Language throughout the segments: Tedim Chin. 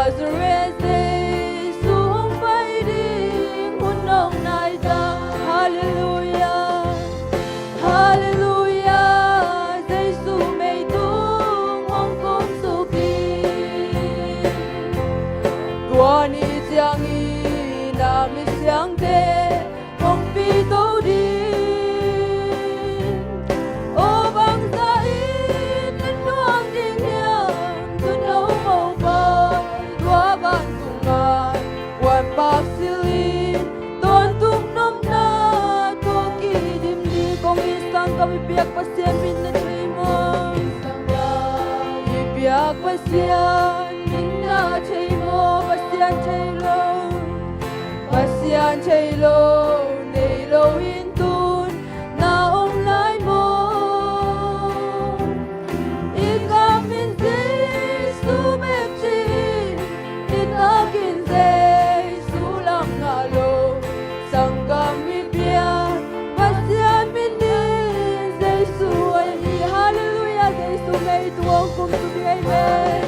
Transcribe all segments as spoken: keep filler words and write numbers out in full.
Nazareth Jesu hong pai ding hun hong nai ta. Halleluia, halleluia, Jesu mei tung hong kumsuk ding. Tua ni ciangin a misiangte hong pito ding. Aw bangzah in na nuam ding hiam, tun no mopawi tua vantung ah, huan pak silin tawntung nopna tawh kidim ding. Kong it sanggam i biak Pasian min na thei maw? I biak Pasian min na thei maw? Pasian thei lo, Pasian thei lo nei lo in tun na om lai maw? I gam in Jesu bek ci, i tak in Jesu lam ngah lo. Sanggam i biak Pasian min in Jesu ahi hi. Halleluia, Jesu mei tung hong kumsuk hi. Amen.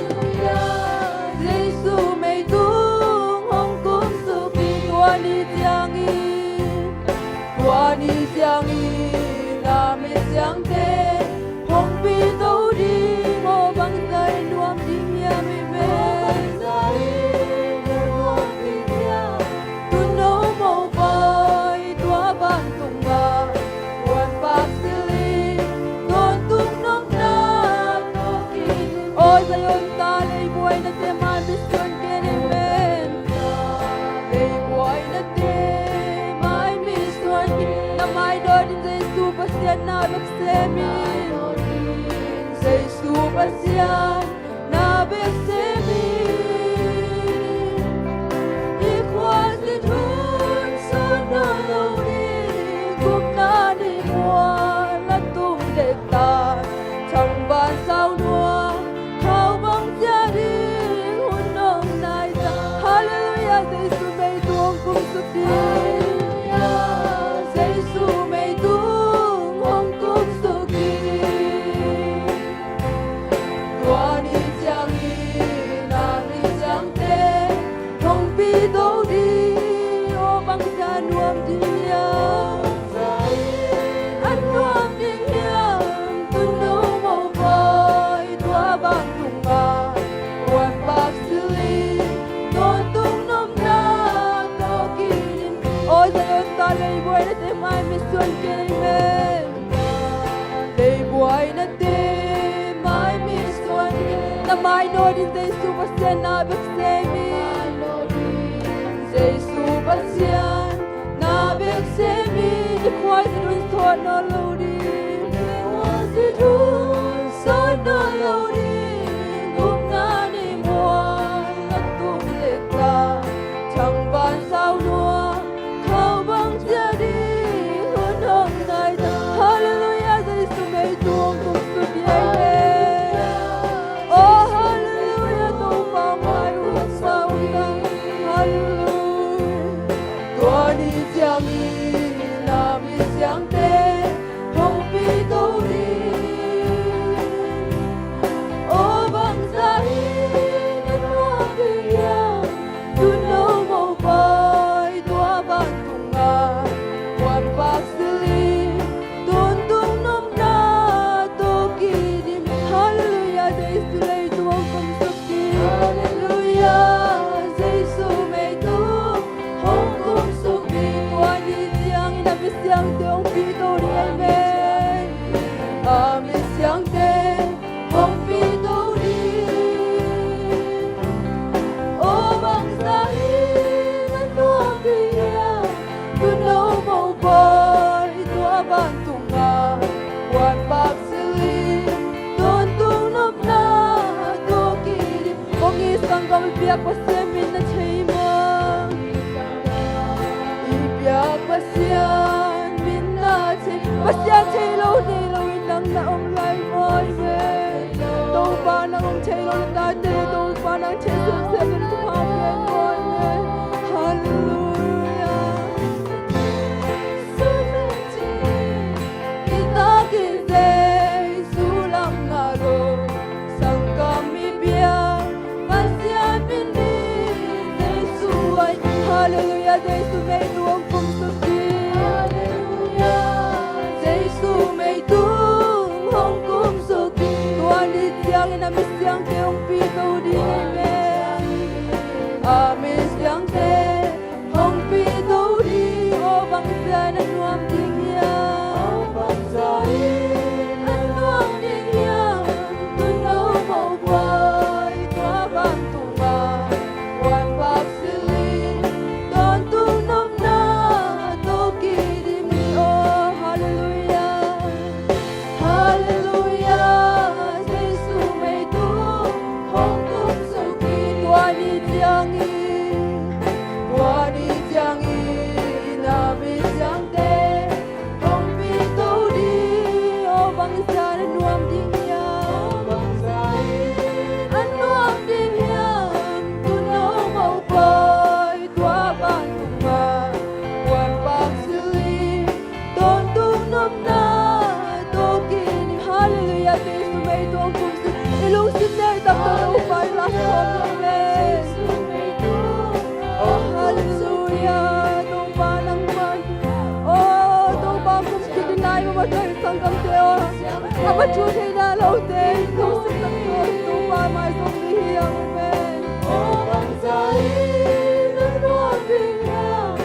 Jesu mei tung hong kumsuk hi. Tua ni ciangin, tua ni ciangin a misiangte hong pito ding. Aw bangzah in nuam ding hiam? Amen. Tun no mopawi tua vantung ah, huan pak silin tawntung nopna tawh kidim. Aw Zion ta, leibuaina te mai misuan ken. Amen. Leibuaina te mai misuan ken. Na mai dawt in Jesu Pasian na bek sem in. Jesu Pasian na bek sem in. I khuazit hun sawt nawn lo ding, gupna ni mual a tung dek ta. Thangvan sau nuam, khau bang cia ding hun hong nai ta. Halleluia, Jesu mei tung hong kumsuk ding. Jesu mei tung hong kumsuk ding. Tua ni ciangin a misiangte hong pito ding. Aw bangzah nuam ding hiam? A nuam ding hiam? Tun no mopawi tua vantung ah, huan pak silin tawntung nopna tawh kidim. Aw Zion ta, leibuaina te mai misuan ken. Amen. Leibuaina te mai misuan ken. Na mai dawt in Jesu Pasian na bek sem in. Jesu Pasian na bek sem in. I khuazit hun sawt nawn lo ding, i khuazit hun sawt nawn lo ding, gupna ni mual a tung dek ta. Thangvan sau nuam, khau bang cia ding hun hong nai ta. Halleluia, Jesu mei tung hong kumsuk hi. Amen. Oh halleluia, Topa mai hun sau ta. Halleluia. Tua ni ciangin a misiangte hong pito ding. Aw bangzah in a nuam ding hiam? Tun no mopawi tua vantung ah, huan pak silin tawntung nopna tawh kidim. Halleluia, Jesu leitung hong kumsuk ding. Halleluia, Jesu mei tung hong kumsuk ding. Tua ni ciangin a misiangte hong pito ding. Amen. A misiangte hong pito ding. Aw bangzah in a nuam ding hiam? Tun no mopawi tua vantung ah, huan pak silin tawntung nopna tawh kidim. Kong it sanggam i biak Pasian min na thei maw? I biak Pasian min na thei. Pasian thei lo nei lo in nang na om lai maw? Amen. Topa nang om thei lo na tate, Topa nang thei semsem na thupha piak maw? Amen. Halleluia. I tak in Jesu lam ngah lo, sanggam i biak Pasian min in Halleluiah, Jesu mei tung hong kumsuk hi. Halleluiah, Jesu mei tung hong kumsuk hi. Tua ni ciangin a misiangte hong pito ding hi ve. A misiangte hong pito ding, aw bangzah in a nuam ding hiam. Aw bangzah in a nuam ding hiam. Tun no mo pai tua vantung a. Wan pak silh in tawntung nopna tawh kidim ni aw. Halleluiah. Halleluiah. Jesu mei tung hong kumsuk hi. Tua ni ciangin, tua ni ciangin a misiangte hong pito ding, aw bangzah in a nuam ding hiam. Aw bangzah in a nuam ding hiam. Tun no mo pai tua vantung a. Wan pak silh in tawntung nopna tawh kidim ni. Halleluiah, Jesu mei tung hong kumsuk hi. I lungsim nei tak tawh Topa i lak khawm ni ve. Aw halleluiah, Topa nangman. Aw Topa, kum kik in nai mah mah tua i sanggamte aw, a va thu theihna lote in lungsim tak tawh Topa maizum ni hiam ve. Aw bangzah in a nuam ding hiam.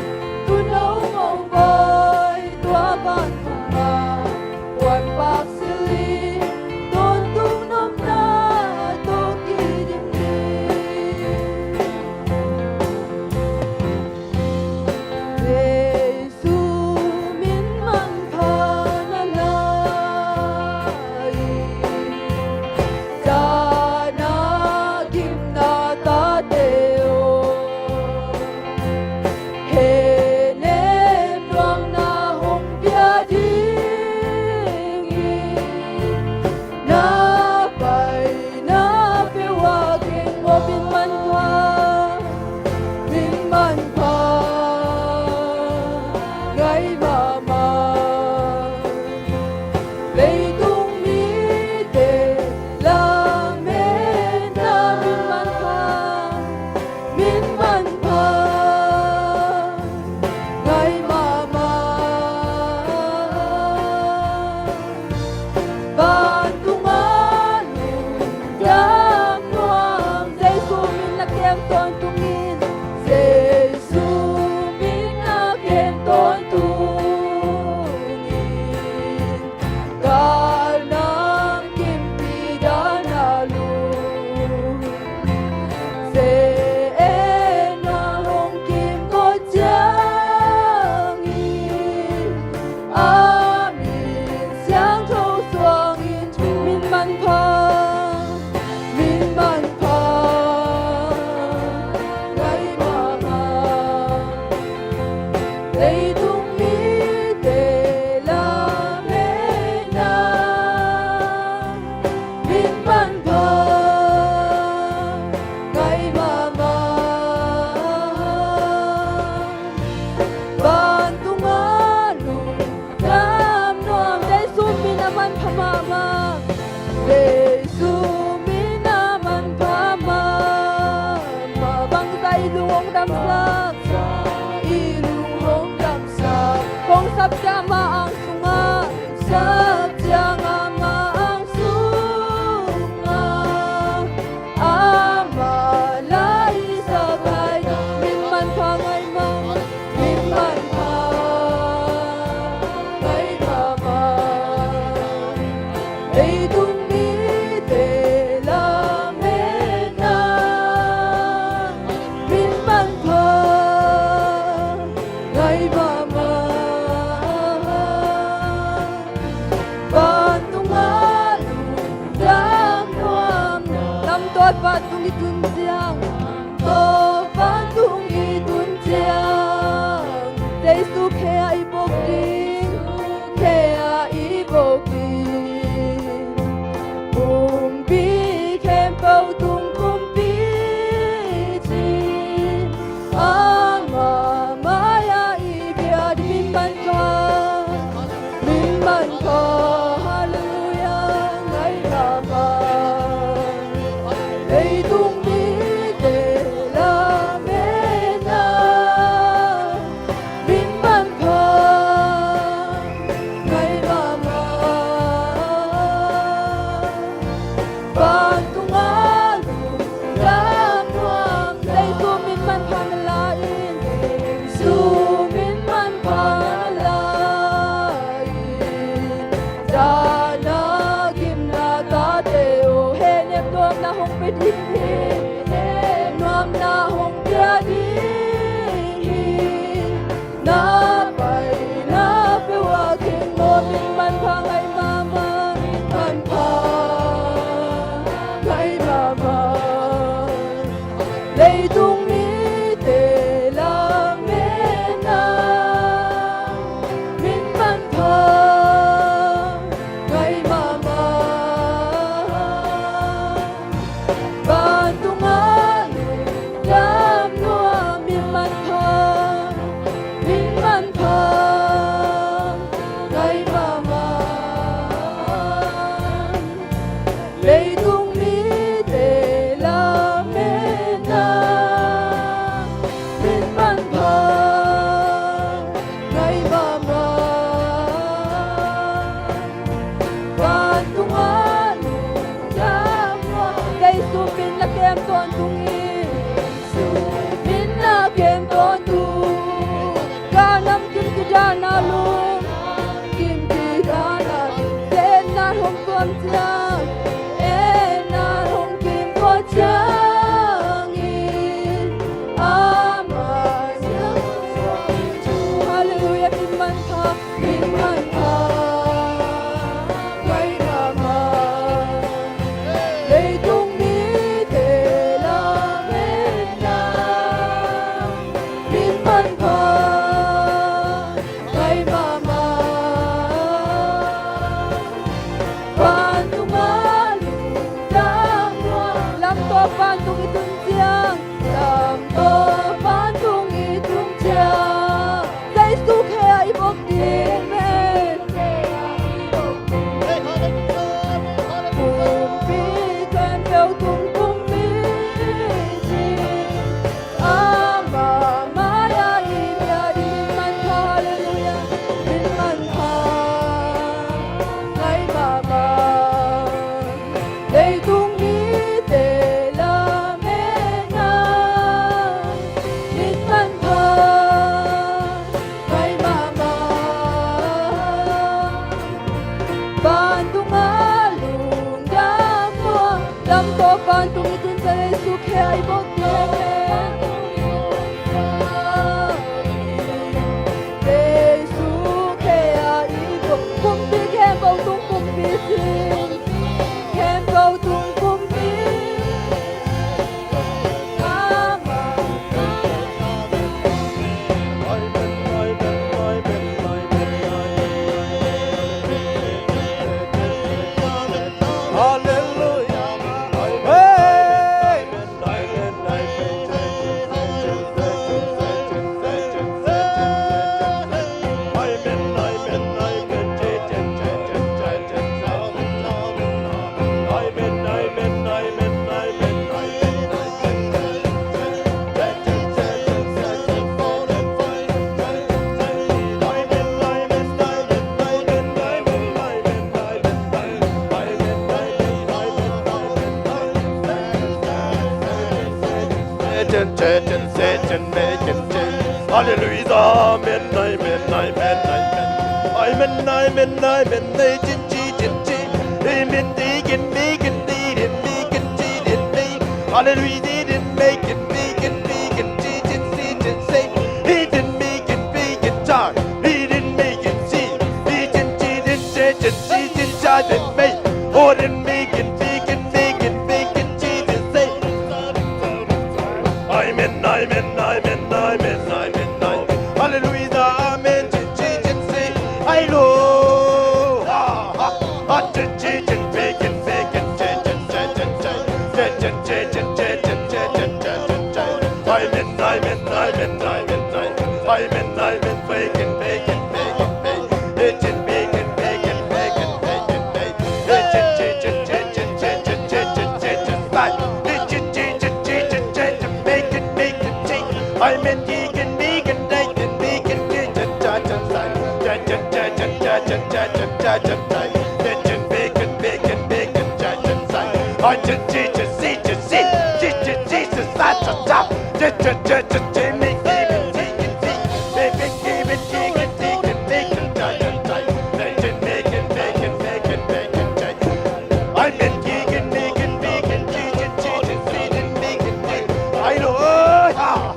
Tun no mo pai tua vantung a. Wan pak silh in tawntung nopna tawh kidim ni. Jesu min manpha na lai, zahna gimna tate aw, hehnem luangna hong pia dingin na paina peuh a keng maw. Min manpha, min manpha ngai mahmah, leitung mite lametna min manpha, min manpha ngai mahmah. Vantung a lungdam nuam, Jesu min na kem tawntungin, Jesu min na kem tawntungin, galnam kimpi dan a lum, se-etna hong kimkot ciangin, a min siangtho suangin, min manpha, min manpha Sia ding hi. Na paina peuh ah kei maw, min manpha ngai mahmah, min manpha ngai mahmah. Leitung mite lametna min manpha ngai mahmah. Vantunga lungdam lua min manpha, min manpha ngai mahmah. Leitung mite lametna min manpha ngai mahmah. Vantunga lungdam lua. Jesu min na kem tawntung hi. Min na kem tawntung. Ka namkim kidana lung. Kim kidana lung. Zenna hong tuam ciang. Enna hong kim ko ciangin. Ama siang. Halleluia, min manpha. Min manpha ngai mahmah. Leitung mite lametna min manpha ngai mahmah. Vantunga lungdam lua. Lamto vantung i tun ciang. Lamto vantung i tun ciang. Jesu khe a i bok ding hi. Kumpi khempeuh tung kumpi ci. Ama mai-ah i bia ding min manpha, halleluia, min manpha ngai mahmah. Leitung mite lametna min manpha ngai mahmah. Vantunga lungdam lua. Lamto vantung i tun ciang Jesu khe a i bok ding hi. Jesu khe a i bok. Kumpi khempeuh tung kumpi ci. Khempeuh tung kumpi. Halleluia, amen, amen, amen, amen. Amen, amen, amen, amen, cin, ci, cin, ci. Amen, di, kin, mi, kin, di, din, mi, kin, ci, din, mi. Halleluia, di, din, mi, kin, mi, kin, di, kin, ci, cin, ci, cin, ci. Di, din, mi, kin, bi, kin, ca. Di, din, mi, kin, ci. Di, cin, ci, din, ce, cin, ci, cin, ca, din, mi. O, din, mi, kin, bi, kin, mi, kin, bi, kin, ci, din, ci. Amen, amen, amen, amen, amen, amen. Halleluia, amen. Cin, ci, cin, ci. Ai lo. Ha, ha, ha, cin, ci, cin, bi, kin, bi, kin, ci, cin, ci, cin, ci. Ci, cin, ci, cin, ci, cin, ci, cin, ci, cin, ci. Amen, amen, amen, amen, amen. Amen, amen, bi, kin, bi, kin, bi, kin, bi. Bi, cin, bi, kin, bi, kin, bi, kin, bi, kin, bi. Bi, cin, ci, cin, ci, cin, ci, cin, ci, cin, ci, cin, ci. Bi, cin, ci, cin, ci, cin, ci, cin, bi, kin, bi, kin, ci. Amen, bi, kin, bi, kin, bi, kin, bi, kin, ci, cin, ca, cin, sai. Ca, cin, ca, cin, ca, cin, ca, cin, ca, cin, sai. Bi, cin, bi, kin, bi, kin, bi, kin, ca, cin, sai. Ai, cin, ci, cin, si, cin, si. Ci, cin, si, cin, sa, ca, ca. Ci, cin, ci, cin, ci, mi, ki, bi, ci, kin, si. Bi, bi, ki, bi, ci, kin, si, kin, bi, kin, ca, cin, sai. Bi, cin, bi, kin, bi, kin, bi, kin, bi, kin, ci. Ai, min, ki, kin, mi, kin, bi, kin, ci, cin, si, cin, bi, kin, ci. Ai, lo, oi, ha.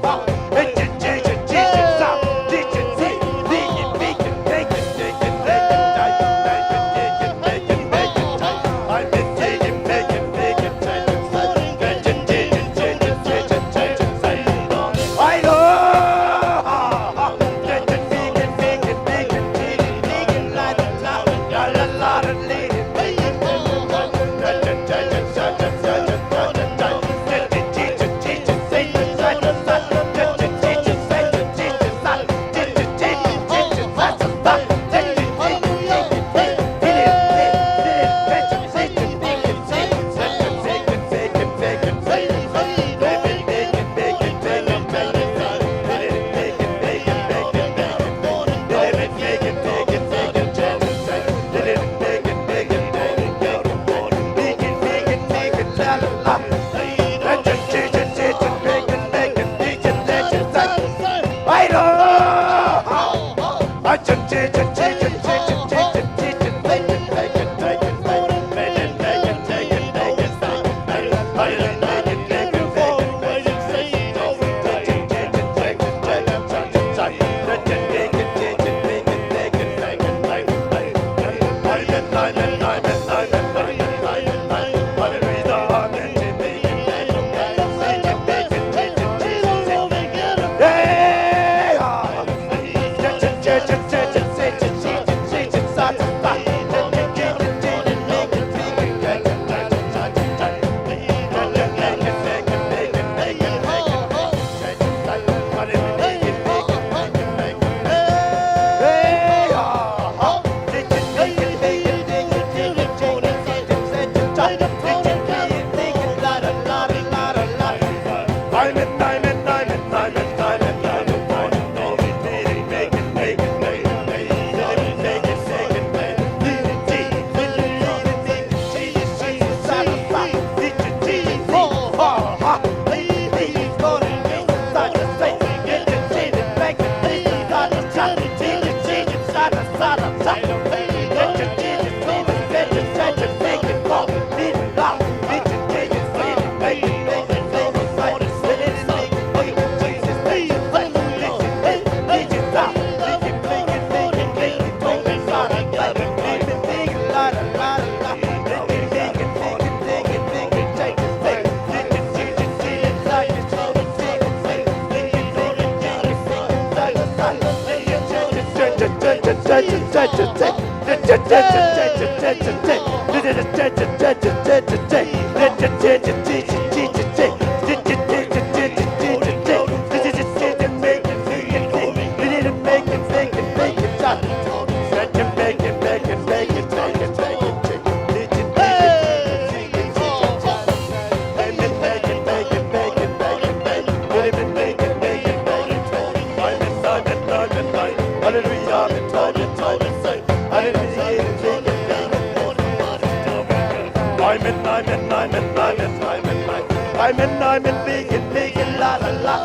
Amen, amen, amen, amen, amen, amen. Amen, amen, begin, begin, la, la, la.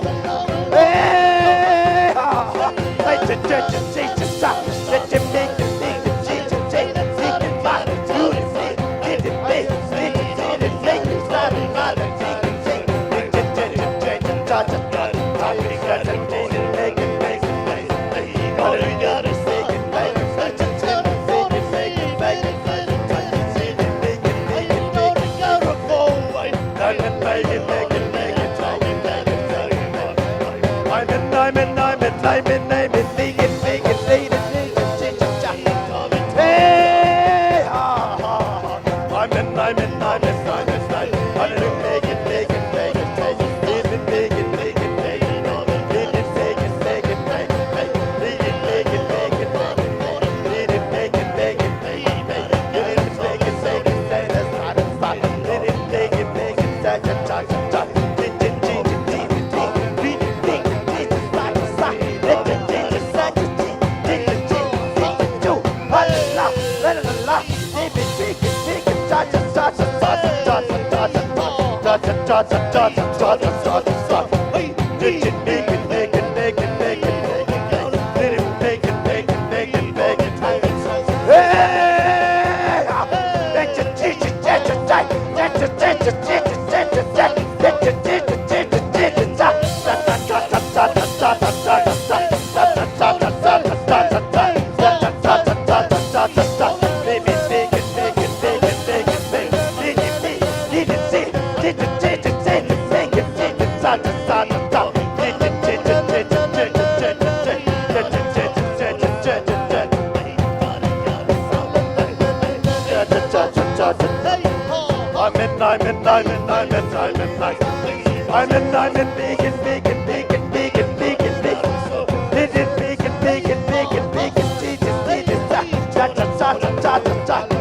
Hey, ha, ha. Hey, cha, cha, cha, cha, cha, cha. Cha, cha, begin, begin, cha, cha, cha. Begin, la, la, la. Begin, begin, begin, begin, begin, la, la, la. Begin, begin, begin, cha, cha, cha, cha, cha. Begin, begin, begin, begin, begin. Amen, amen, amen, amen, amen, amen. Amen, amen, begin, begin, begin, begin, begin, begin. Begin, begin, begin, begin, begin, begin. Cha, cha, cha, cha.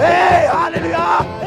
Hey, hallelujah!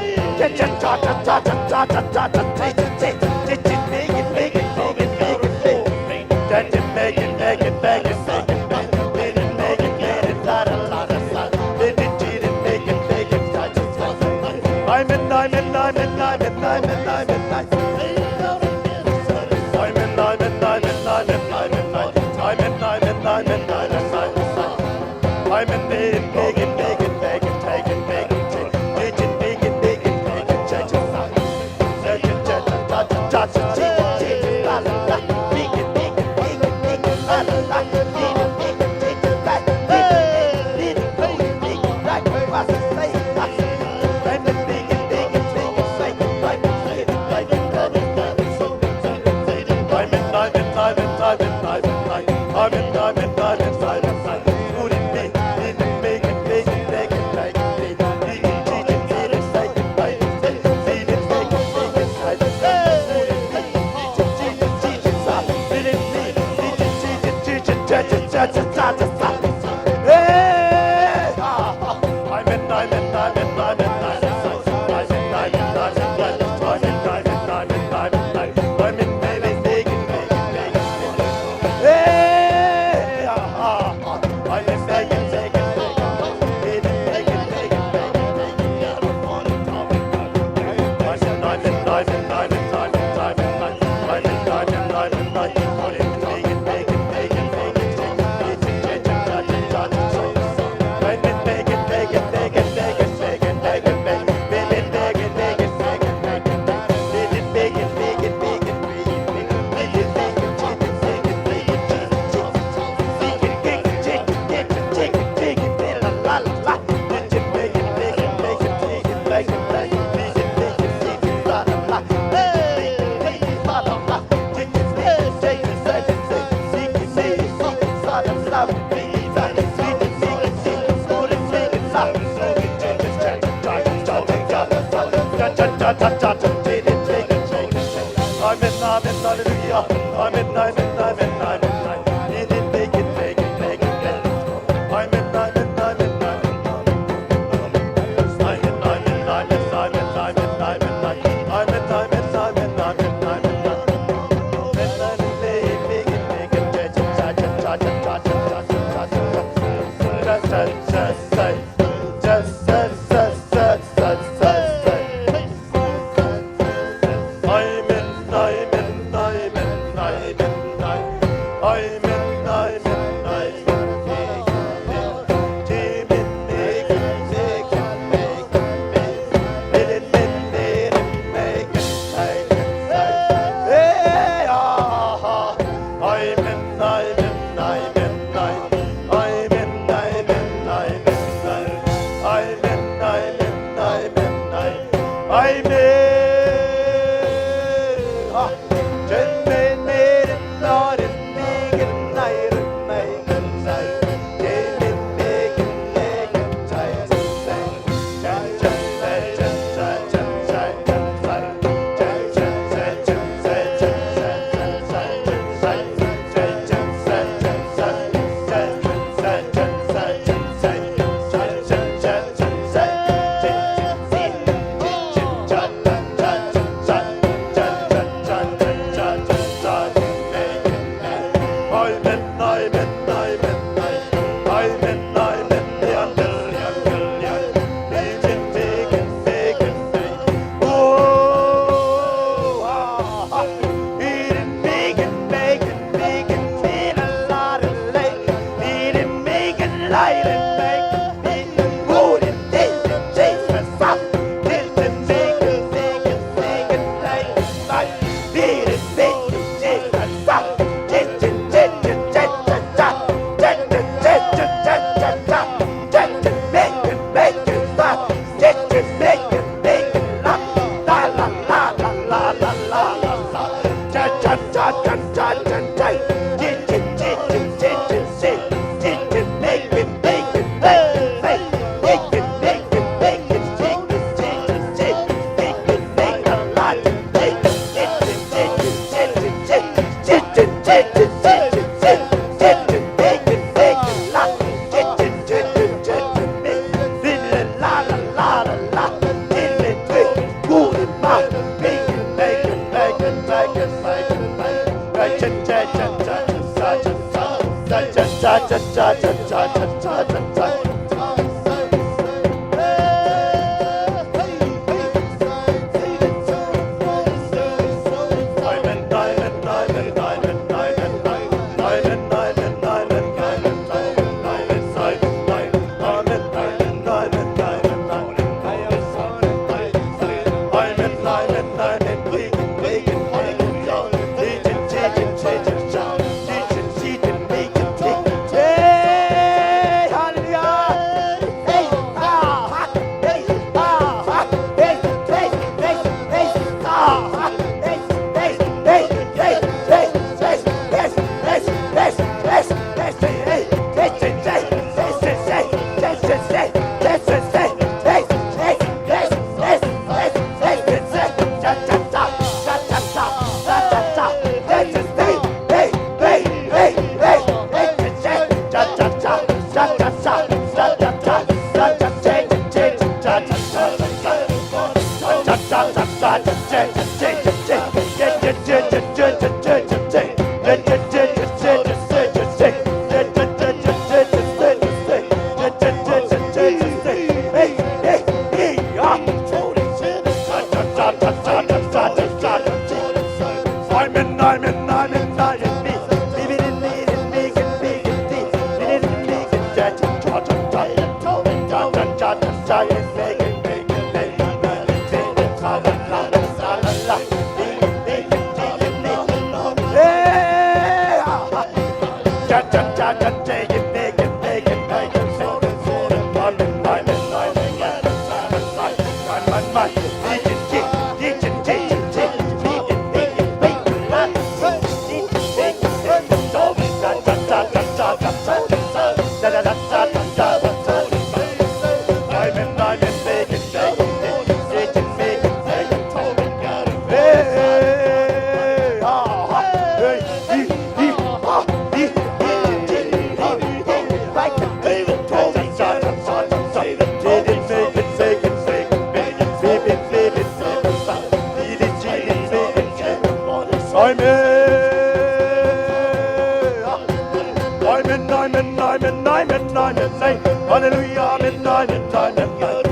Halleluja, amen, amen, amen, amen.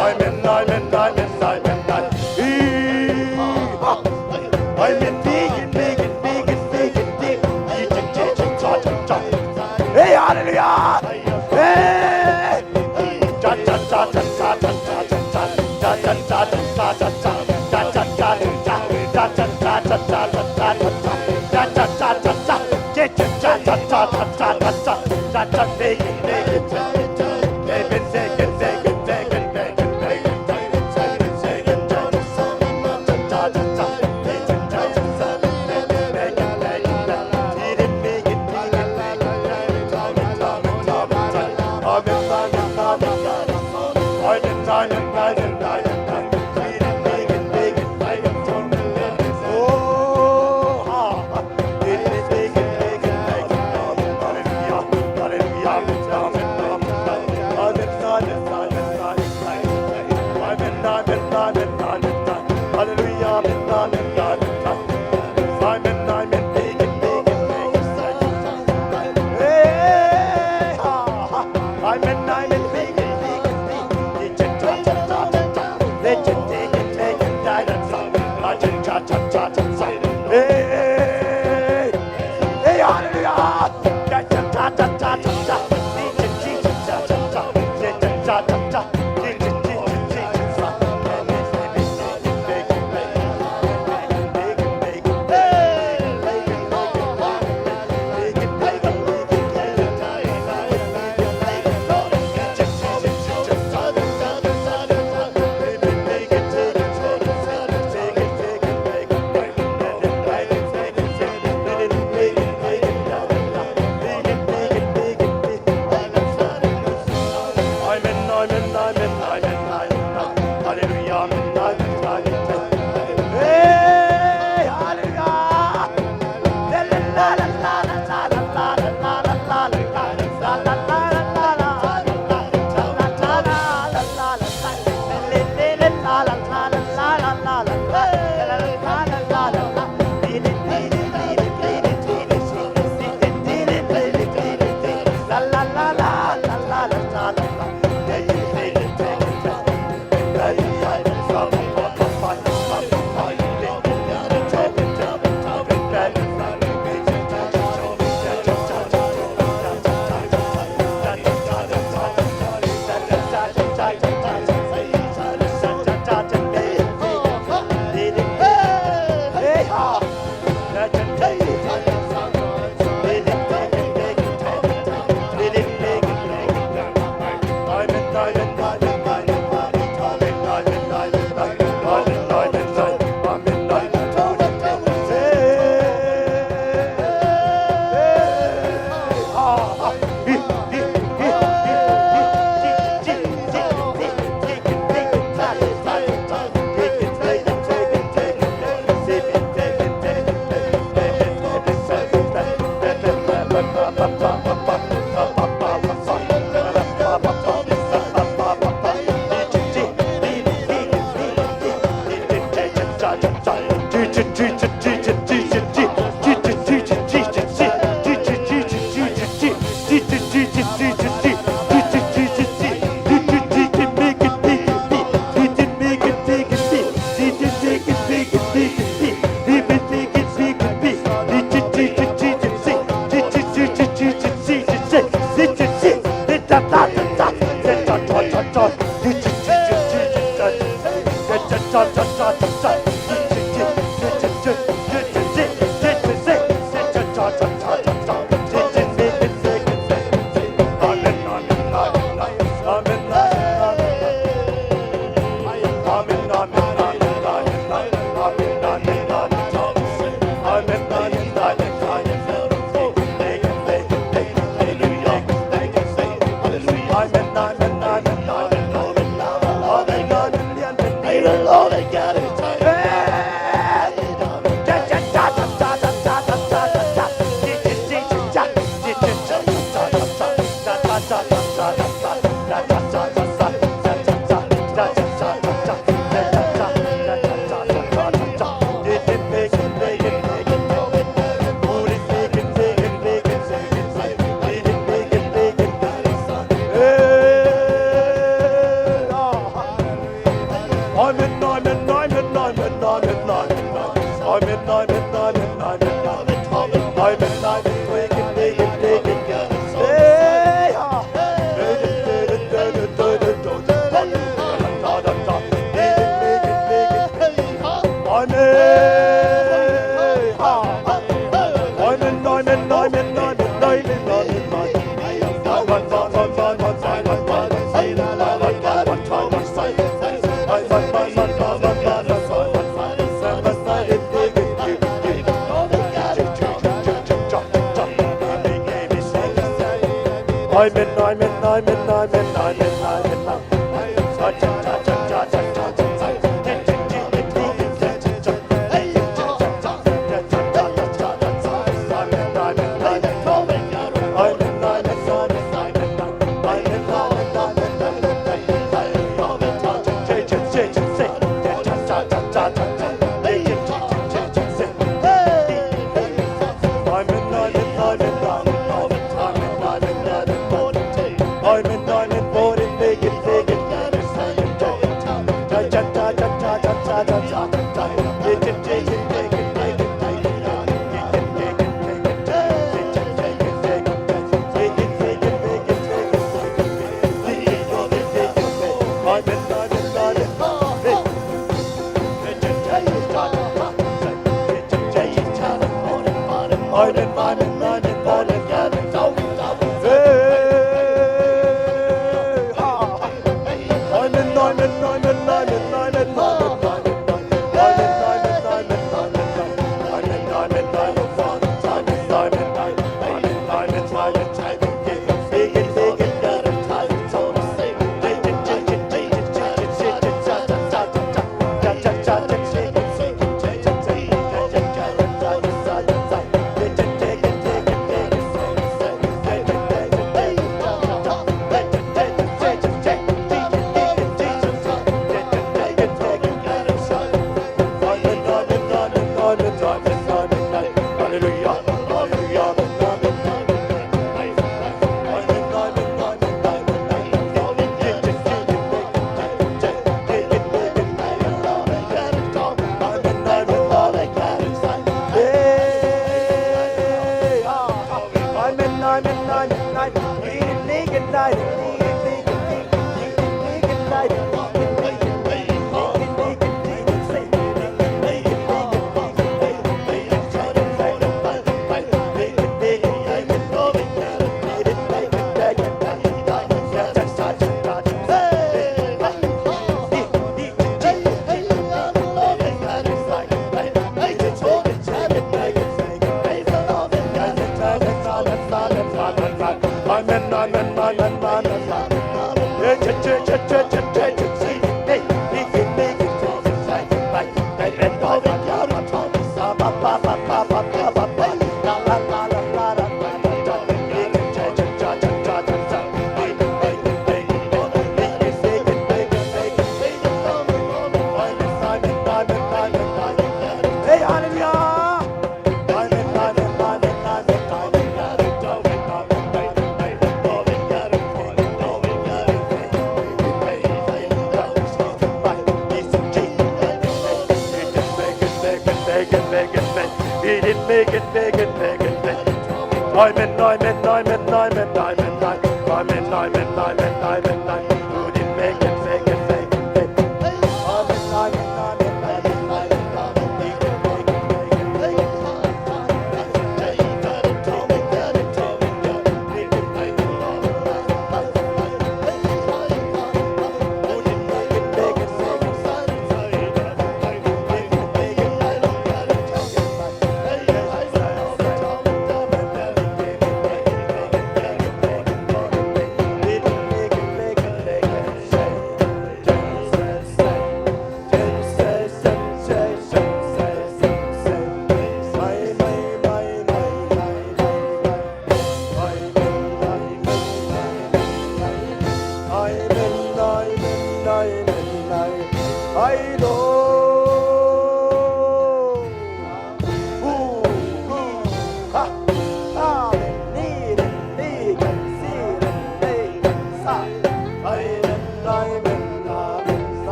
Amen, amen, amen, amen, amen. Amen, begin, begin, begin, begin, begin. Hey, hallelujah. Hey.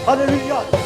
Hallelujah.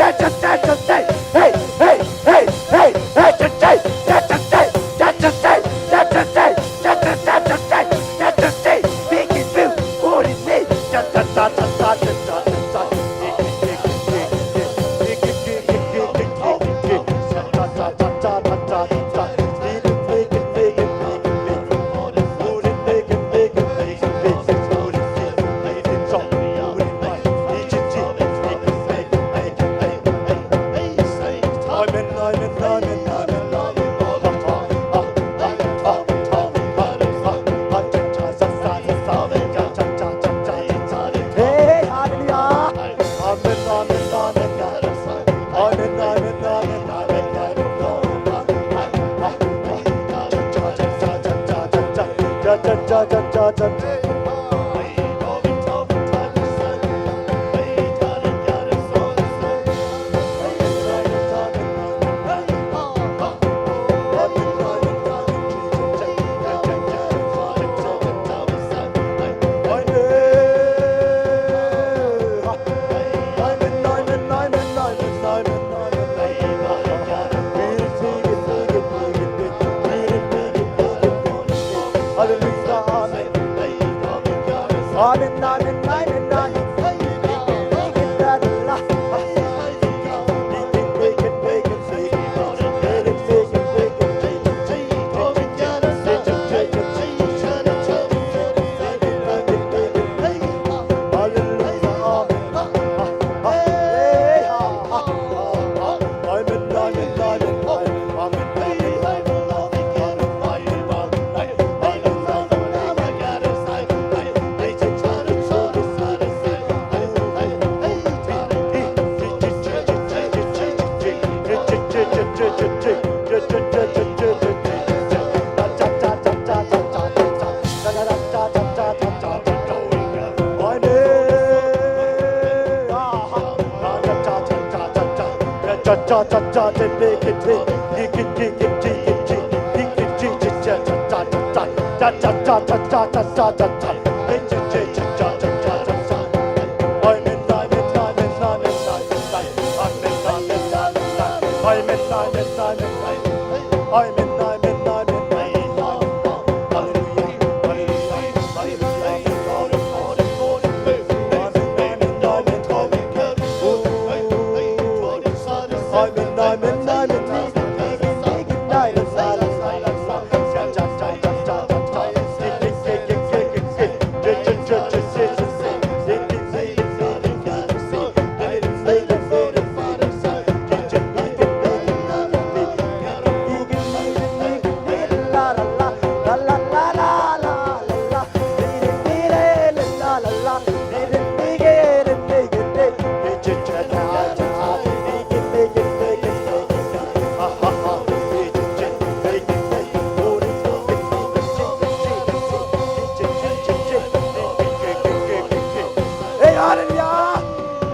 Hey, hallelujah!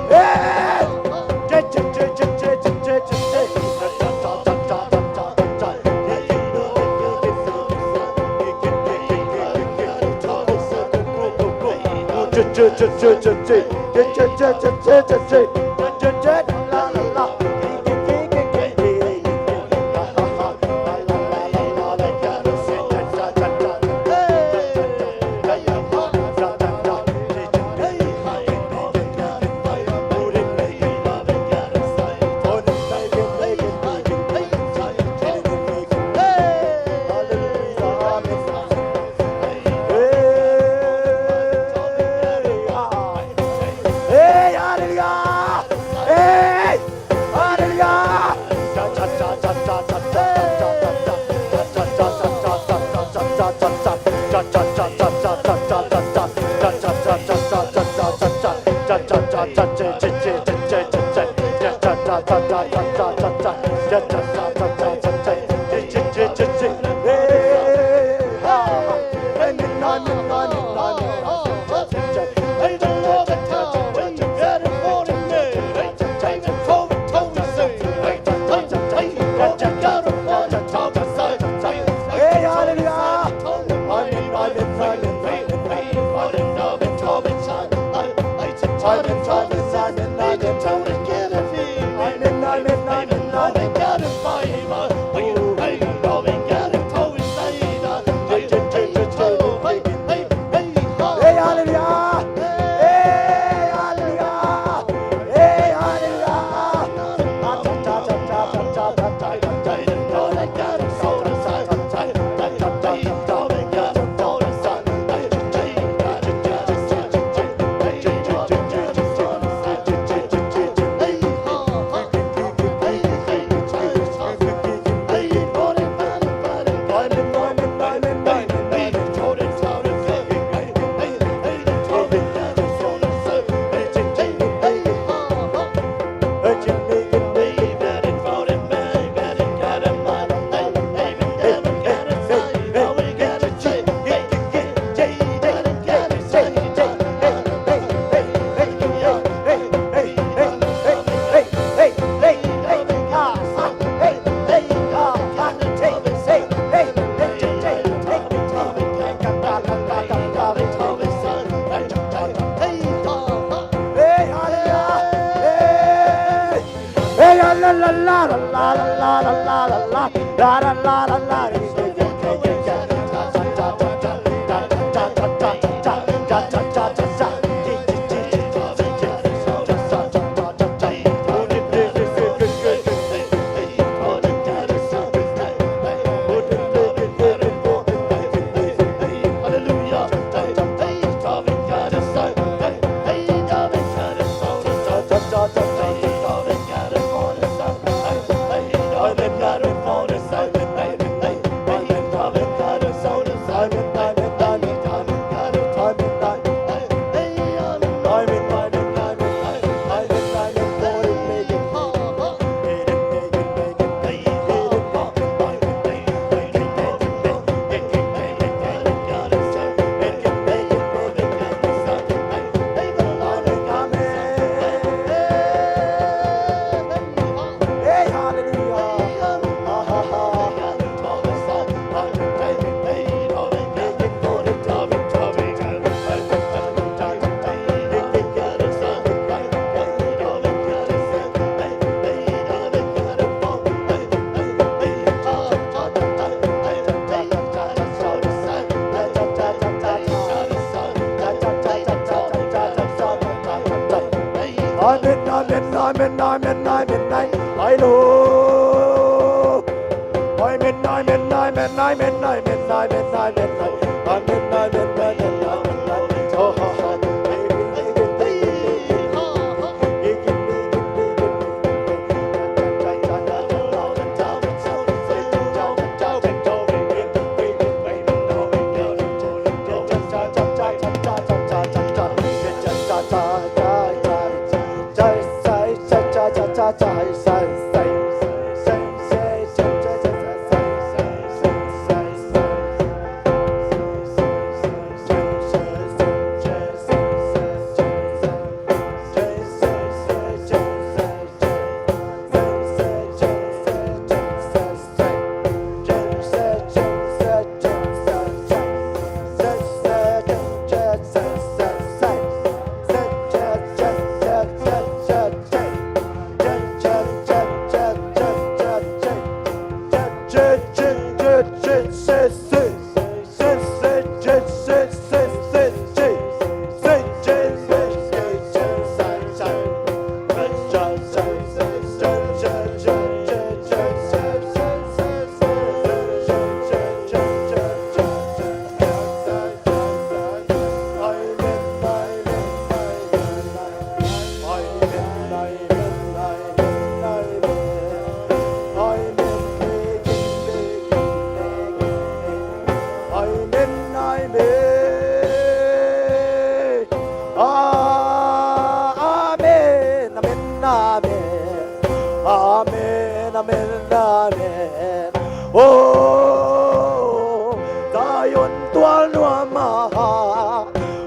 Hey! Hey, hallelujah! Hey! Hallelujah! Amen, amen, amen, amen, amen. Ai lo. Amen, amen, amen, amen, amen, amen, amen. Amen, amen, amen, amen, amen. Oh, oh, oh. Amen, amen, amen. Amen, amen, amen. Oh, Zion tual nuam a.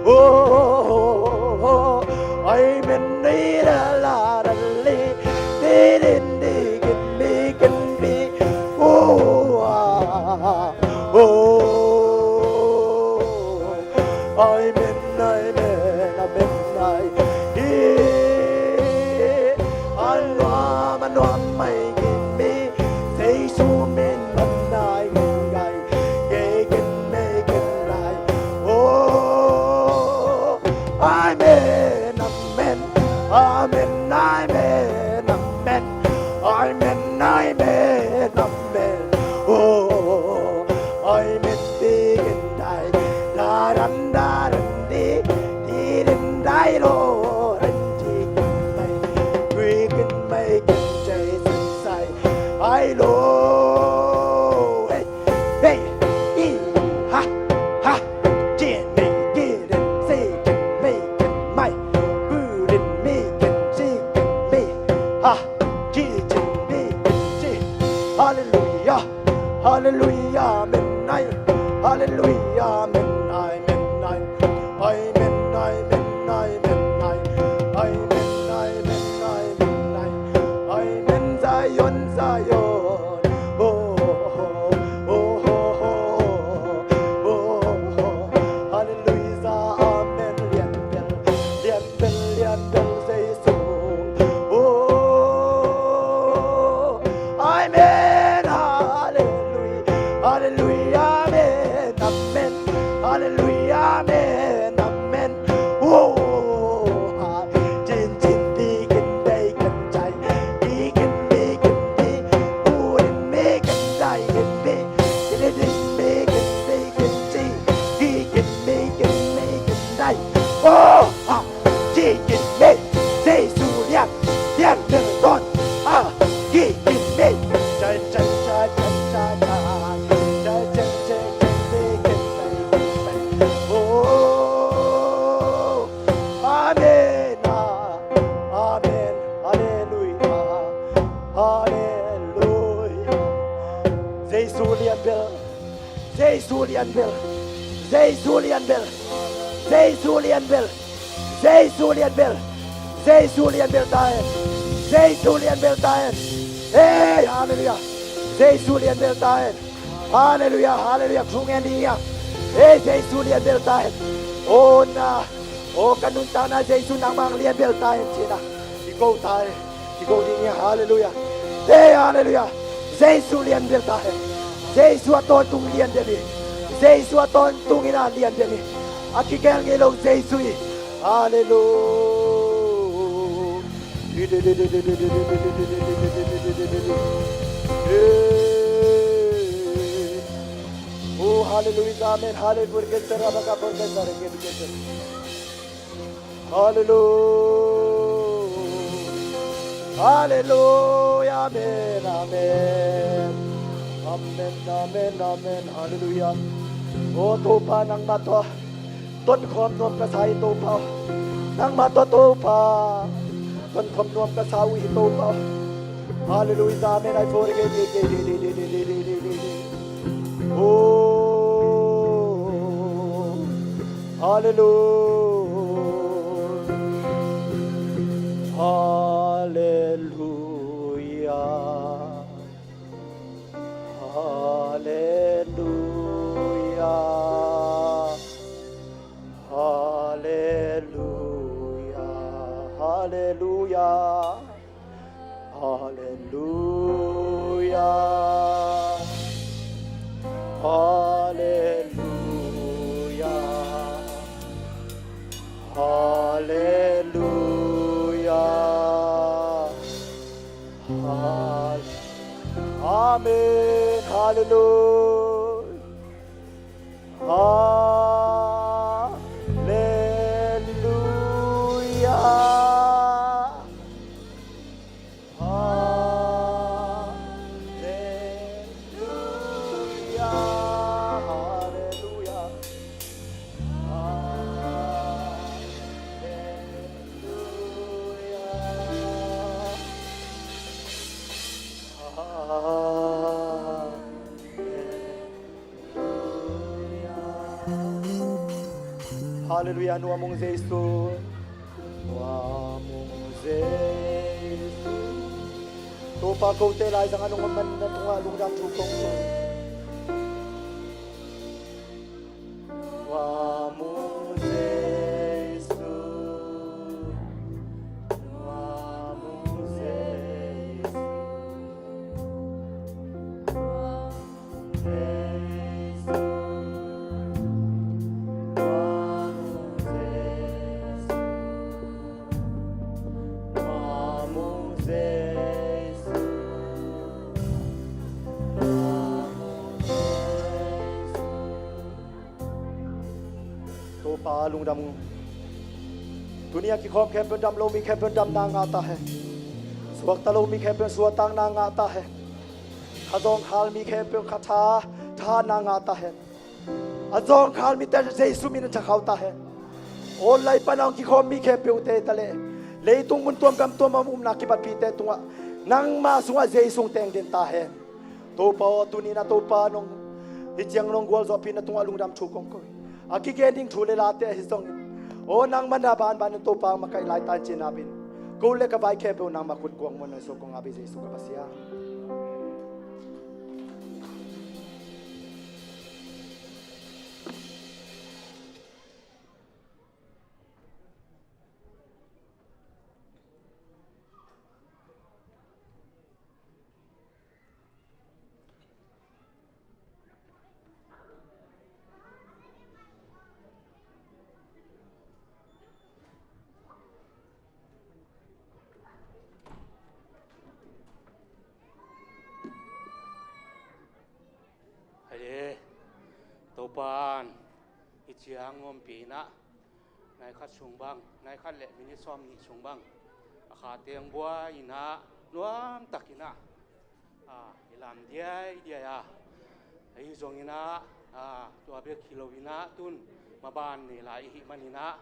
Oh, amen, ni da la da li, di din di gin mi gin mi. Oh, ah, oh. Amen, amen, amen, amen. Anuam, anuam mai gin mi. Jesu min man nai gin gai. Gei gin me gin nai. Oh, amen, amen. Amen, amen, amen. Amen, amen, amen. Oh, amen, begin die. Da dan da dan di, di din die lo, dan di mai. We can make it, Jesus say, I lo. Hey, hey, ee, ha, ha. Jin me, gin din, si gin me, gin mai. Bu din me, gin si gin me. Ha, ji jin me, gin si. Hallelujah. Hallelujah, amen, ai. Hallelujah, amen, ai, amen, ai. Ai, amen, ai, amen, ai, amen, ai. Amen. Amen. Halleluia. Halleluia. Jesu lian bel. Jesu lian bel. Jesu lian bel. Jesu lian bel. Jesu lian bel. Jesu lian bel ta hen. Jesu lian bel ta hen. Hey, halleluia. Jesu lian bel ta hen. Halleluia, halleluia. Thu ngen ding hi a. Hey, Jesu lian bel ta hen. Aw na. Aw ka nuntakna Jesu nangmah lian bel ta hen ci-in a. I ko ta hen. I ko ding hi a. Halleluia. Hey, halleluia. Jesu lian bel ta hen. Jesu a tawntung lian bel hi. Jesu a tawntung in a lian bel hi. A kigel ngei lo Jesu hi. Halleluia. Oh, halleluia, amen. Halleluia. Halleluia. Halleluia. Amen. Amen. Amen. Amen. Amen. Halleluia. Oh, Topa nangmah tawh tonkhawm nuam ka sa hi Topa. Nangmah tawh Topa tonkhawm nuam ka sa uh hi Topa. Halleluia. Amen. Ai for ke ke ke de de de de de de de de. Oh. Halleluia. Halleluia. Halleluia. Halleluia. Halleluia. Halleluia. Halleluia. Halleluia. Hal-, Amen. Halleluia. Halleluia. Halleluia. Halleluia. Halleluia. Halleluia. Halleluia, nuam ung Jesu. Nuam ung Jesu. Topa kote laizang a nong om man na tungah lungdam thu kong ko. Nuam ung Jesu. Nuam ung Jesu. Topa lungdam ung. Tuni a kikhawm khempeuh in dam lo mi khempeuh in damna ngah ta hen. Suakta lo mi khempeuh in suahtakna ngah ta hen. Kha zawngkhal mi khempeuh in kha tha, thahatna ngah ta hen. A zawngkhal mite Jesu min in thakhau ta hen. Aw lai pan a hong kikhawm mi khempeuhte ta leh leitung mun tuam gam tuam a om upna kipatpihte tungah nangmah sungah Jesu teng den ta hen. Topa aw, tuni-in ah Topa nong hih ciang nong gualzawhpih na tungah lungdam thu kong ko hi. A kigen ding thu le late ahi zongin, aw nangmah na banbanin Topa makaih lai ta in ci-in ah pen ko le ka vai khempeuh nangmah khut kuang muan nong suak kong ap hi Jesu ka Pasian. Hei, Topan hih ciang ompih in ah, nai khat sung bang, nai khat le minit sawmnih sung bang a kha teng buai in ah, nuam tak in ah, a, i lam diaidiai a, ahi zongin ah, a, tua bek hi lo in ah, tun maban nei lai i hih manin ah,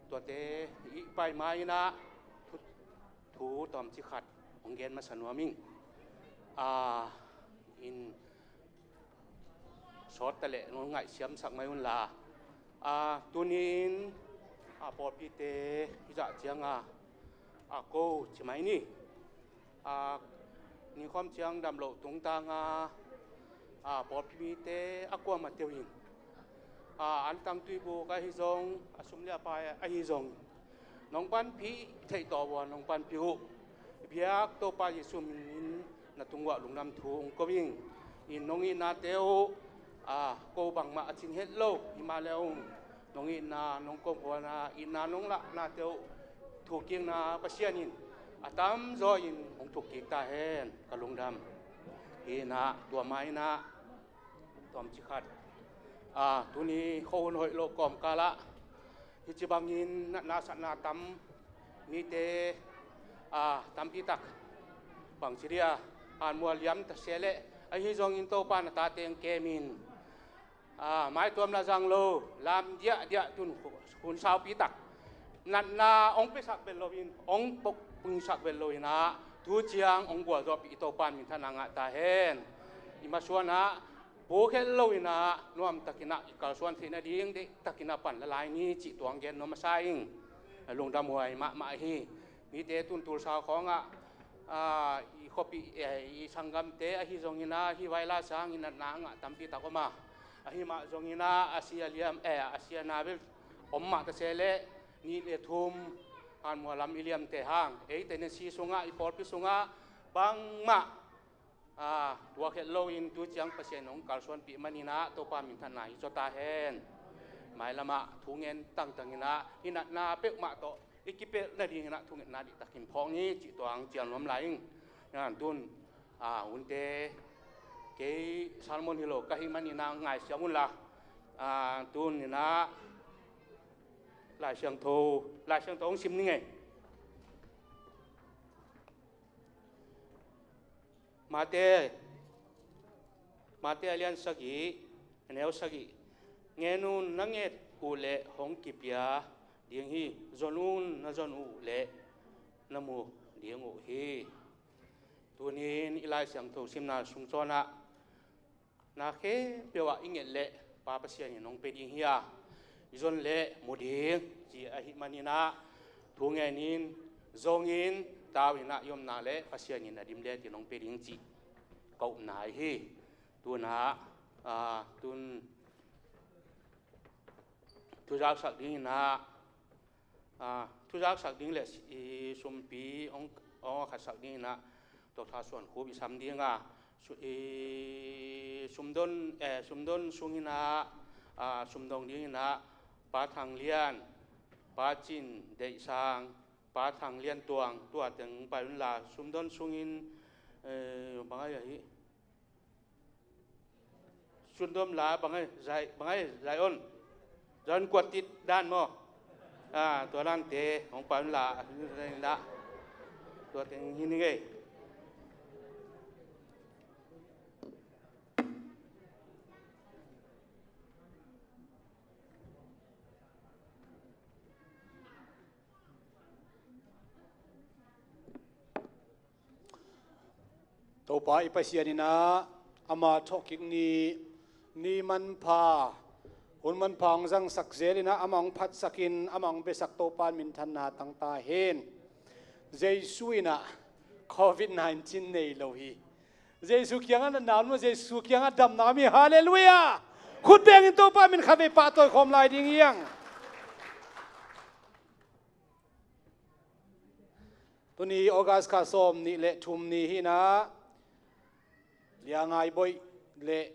Tuate i pai ma-in ah thu, thu tawmcik khat hong gen masa nuam ing. A, in sawt ta leh nong ngaihsiamsak mai unla. A, tuni-in a, pawlpite i zah cianga a, ko ci mai ni. A, nikhawm ciang damloh tungtanga a, pawlpi mite a kuamah teuh in a, antang tuibuk ahi zong, a sum le a pai ahi zong, nong panpih theih tawh uh a, nong panpih uh. Biak Topa Jesuh minin na tung uah lungdam thu hong ko ing. In nong itnate uh a, ko bangmah a cin het lo hi mah le ung, nong itna, nong komhuana, itna nong lahnate uh thukkikna Pasian in a tamzaw in hong thukkik ta hen. Ka lungdam. Hi-in ah tua ma-in ah tawmcik khat, a, tuni khuahun hoih loh kawmkalah hici bangin natna satna tam mite, a, tampitak bangci dia hanmual liam ta se leh, ahi zongin Topa na tate hong kemin, a, maituam la zang lo, lam diahdiah tun hun saupitak natna hong piasak bel loin, hong pok pungsak bel loin ah, tu ciang hong gualzawhpih i Topa minthanna ngah ta hen. I masuan ah puk het loin ah, nuamtakin ah i kalsuan theih nading deihtakin ah pan la lai ni cih tua hong gen nuam masa ing. Lungdamhuai mahmah hi. Mite tun tulsau khawngah, a, i khuapih, eh, i sanggamte ahi zongin ah, hih vai la sangin natna ngah tampitak om a, ahi mah zongin ah a sia liam, eh, a sia na bel om mah ta se leh, nih le thum hanmual lam i liamte hang, eite na si sungah, i pawlpi sungah bangmah, a, tuak het loin tu ciang Pasian hong kalsuanpih manin ah Topa minthanna hi zaw ta hen. Mailamah thu ngen tangtangin ah, hih natna peuhmah tawh i kipelh nadingin ah thungetna dihtakin phawk ni cih tua hong cial nuam lai ing. Tun, a, hunte, kei sermon hi lo ka hih manin ah ngaihsiam unla, a, tuni-in ah Lai Siangtho, Lai Siangtho hong sim ning ei. Mate, Mate a lian sagih, a neu sagih. Ngen un, na nget uh leh hong kipia ding hi. Zon un, na zon uh leh na mu ding uh hi. Tuni-in i Lai Siangtho simna sung sawnah, na khempeuh ah i nget leh Pa Pasian in hong pia ding hi a, i zon leh mu ding ci ahih manin ah, thu ngenin, zongin, tau-in ah i omna leh Pasian in a dim le tin hong pia ding cih ka upna ahi hi. Tun ah, a, tun thuzaksak dingin ah, a, thuzaksak ding le i sumpi hong, hong khatsak dingin ah, Doctor Suan Khup i sam ding a, su-, i sumdon, eh, sumdon sungin ah, a, sumdong dingin ah, Pa Thang Lian, Pa Cin Deih Sang, Pa Thang Lian Tuang, tua teng pai unla, sumdon sungin, eh, bang ai ahi. Sundom la bang ai, Zai-, bang ai, Zion. Zion kuat tit dan maw. A, tua dante hong pai unla, la. Tua teng hi ning ei. Topa i Pasian in ah, ama thawhkik ni, ni manpha, hun manpha hong zangsak zel in ah, ama hong phatsak in, ama hong biasak Topa in minthanna tang ta hen. Jesu in ah covid nineteen nei lo hi. Jesu kiangah natna om hi, Jesu kiangah damna om hi. Halleluiah! Khut bengin Topa min khatvei pahtawi khawm lai ding hi hang. Tuni August kha sawm nih le thum ni hi in ah, Liangai Boih le,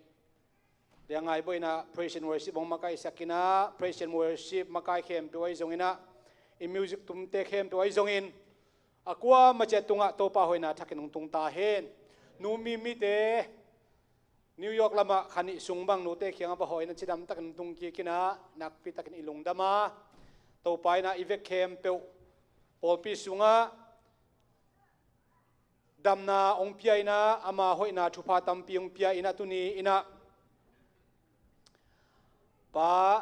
Liangai Boih in ah praise and worship hong makaisak in ah, praise and worship makai khempeuh ahi zong in ah, i music tumte khempeuh ahi zongin, a kuamah ciat tungah Topa hoihna thakin hong tung ta hen. Nu Mimi te, New York lamah kha nih sung bang nute kiangah va hawh in ah, cidam takin tung kik in ah, nakpi takin i lungdam a, Topa in ah i vek khempeuh pawlpi sungah damna hong pia in ah, ama hoihna thupha tampi hong pia in ah, tuni in ah Pa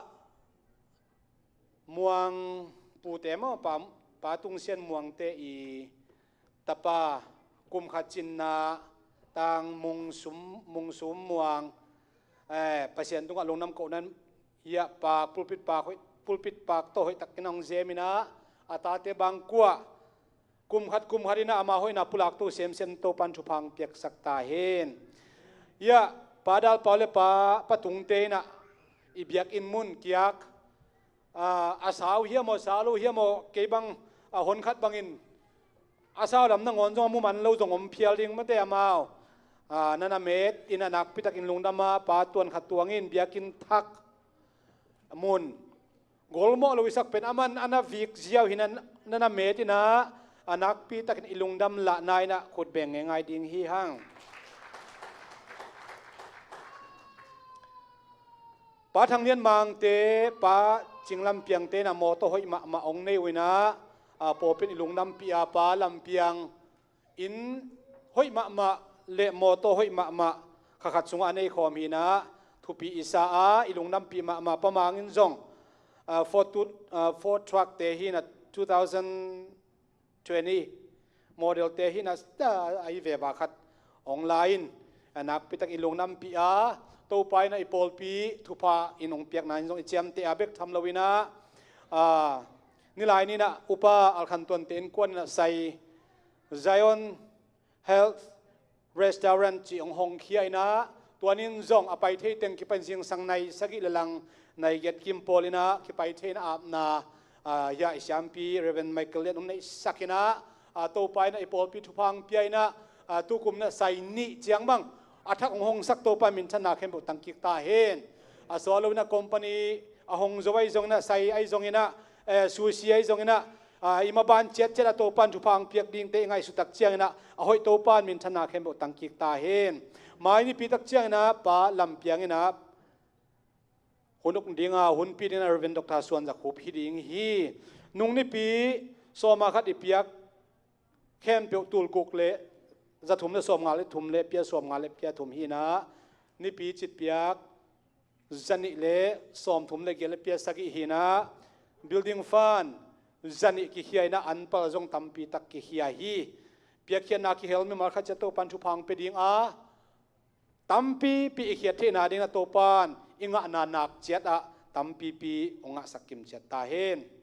Muang pute maw, pa, pa Tung Sian Muangte i tapa, kum khat cinna, Tang Mung Sum, Mung Sum Muang, eh, Pasian tungah lungdam kohna hiah pak, pulpit pak hoih, pulpit pak tawh hoih takin hong zem in ah, a tate bangkua kum khat kum khat in ah ama hoihna pulaktu semsem Topan thupha hong piaksak ta hen. Hiah Pa Dal Pau le Pa, Pa Tungte in ah i biakinn mun kiak, a, a sau hiam aw, sau lo hiam aw, kei bang, a, hon khat bangin a sau lam nangawn zong a mu man lo zong om phial ding mate amau, a, na na met in ah nakpi takin lungdam a, pa tuan khat tuang in biakinn thak mun golmawh lo i sak pen a man a na vik ziau hi na, na na met in ah, a, nakpi takin i lungdam lahna in ah khut beng ngeingai ding hi hang. Pa Thang Lian Mangte, Pa Cing Lam Piangte in ah mawtaw hoih mahmah hong nei uh in ah, a, pawlpi in i lungdampih a, Pa Lam Piang inn hoih mahmah le mawtaw hoih mahmah kha khat sungah a nei khawm hi in ah, thupi i sa a, i lungdampih mahmah. Pa Mang in zong, a, four two, a, four truck te hi in ah, two thousand twenty model te hi in ah, a, a hi ve va khat hong la in, a, nakpi tak i lungdampih a, Topa in ah i pawlpi thupha in hong piakna in zong i ciamteh a, bek tham lo in ah, a, nilai ni in ah Upa Al Khan Tuante innkuan in ah sai Zion Health Restaurant cih hong hong khia in ah, tuan in zong a pai thei teng kipan zingsang nai sagih le lang nai giat kim pawl in ah kipai thei in ah apna, a, hiah i siampi Reverend Michael Lian hong neihsak in ah, a, Topa in ah i pawlpi thupha hong pia in ah, a, tukum in ah sai nih ciang bang a thak hong hongsak Topa minthanna khempeuh tangkik ta hen. A, sawt lo in ah company a hong zo ahi zong in ah, sai ahi zong in ah, eh, sushi ahi zong in ah, a, i maban ciatciat a Topan thupha hong piak dingte i ngaihsut tak ciang in ah, a hoih Topan minthanna khempeuh tangkik ta hen. Mai nipi tak ciang in ah Pa Lam Piang in ah hun uk ding a, hunpi ding in ah Reverend Doctor Suan Za Khup hi ding hi. Nung nipi sawma khat i piak khempeuh tulkuk le za thum le sawmnga le thum le pia sawmnga le pia thum hi in ah, nipi citpiak za nih le sawmthum le giat le pia sagih hi in ah, building fund za nih kikhia in ah, an pal zong tampi tak kikhia hi. Piakkhiatna kihel mimal khat ciat Topan thupha hong pia ding a, tampipi i khiat theihna ding in ah Topan i ngahna nak ciat ah tampipi hong ngahsak kim ciat ta hen.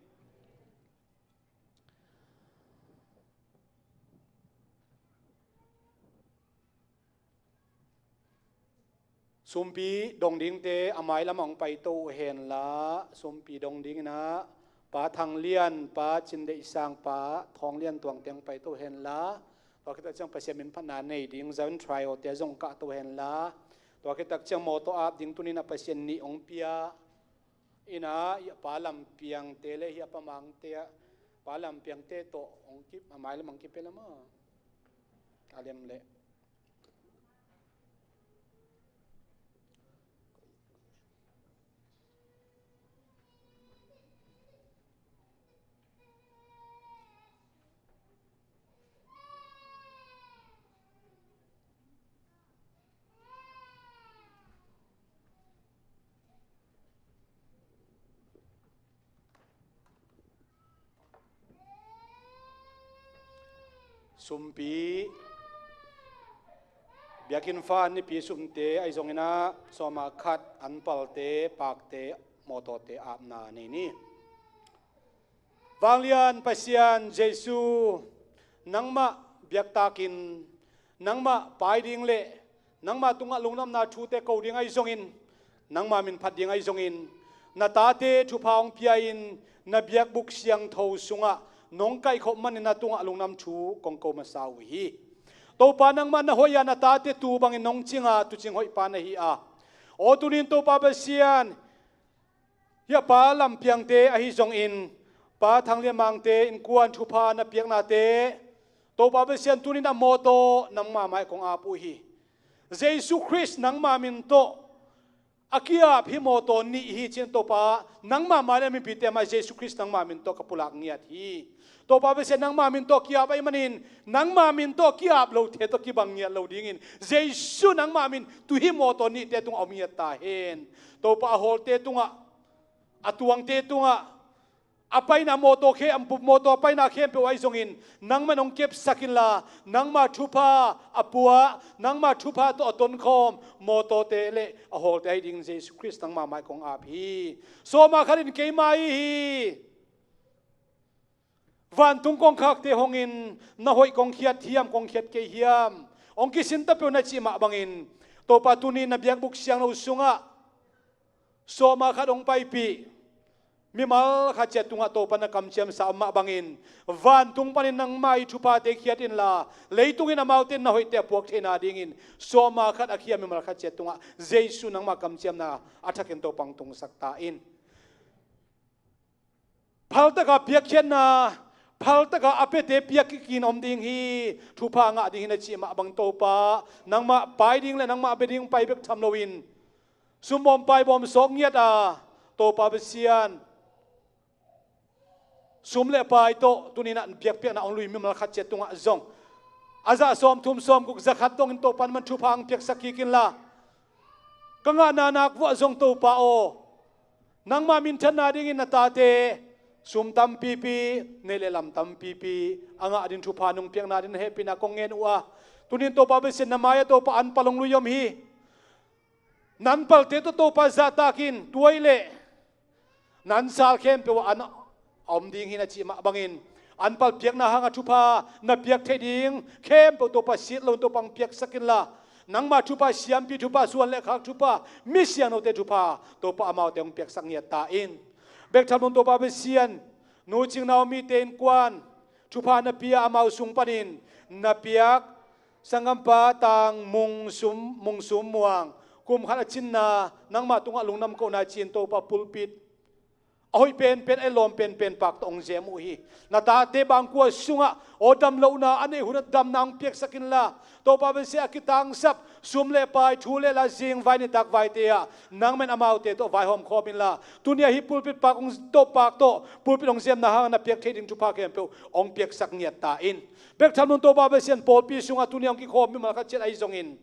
Sumpi dong dingte a mailam ah hong paito uh hen la, sumpi dong ding in ah Pa Thang Lian, Pa Cin Deih Sang, Pa Thawng Lian Tuangte hong paito uh hen la, tua khit tak ciang Pasian min phatna nei ding Zion Trio te zong kahto uh hen la, tua khit tak ciang mawtaw ap ding tuni in ah Pasian nih hong pia in ah, hiah Pa Lam Piangte le hiah Pa Mangte ah, Pa Lam Piangte tawh hong kip, a mailam hong kipia lam ah a lem leh. Sumpi, biakinn fund nipi sumte ahi zong in ah, sawma khat an palte, pakte, mawtawte apna nei ni. Vanglian Pasian Jesu, nangmah biaktakin, nangmah pai ding le nangmah tungah lungdamna thute ko ding ahi zongin, nangmah min phat ding ahi zongin, na tate thupha hong pia-in na biakbuk siangtho sungah nong kaihkhop manin na tungah lungdam thu kong ko masa uh hi. Topa, nangmah na hoih a, na tate tu bangin nong cing a, tuucing hoihpa na hi a, aw tunin Topa Pasian, hiah Pa Lam Piangte ahi zongin, Pa Thang Lian Mangte innkuan thupha na piaknate, Topa Pasian, tunin a mawtaw nangma mai kong ap uh hi. Jesu Khrist nangma min tawh a ki-ap hi mawtaw nih hi, ci-in Topa, nangma mai le mipite mai Jesu Khrist nangma min tawh ka pulak ngiat hi. Topa Pasian, nangma min tawh ki-ap ahih manin, nangma min tawh ki-ap lote tawh kibang ngiat lo dingin, Jesu nangma min tu hi mawtaw nihte tungah om ngiat ta hen. Topa, a hawlte tungah, a tuangte tungah, a paina mawtaw khe, a mawtaw a paina khempeuh ahi zongin nangman hong kepsak inla, nangma thupha a puah, nangma thupha tawh a tonkhawm mawtawte le a hawlte ahi dingin Jesu Khrist nangma mai kong ap hi. Sawma khat in keima hi hi. Vantung kongkhakte hongin na hoih kong khiat hiam, kong khiat kei hiam, hong kisin ta peuh na cih mah bangin, Topa tuni na biakbuk sianglo sungah sawma khat hong paipih mimal khat ciat tungah Topa na kamciamsa om mah bangin, vantung panin nangma i thuphate khiat inla, leitungin amaute in na hoihte a puak theihna dingin sawma khat a khia mimal khat ciat tungah Jesu nangma kamciamna a thakin Topa hong tungsak ta in. Phaltaka piakkhiatna, phaltaka a piate piak kikin om ding hi, thupha ngah ding hi na cih mah bang Topa, nangmah pai ding le nangmah bia ding pai bek tham loin, sum bawm pai bawm sawk ngiat a, Topa Pasian, sum le pai tawh tuni-in ah biakpiakna hong lui mimal khat ciat tungah zong a zah sawmthum sawmguk zakhat dongin Topa nangman thupha hong piaksak kik inla, ka ngahna nak vuah zong Topa aw, nangma minthanna dingin na tate sum tampipi, neih le lam tampipi a ngah ding thupha nong piakna ding na hehpihna kong ngen uh a, tuni-in Topa Pasian na mai-ah Topa an pal hong lui om hi. Nan palte tawh Topa zahtakin tuai le nan sal khempeuh ah an a om ding hi na cih mah bangin, an pal piakna hanga thupha na piak theih ding khempeuh Topa sit loin Topa hong piaksak inla, nangma thupha, siampi thupha, suan le khak thupha, mi siangthote thupha Topa amaute hong piaksak ngiat ta in. Bek tham loin Topa Pasian, Nu Cing Naomi-te innkuan thupha na pia, amau sung panin na piak sanggampa Tang Mung Sum, Mung Sum Muang, kum khat a cinna, nangmah tungah lungdam kohna ci-in Topa pulpit a hoih penpen, a lawm penpen pak tawh hong zem uh hi. Na tate bangkua sungah aw damlohna a neih hunah damna hong piaksak inla, Topa Pasian, a kitangsap sum le pai, thu le la, zing vai nitak vaite ah nangman amaute tawh vaihawm khawm inla, tuni-ah hih pulpit pak hong, tawh pak tawh pulpit hong zemna hangah na piak theih ding thupha khempeuh hong piaksak ngiat ta in. Bek tham loin Topa Pasian, pawlpi sungah tuni hong kikhawm mimal khat ciat ahi zongin,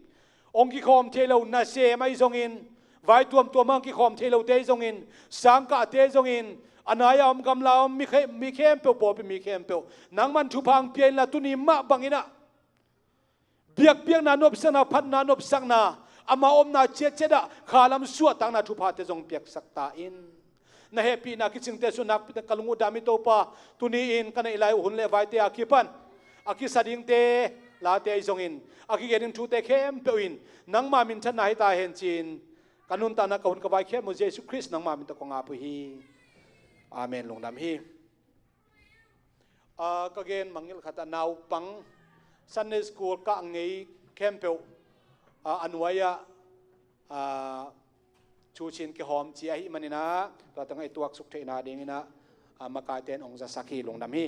hong kikhawm thei lo nasem ahi zongin, vai tuamtuam hong kikhawm thei lote ahi zongin, sangkahte ahi zongin, a nai-a om, gamla om, mi khe-, mi khempeuh, pawlpi mi khempeuh nangman thupha hong pia inla, tuni mah bangin ah biakpiakna nopsakna, phatna nopsakna, ama omna ciatciat ah khalam suahtakna thuphate zong piaksak ta in. Na hehpihna kicingte sung nakpi takin ka lung uh dam hi Topa. Tuni-in ka neih lai uh hun le vaite a kipan a kisa dingte, late ahi zongin, a kigen ding thute khempeuh in nangma minthanna hi ta hen ci-in, ka nuntakna, ka hun, ka vai khempeuh Jesu Khrist nangma min tawh kong ap uh hi. Amen. Lungdam hi. Ah, ka gen mangngilh khat ah, naupang Sunday school kah ngei khempeuh, ah, a nuai-ah, ah, thu cin kihawm ci ahih manin ah, tua teng ah i tuaksuk theihna dingin ah, ah, makaite in hong zasak hi. Lungdam hi.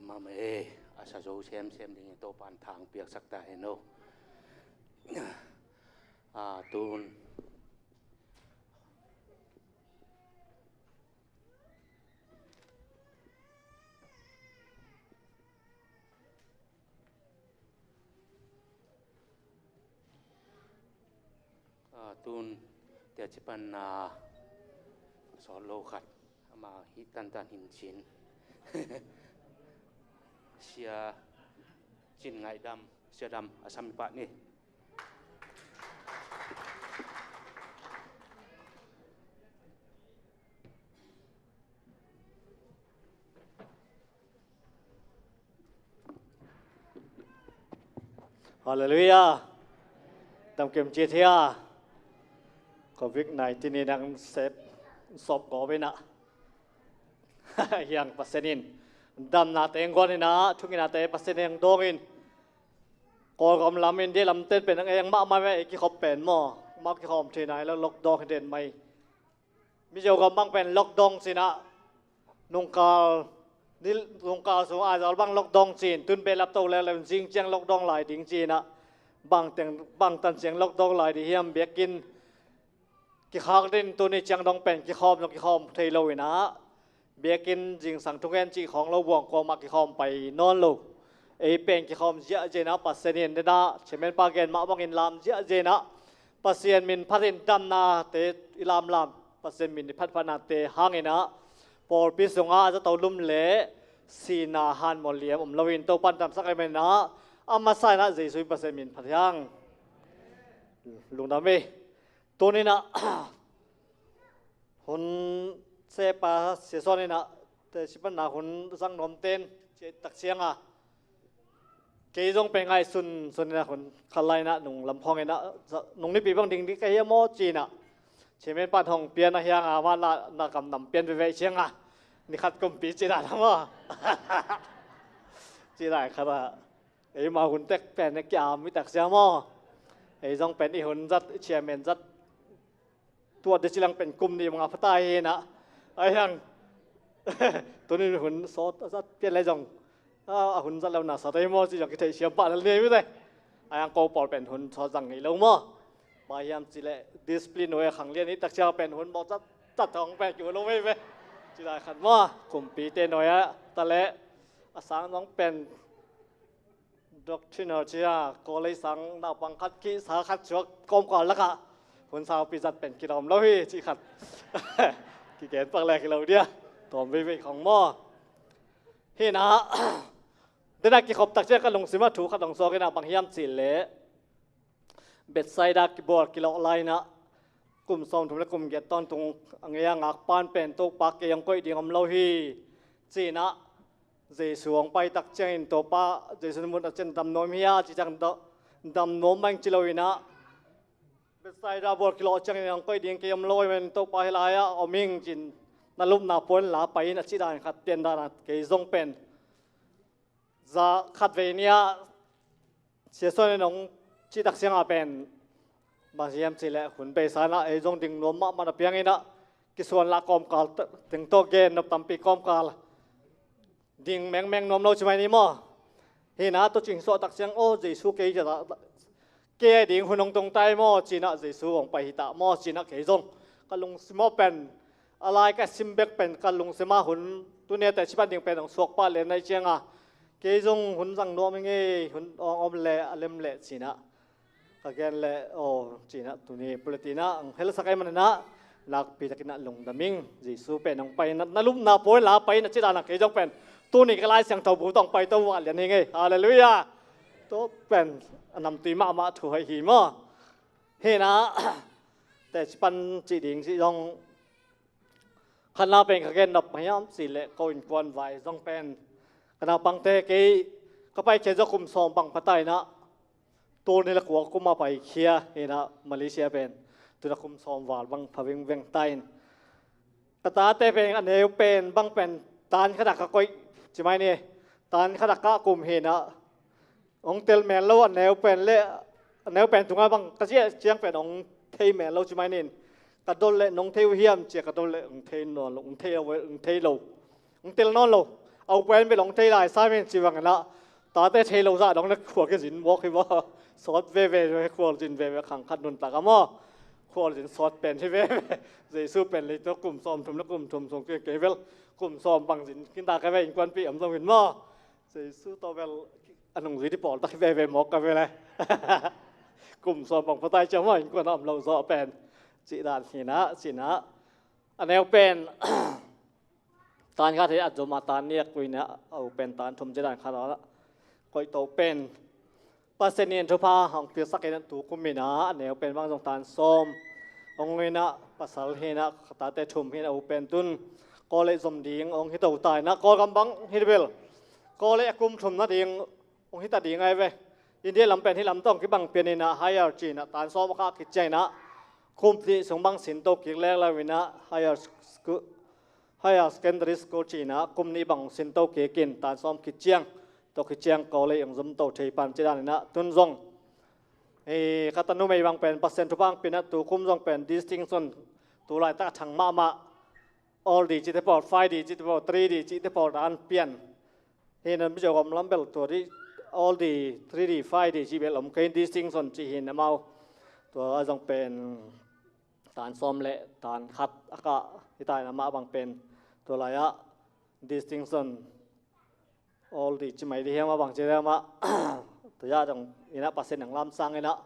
Mama e, a sa zo semsem dingin Topan thang piaksak ta hen aw. A tun A tun tia cipan a sawt lo khat ama hi tantan hin cin. Sia Cin Ngaih Dam, Sia Dam a sami pah ni. Halleluiah. Damkim cit hia? Covid nineteen in ang sep sop gawp inah hiang Pasian in damnate ang guan inah thunginate Pasian in ang dawng in Kawlgam lam India lamten pen ang eng mahmah mah ei kikhop pen maw? Mah kikhawm thei nai lo lockdown hi den mai. Mizo gam bang pen lockdown cinah nungkal ni nungkal sung Aizawl bang lockdown cin tun behlap to leuleu zing ciang lockdown lai ding cinah bang teng bang tan ciang lockdown lai ding hiam biakinn kikhak din tuni ciang dong pen kikhawm dong kikhawm thei lo inah biakinn zingsang thungen cih khawng lo buang kuamah kikhawm pai nawn lo. Ei pen kikhawm ziahziah inah Pasian in denah chairman pa gen mah bangin lam ziahziah inah Pasian min phatin damnate i lamlam Pasian min i phatphatnate hanginah pawlpi sungah a zato lum le sina hanmaw liam om loin Topan damsak ahi maninah a masa inah Jesu in Pasian min phat hiang. Lungdam ei. Tuninah hun sepa siason inah tesipanna hun zang nuamten citak cianga kei zong pe ngaihsun suninah hun khat lainah nung lamkhawng inah nung nipi bang ding ding ka hiam maw cinah chairman pan hong pian a hianga mah na kam nam pian veve cianga nikhat kumpi cinah na maw cinah khatah eima hun tek pen a kiam i taksia maw? Ei zong pen i hun zat i chairman zat tuat de cilang pen kum nih manga phata hinah a hiang tunin hun sawt a zat pian lai zong a hun zat lo na sawt ei maw ci zong kitheih siam pah lel ni mite a hiang ko pawl pen hun sawt zang ngei lo maw? Bang hiam cileh discipline nuai a khanglian i taksia pen hun bawk zat zat hong pen kiu lo vei ve. Ci lai khat maw kumpite nuai a taleh a sang zong pen doctrine cia kawlei sang naupang khat kihsa khat suak kawmkal lakah hun saupi zat pen kilawm lo hi cih khat kigen pak lek hi lo dia tawm veivei khong maw? Hinah denah kikhop takciah ka lungsimah thu khat hong suak inah bang hiam cih leh Bethsaida kibual kilawh lainah kum sawmthum le kum giat tawntung a ngei a ngakpan pen Topa kei hong koih ding om lo hi cinah Jesu hong pai tak ciangin Topa Jesu na mun a cian dam nuam hia ci ciang dam nuam mah ing ci lo inah Bethsaida bual kilawh ciangin hong koih ding kei om lo ahi men Topa hi lai-ah om ing cin na lupna puan la pai in a cih dan khat pian dan a kei zong pen za khat vei ni-ah siason in hong cihtak siangah pen bang hiam cihleh hun beisa inah ei zong ding nuam mahmah na piang inah kisuan lah kawmkal teng tawh gen nop tampi kawmkal ding mengmeng nuam lo ci mai ni maw? Hinah tawcing suahtak siang aw Jesu kei zata kei a ding hun hong tungtai maw cinah Jesu hong pai hitah maw cinah kei zong ka lungsim aw pen a lai ka sim bek pen ka lungsim ah hun tunia teh cipan ding pen hong suak pah lian nai cianga kei zong hun zang nuam hi ngei hun awng om leh a lem leh cinah ka gen leh aw cinah tuni puleh tinah hong helsak ai mananah nakpi takinah lungdam ing. Jesu pen hong pai na lupna pawi la pai na cidanah kei zong pen tuni ka Lai Siangtho bu tawh hong pai to vah lian hi ngei. Halleluiah. Tua pen a namtui mahmah thu hai hi maw? Hinah teci pan cih ding cih zong khatna pen ka gen nop hiam cihleh ko innkuan vai zong pen ka naupangte kei ka paikhia zong kum sawm bang pha ta inah tul nih le kua kum a paikhia hinah Malaysia pen tuna kum sawm val bang pha vingveng ta in ka tate pen a neu pen bang pen tan khatah ka koih ci mai ni tan khatah ka kum hinah hong tel mel lo a neu pen le a neu pen tungah bang ka ziah ciang pen hong thei mel lo ci mai nin ka dol leh nong thei uh hiam cia ka dol leh hong thei nawn lo hong thei lo hong thei lo hong tel nawn lo Au pen bel hong thei lai sa men ci bangin ah, tate thei lo zah dong le khua kizin mawk hi maw? Sawt veve, khualzin veve, khang khat nuntak a maw? Khualzin sawt pen hi veve. Jesu pen lei tawh kum sawm thum le kum thum sung kei, kei bel kum sawm bang zin kinta ka ve, innkuanpih om zongin maw? Jesu tawh bel a nungzui dih pawl tak hi veve mawk ka ve le. Kum sawm bang phatai cia maw, innkuan a om lo zawh pen. Cih dan hi na, cih na. A neu pen tan khat hi a zom a, tan nih a kuina, a u pen tan thum ci dan khat a koih to pen Pasian in thupha hong piaksak in ah, tu kum in ah a neu pen bang zong tan sawm hong in ah, pasal hi in ah, tate thum hi in ah, a u pen tun Kawlei zom ding hong hi to ta in ah, Kawlgam bang hi bel Kawlei a kum thum nading hong hi ta ding ai ve. India lam pen hih lam tawh kibang pian in ah, higher ci in ah, tan sawm a kah khit ciang in ah, kum nih sung bang sin to kik lek lo in ah, higher school, higher secondary school ci in ah, kum nih bang sin to kik in, tan sawm khit ciang, tawh khit ciang Kawlei hong zom to thei pan ci dan in ah, tun zong, eh, ka tanu mei bang pen Pasian thupha hong pia in ah, tu kum zong pen distinction, tu laitak a thang mahmah, all D cihte pawl, five D cihte pawl, three D cihte pawl dan pian. Hi in ah, Mizoram lam bel tua di all D, three D, five D cih bel om kei in, distinction cih hi in ah, amau tua zong pen tan sawm le tan khat a kah hi ta in ah, amah bang pen tua lai ah distinction, all D ci mai di hiam, a bang ci hiam ah, tua zah dong in ah Pasian in hong lamsang in ah,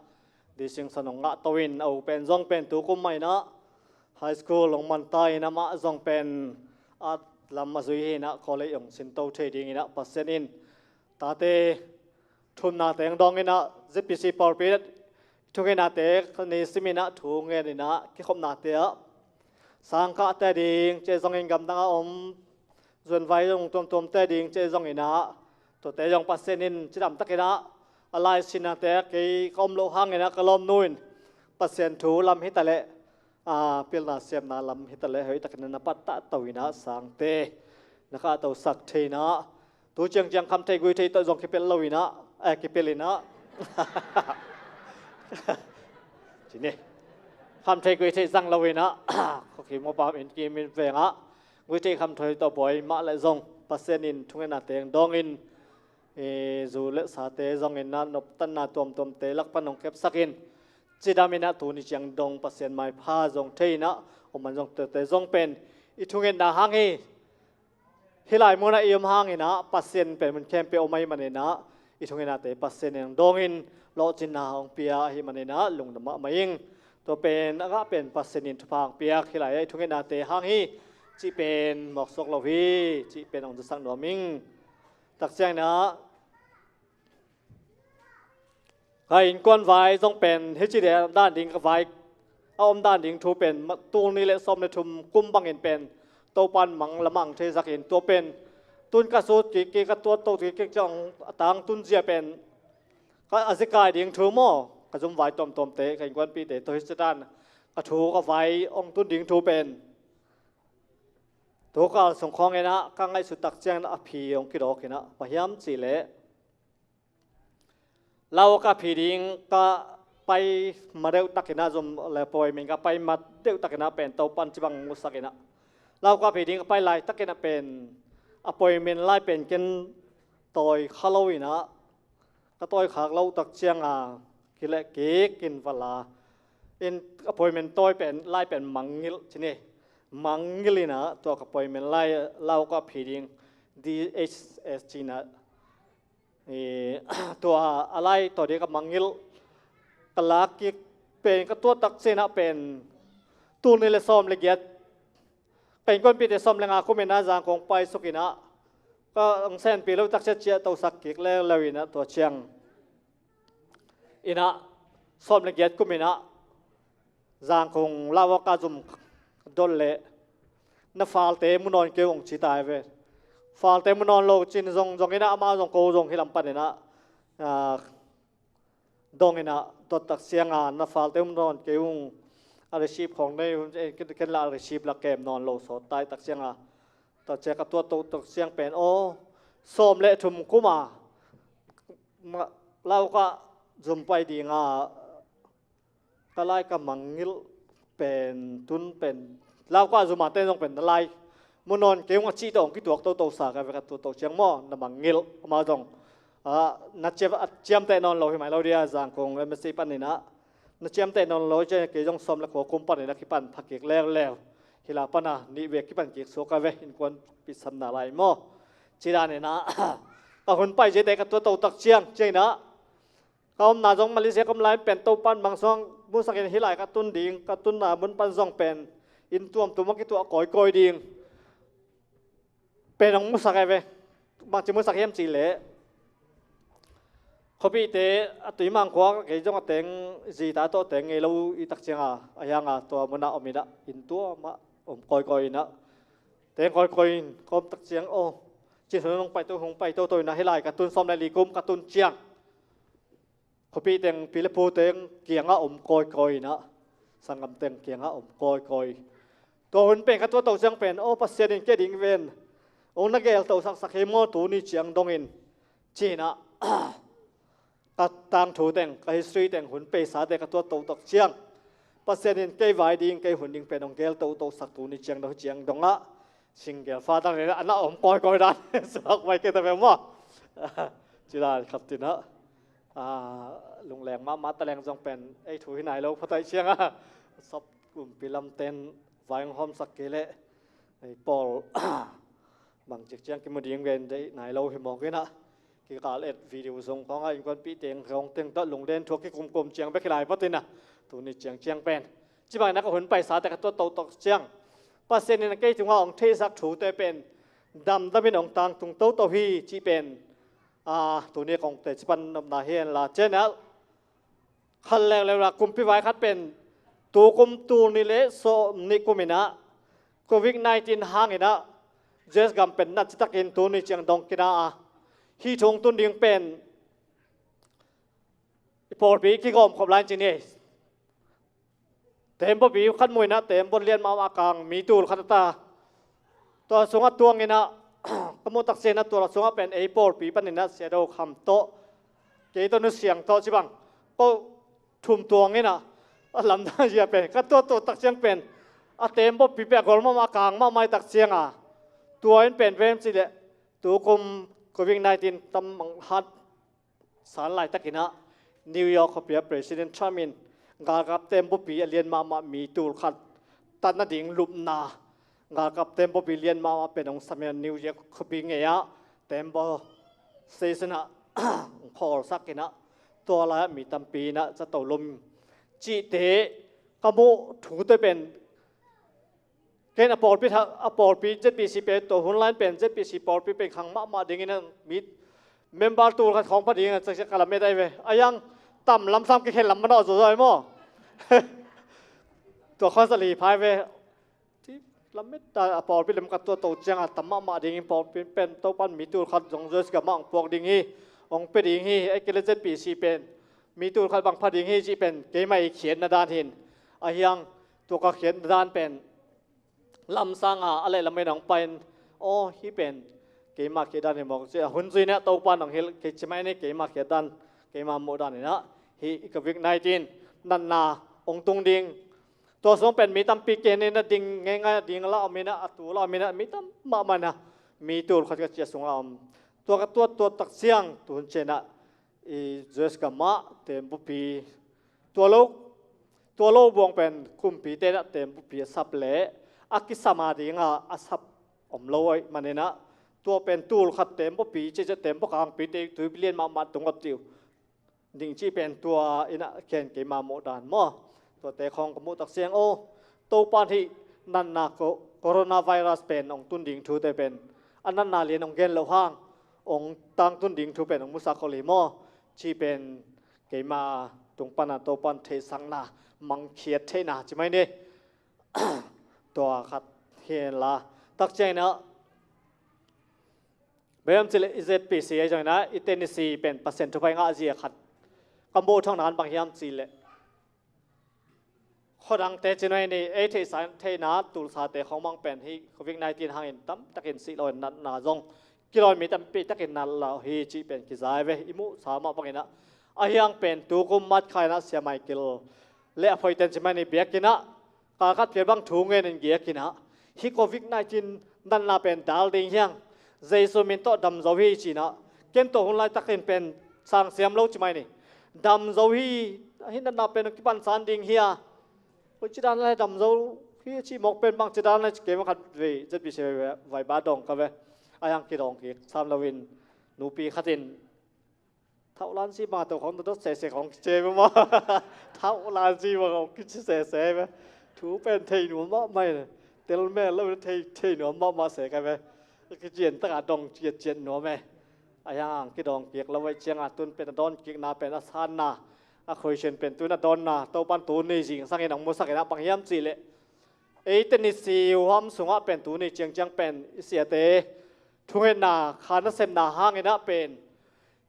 distinction hong ngah to in, a u pen zong pen tu kum mah in ah high school hong man ta in ah, amah zong pen art lam a zui hi in ah, Kawlei hong sin to thei ding in ah, Pasian in tate thumnate hong dawng in ah, ZPC pawlpi in ah thungetnate ka nei sim in ah, thu ngen in ah, kikhopnate ah, sangkahte ding, cih zongin gamdang a om zuanvai zong tuamtuamte ding, cih zong in ah, tuate zong Pasian in cidam tak in ah, a lai sinnate ah kei ka om loh hang in ah, ka lawmnu in Pasian thu lam hi ta leh, a, pilna siamna lam hi ta leh, hoih takin na pattah to in ah, sangte na kahtosak thei in ah, tu ciangciang kham thei gui thei tawh zong kipelh lo in ah, eh, kipelh in ah. Ci ni. Kham thei gui thei zang lo in ah, khuakhim ngawpam inn kim inn veng ah gui thei kham thei tawh buai mah leh zong, Pasian in thungetnate hong dawng in, eh, zu le sate zong in ah, noptanna tuamtuamte lak pan hong kepsak in, cidam in ah, tuni ciang dong Pasian maipha zong thei in ah, om man zong, tuate zong pen i thungetna hang hi. Hih lai munah i om hang in ah, Pasian pen mun khempeuh om ahih manin ah, i thungetnate Pasian in hong dawng in, lawhcinna hong pia ahih manin ah, lungdam mahmah ing. Tua pen a ngah pen Pasian in thupha hong piak, hih lai ah i thungetnate hang hi cih pen mawksuak lo hi, cih pen hong zasak nuam ing. Tak ciang in ah, ka innkuan vai zong pen hih ci dan ding, ka vai a om dan ding thu pen ma-, tul nih le sawm le thum kum bangin pen Topan mang lamang theisak in, tua pen tun ka sut kik kik, ka tuat to kik kik ciang, a tangtun zia pen ka, a zikai ding thu maw, ka zum vai tuamtuamte, ka innkuanpihte tawh hih ci dan, ka thu, ka vai hong tun ding thu pen tu kal sung khawng in ah ka ngaihsut tak ciangin a phi hong kidawk in ah, bang hiam cih leh, Lauka phi ding ka pai ma deuh tak in ah, zum le appointment ka pai ma deuh tak in ah pen Topan ci bang musak in ah, Lauka phi ding ka pai laitak in ah pen appointment lai pen ken tawi kha lo in ah, ka tawi khak loh tak ciang a, kileh kik in va la in, appointment tawi pen, lai pen mangngilh ci ni. Mangngilh in ah tua ka appointment lai, Lauka phi ding D H S ci in ah, i, tua a lai tawi ding ka mangngilh, ka lak kik pen, ka tuat tak ciang ah pen tul nih le sawm le giat, ka innkuanpihte sawm le nga kum in ah Zangkong paisuk in ah, ka hong senpi lo tak ciang ciahtosak kik leuleu in ah, tua ciang in ah, sawm le giat kum in ah Zangkong Lauka zum dot leh, na falte mu nawn kei ung ci ta ve. Falte mu nawn lo cin zong, zong in ah, amau zong, ko zong hih lam pan in ah, ah, dong in ah, dot tak ciang a, na falte mu nawn kei ung, a receipt khawng nei un, eh, ken, ken lah a receipt la kem nawn lo sawt tai tak ciang a, tua ciang ka tuat to tak ciang pen, aw, sawm le thum kum a, ma, Lauka zum pai ding a, ka lai ka mangngilh pen, tun pen, Lauka zum a ten zong pen na lai mu nawn kei ung a cih tawh hong kituak toto sa ka ve ka tuat to ciang maw, na mangngilh. Amah zong, ah, na ciam, a ciamteh nawn lo hi mai lo dia, Zangkong M S C panin ah na ciamteh nawn lo ciang kei zong sawm le kua kum panin a kipan pha kik leuleu. Hi la pana nih vek kipan kik suak ka ve, innkuanpihna lai maw. Ci danin ah ka hun pai ziate ka tuat to tak ciang, ciangin ah ka omna zong Malaysia ka om lai pen Topan bang suang musakin hih lai ka tun ding, ka tunna mun pan zong pen inn tuamtuam a kituah kawikawi ding pen hong musak e ve. Bangci musak hiam cih leh, khuapihte a tui mangkhuak kei zong a teng, zita tawh teng ngei lo i tak cianga, a hianga tua muna om inah inn tuamah om kawikawi inah teng kawikawi in ka om tak ciang, aw, cin hun hong paito, hong paito to inah hih lai ka tun, sawm le li kum ka tun ciang khuapi teng, pi le pu teng kiangah om kawikawi inah, sanggam teng kiangah om kawikawi. Tua hun pen ka tuat to ciang pen, aw, Pasian in kei ding ven hong na gelto saksak hi maw tuni ciang dongin, ci inah ka tangthu teng, ka history teng hun peisate ka tuat to tak ciang, Pasian in kei vai ding, kei hun ding pen hong gelto to sak tuni ciang dong, ciang dongah single father le a na om kawikawi dan suak vai kei ta ve maw. Ci dan khat tinah, ah, lungleng mahmah taleng zong pen ei thu hi nai lo, pha taih cianga sap kumpi lamten vai hong hawmsak kei leh ei pawl bang cikciang kimu ding ven deih nai lo hi mawk inah, kikal et video zong khawngah innkuanpih teng khawng teng tawh lunglen thuak kikumkum ciang bek hi lai pawt inah tuni ciang ciang pen, ci bangin ah ka hun paisate ka tuat to tak ciang, Pasian in kei tungah hong theihsak thute pen damdamin hong tangtung toto hi cih pen, ah, tuni kong teci pan nopna hi henla. Cianah khat leuleu la, kumpi vai khat pen tukum tul nih le sawm nih kum inah covid nineteen hang inah U S gam pen nat citakin tuni ciang dong kina a, hih thu hong tun ding pen i pawlpi kigawm khop lai ci ni. Tembaw pi khat mu inah tembaw lian mahmah kang mi tul khat a ta. Tua sungah tuang inah ka muh tak ciangin ah tua sungah pen ei pawlpi panin ah Sia Do Kham tawh, kei tawh Nu Siang tawh ci bang, ko thum tuang inah a lamdang zia pen ka tuat tuat tak ciang pen a tembaw pi pen a gol mahmah, a kang mahmah i tak cianga, tua in pen vem cih leh tukum covid nineteen tam mang hat san laitakin ah New York khuapi ah President Trump in galkap tembaw pi a lian mahmah mi tul khat tat nading lupna, galkap tembaw pi lian mahmah pen hong sam hi a, New York khuapi ngei ah tembaw station ah hong khawlsak inah tua lai-ah mi tampi inah zato lum cihte ka muh thute pen, ken a pawlpi tha-, a pawlpi Z P C pen tua hun lai pen Z P C pawlpi pen khang mahmah dingin ah mi member tul khat khawng pha dingin ah cakciak ka lamet ai ve. A hiang tam lamsang kikhen lam manawh zawzaw ai maw. Tua khawng sa li phai ve. Ci lamet ta, a pawlpi lam ka tuat to cianga tam mahmah dingin pawlpi pen Topan mi tul khat zong U S gam ah hong puak ding hi, hong pia ding hi, ei kei le Z P C pen mi tul khat bang pha ding hi cih pen keimah i khiatna dan hin. A hiang tua ka khiatna dan pen lamsanga a leh lamen hong pai in, aw, hih pen keimah khiat dan hi mawk ci a, hun zui inah Topan hong hilh kei ci mai ni, keimah khiat dan, keimah muh dan inah hih covid nineteen natna hong tung ding. Tua sung pen mi tampi ken inah ding ngeingai a ding la om inah, a tu la om inah mi tam mahmah inah mi tul khat ka ci a sungah om. Tua ka tuat tuat tak ciang tuhun cianah i U S gam ah tembaw pi, tua lo, tua lo buang pen kumpite inah tembaw pi a sap leh a kisam a dinga a sap om lo ahih manin ah tua pen tul khat tembaw pi cihciah tembaw kangpite tuipi lian mahmah tung awt ding uh ding cih pen tua inah ken keimah muh dan maw. Tuate khawng ka muh tak ciang, aw, Topan hih natna ko-, coronavirus pen hong tun ding thute pen a natna lian hong gen loh hang hong tangtun ding thu pen hong musak khol hi maw cih pen keima tung pana Topan theihsakna, mangkhiat theihna ci mai ni. Tua khat hi henla, tak ciangin ah bang hiam cih leh i Z P C ahi zongin ah i Tennessee pen Pasian thupha i ngah zia khat ka muh thawhna bang hiam cih leh, khuadangte ci nuai ni, ei theihsa, theihna tulsate khawng mang pen hih covid nineteen hangin tamtakin sih lo in natna zong kilawi, mi tampi takin nat lo hi cih pen kizai ve, i muhsa mah bangin ah. A hiang pen tukum March kha inah Sia Michael le a phoiten ci mai ni biakinn ah kal khat phial bang thu ngenin giakin ah hih covid nineteen Natna pen dal ding hiang, Jesu min tawh dam zo hi cinah, ken tawh hun laitakin pen sang siam lo ci mai ni. Dam zo hi, hih natna pen hong kipansan ding hi a, koi ci dan lai dam zo hi a cih mawk pen bang ci dan lai ci kei mah khat vei Z B C vai ba dawng ka ve. A hiang kidawng kik sam loin nupi khatin thauh lan si ma to khong dot sese khong kice ma ma. Thauh lan si ma khong kici sese ma. Thu pen thei nuam mahmah in, tel mel lo thei, thei nuam mahmah se ka ve. Kician taka dong ciat ciat nuam e. A hiang kidawng kik lo vai cianga tun pen a dawn kikna pen a sanna, a khuaisin pen tun a dawnna, Topan tuni zingsangin hong musak inah bang hiam cihleh, eite ni si huam sungah pen tuni ciangciang pen i siate thungetna kha nasepna hanginah pen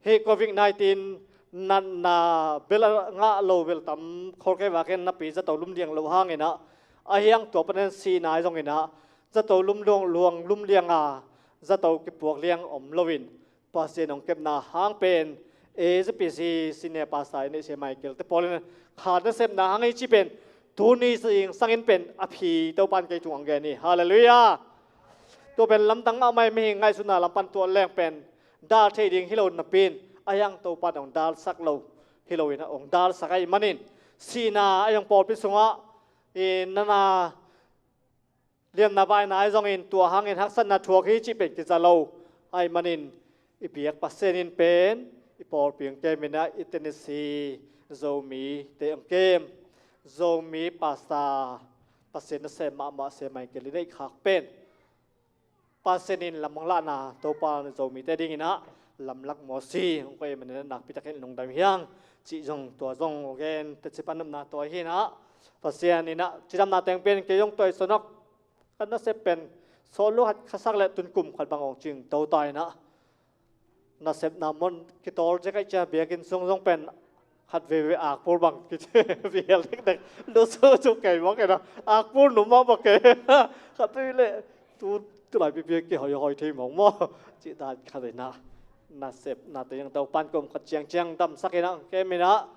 hih Covid nineteen natna bel a ngah lo bel tam khol kei vakin napi zato lumliang lo hanginah, a hiang tua panin sihna i zonginah zato lumluang luang lumlianga zato kipuak liang om loin Pasian hong kepna hang pen A Z P C senior pastor i neihsia Michael te pawl in kha nasepna hang i ci pen tuni zingsangin pen a phi Topan kei tung hong gen hi. Halleluiah. Tua pen lamdang mahmah hi, mihing ngaihsutna lam pan tuah leng pen dal thei ding hi lo napi-in a hiang Topan hong dalsak lo hi loin hong dalsak ahih manin sihna a hiang pawlpi sungah i nana liamna baina ahi zongin tua hangin haksatna thuak hi cih pen kiza lo ahih manin i biak Pasian in pen i pawlpi hong kem inah i Tennessee Zomite hong kem, Zomi pastor Pasian nasem mahmah sia Michael i neih khak pen Pasian in lam hong lahna Topa Zomite dinginah lamlak mawsi hong koih manin nakpi takin lungdam hiang cih zong tua zong aw gen teci pan nopna tua hinah Pasian inah cidamna teng pen kei zong tua i sonok kan nasep pen sawt lu khat khasak le tun kum khat bang awng cing to ta inah nasepna mon kitawl cia kaih cia biakinn sung zong pen khat veve akpur bang kici vial dekdek lusu cu kei mawk inah akpur num mah bawk kei khat veve le tu tulai pipi kihoihoi thei mawk maw cih dan khat inah nasepna te yang Topan kum khat ciangciang damsak inah kem inah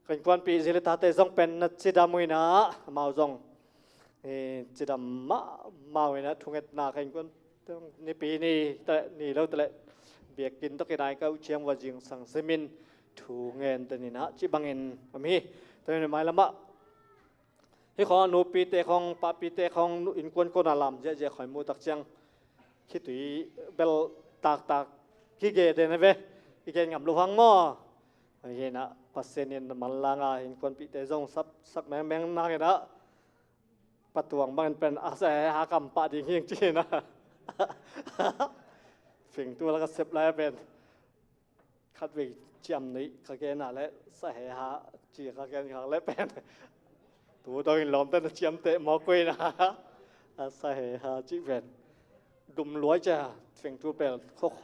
ka innkuanpih zi le tate zong pen na cidam uh inah amau zong cidam mahmah uh inah thungetna ka innkuan nipi ni taleh ni lo taleh biakinn tawh kinai ka uh ciang va zingsang simin thu ngen den inah cih bangin om hi. Tua hi mailamah hih khawng nupite khawng papite khawng innkuan kona lam ziahziah khoi muh tak ciang khitui bel taktak kige den a ve. I gen ngam lo hang maw? Hinah Pasian in manlanga innkuanpihte zong sap sak mengmeng nanginah patuang bangin pen a sa he ha kam pah ding hing cinah fingtu laka sep lai a pen khat vei ciam neih ka gen a le sa he ha ci ka gen khak le pen tu dongin lawmte na ciamteh mawk uh inah a sa he ha cih pen dum luai cia fengtu pel khok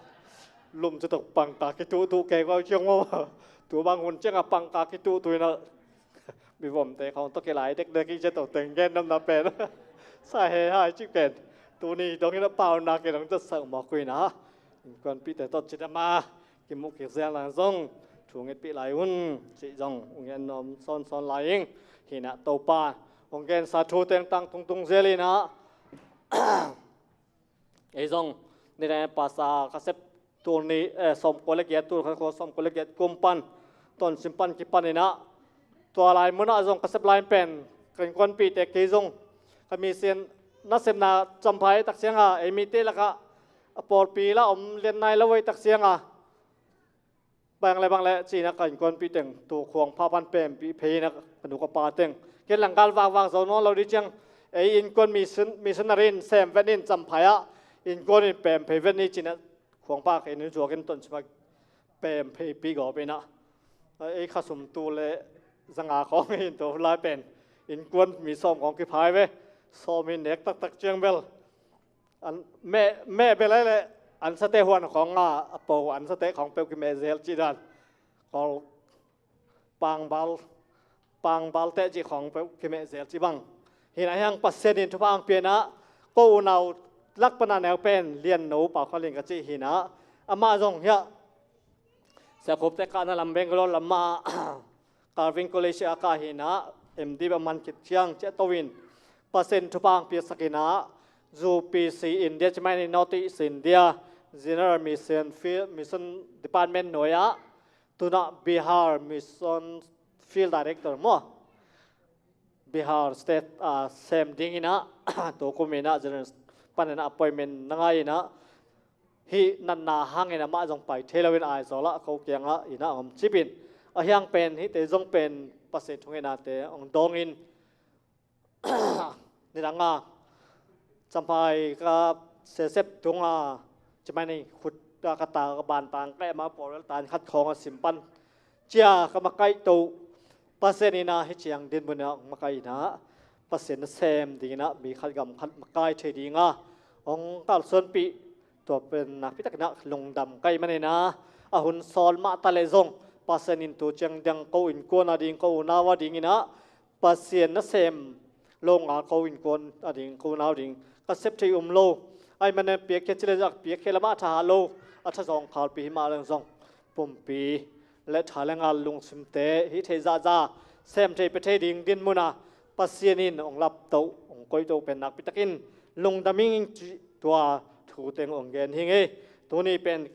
lum cu tok pangka kituhtuh kei ko ciang maw? Tu bang hun ciangah pangka kituhtuh inah mivomte khawng tawh kilai dekdek i cia to teng gen namna pen sa he hai cih pen tuni dongin a paunak in hong zatsak mawk uh inah innkuanpihte tawh cidam a kimuh kik ziang lang zong thu ngetpih lai un cih zong ung en nuam sawnsawn lai ing. Hinah Topa hong gensa thu teng tang tungtung zel inah ei zong nidang pasa ka sep tul ni eh, sawmkua le giat tul khat khua sawmkua le giat kum pan tonsim pan kipan inah tua lai munah zong ka sep lai pen ka innkuanpihte kei zong ka mission nasepna Champhai tak cianga ei mite lakah a pawlpi la om lian nai lo ei tak cianga bang le bang le cinah ka innkuanpih teng tu khuangpha pan pempih phei inah ka nu ka pa teng ken langgal vakvak zo nawn lo dih ciang ei innkuan mission missionary in sem vet in Champhai ah innkuan in pem phei vet ni cinah khuangpha ka inn in zuakin tonchima pem phei pih gawp inah ei khasum tu le zanga khawng in tu lai pen innkuan mi sawm khawng kiphai ve. Sawm in nek taktak ciang bel an meh meh belai le ansate huan khawng a a po ansate khawng peuh kimeh zel cih dan kawl pangbal pangbal teh cih khawng peuh kimeh zel cih bang. Hinah hiang Pasian in thupha ang pianah ko unau lak pana neu pen lian no pau khaling ka cih hinah amah zong hiah siakhupte kahna lam Bangalore lamah Calvin College a kah hinah M D a man khit ciang ciah to in Pasian thupha ang piasak inah U P C India, cimai ni North East India General Mission Field, Mission Department nuai ah, tunah Bihar Mission Field Director maw, Bihar State a sem dingin ah, tukum in ah General panin ah appointment na ngai in ah, hih natna hangin amah zong pai thei loin Aizawl ah ko kiangah in ah om cipin, a hiang pen hihte zong pen Pasian thungetnate hong dawngin, nidang a Champhai ka sesep tunga cimai ni khut ka ta ka ban tang ka ema pawlrel tan khat khawng a sim pan cia ka makaih to. Pasian in ah hih ciang dinmun ah hong makaih in ah Pasian nasem dingin ah mi khat gam khat makai thei dinga hong kalsuanpih, tua pen nakpi takin ah lungdam ka hih manin ah, a hun sawl mah ta leh zong Pasian in tu ciang dang ko innkuan a ding, ko unau a dingin ah Pasian nasem lo ngal ko innkuan a ding, ko unau ding ka sep thei um lo. Ahih manin piakkhiat ci leh zong piakkhiat lamah a tha lo, a tha zawngkhalpi hi mah leng zong pumpi le tha le ngal lungsimte hih theih zahzah sem thei pia thei ding dinmun ah Pasian in hong laptoh, hong koihtoh pen nakpi takin lungdam ing, tua thu teng hong gen hi ing ei. Tuni pen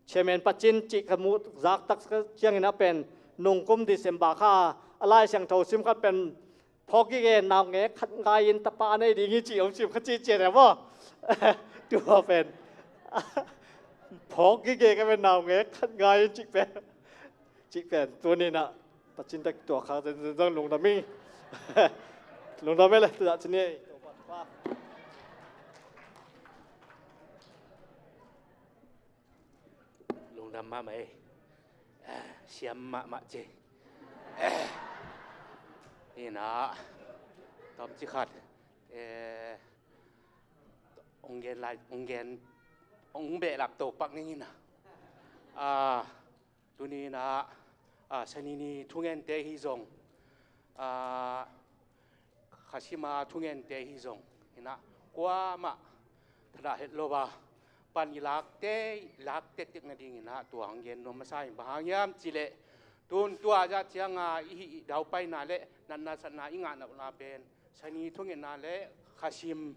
Chairman Pacin cih ka muh zak tak ciangin ah pen nungkum December kha a Lai Siangtho sim khat pen phawk gige naungek khat ngai-in tapa nei ding hi cih hong sim kha cih cian e maw? Tua pen phawk gige ka pen naungek khat ngai-in cih pen, cih pen tuni in ah Pacin tak tua kha zong lungdam ing. Lungdam e le, tua ci ni. Lungdam mahmah ei. Siam mahmah ci. Ina, tom ci khat. Eh, ong gen lai, ong gen, ong behlap to pak ning ina. Ah, tuni ina, ah, sanini thungente hi zong. Ah, Khasima thungente hi zong ina kuamah thadah het lo a pan i lakte, i lakte tek nading ina tua hong gen nuam masa in bang hang hiam cih leh tun tua zah cianga i hih i daupaina le natna satna i ngahna pen sani thungetna le khasim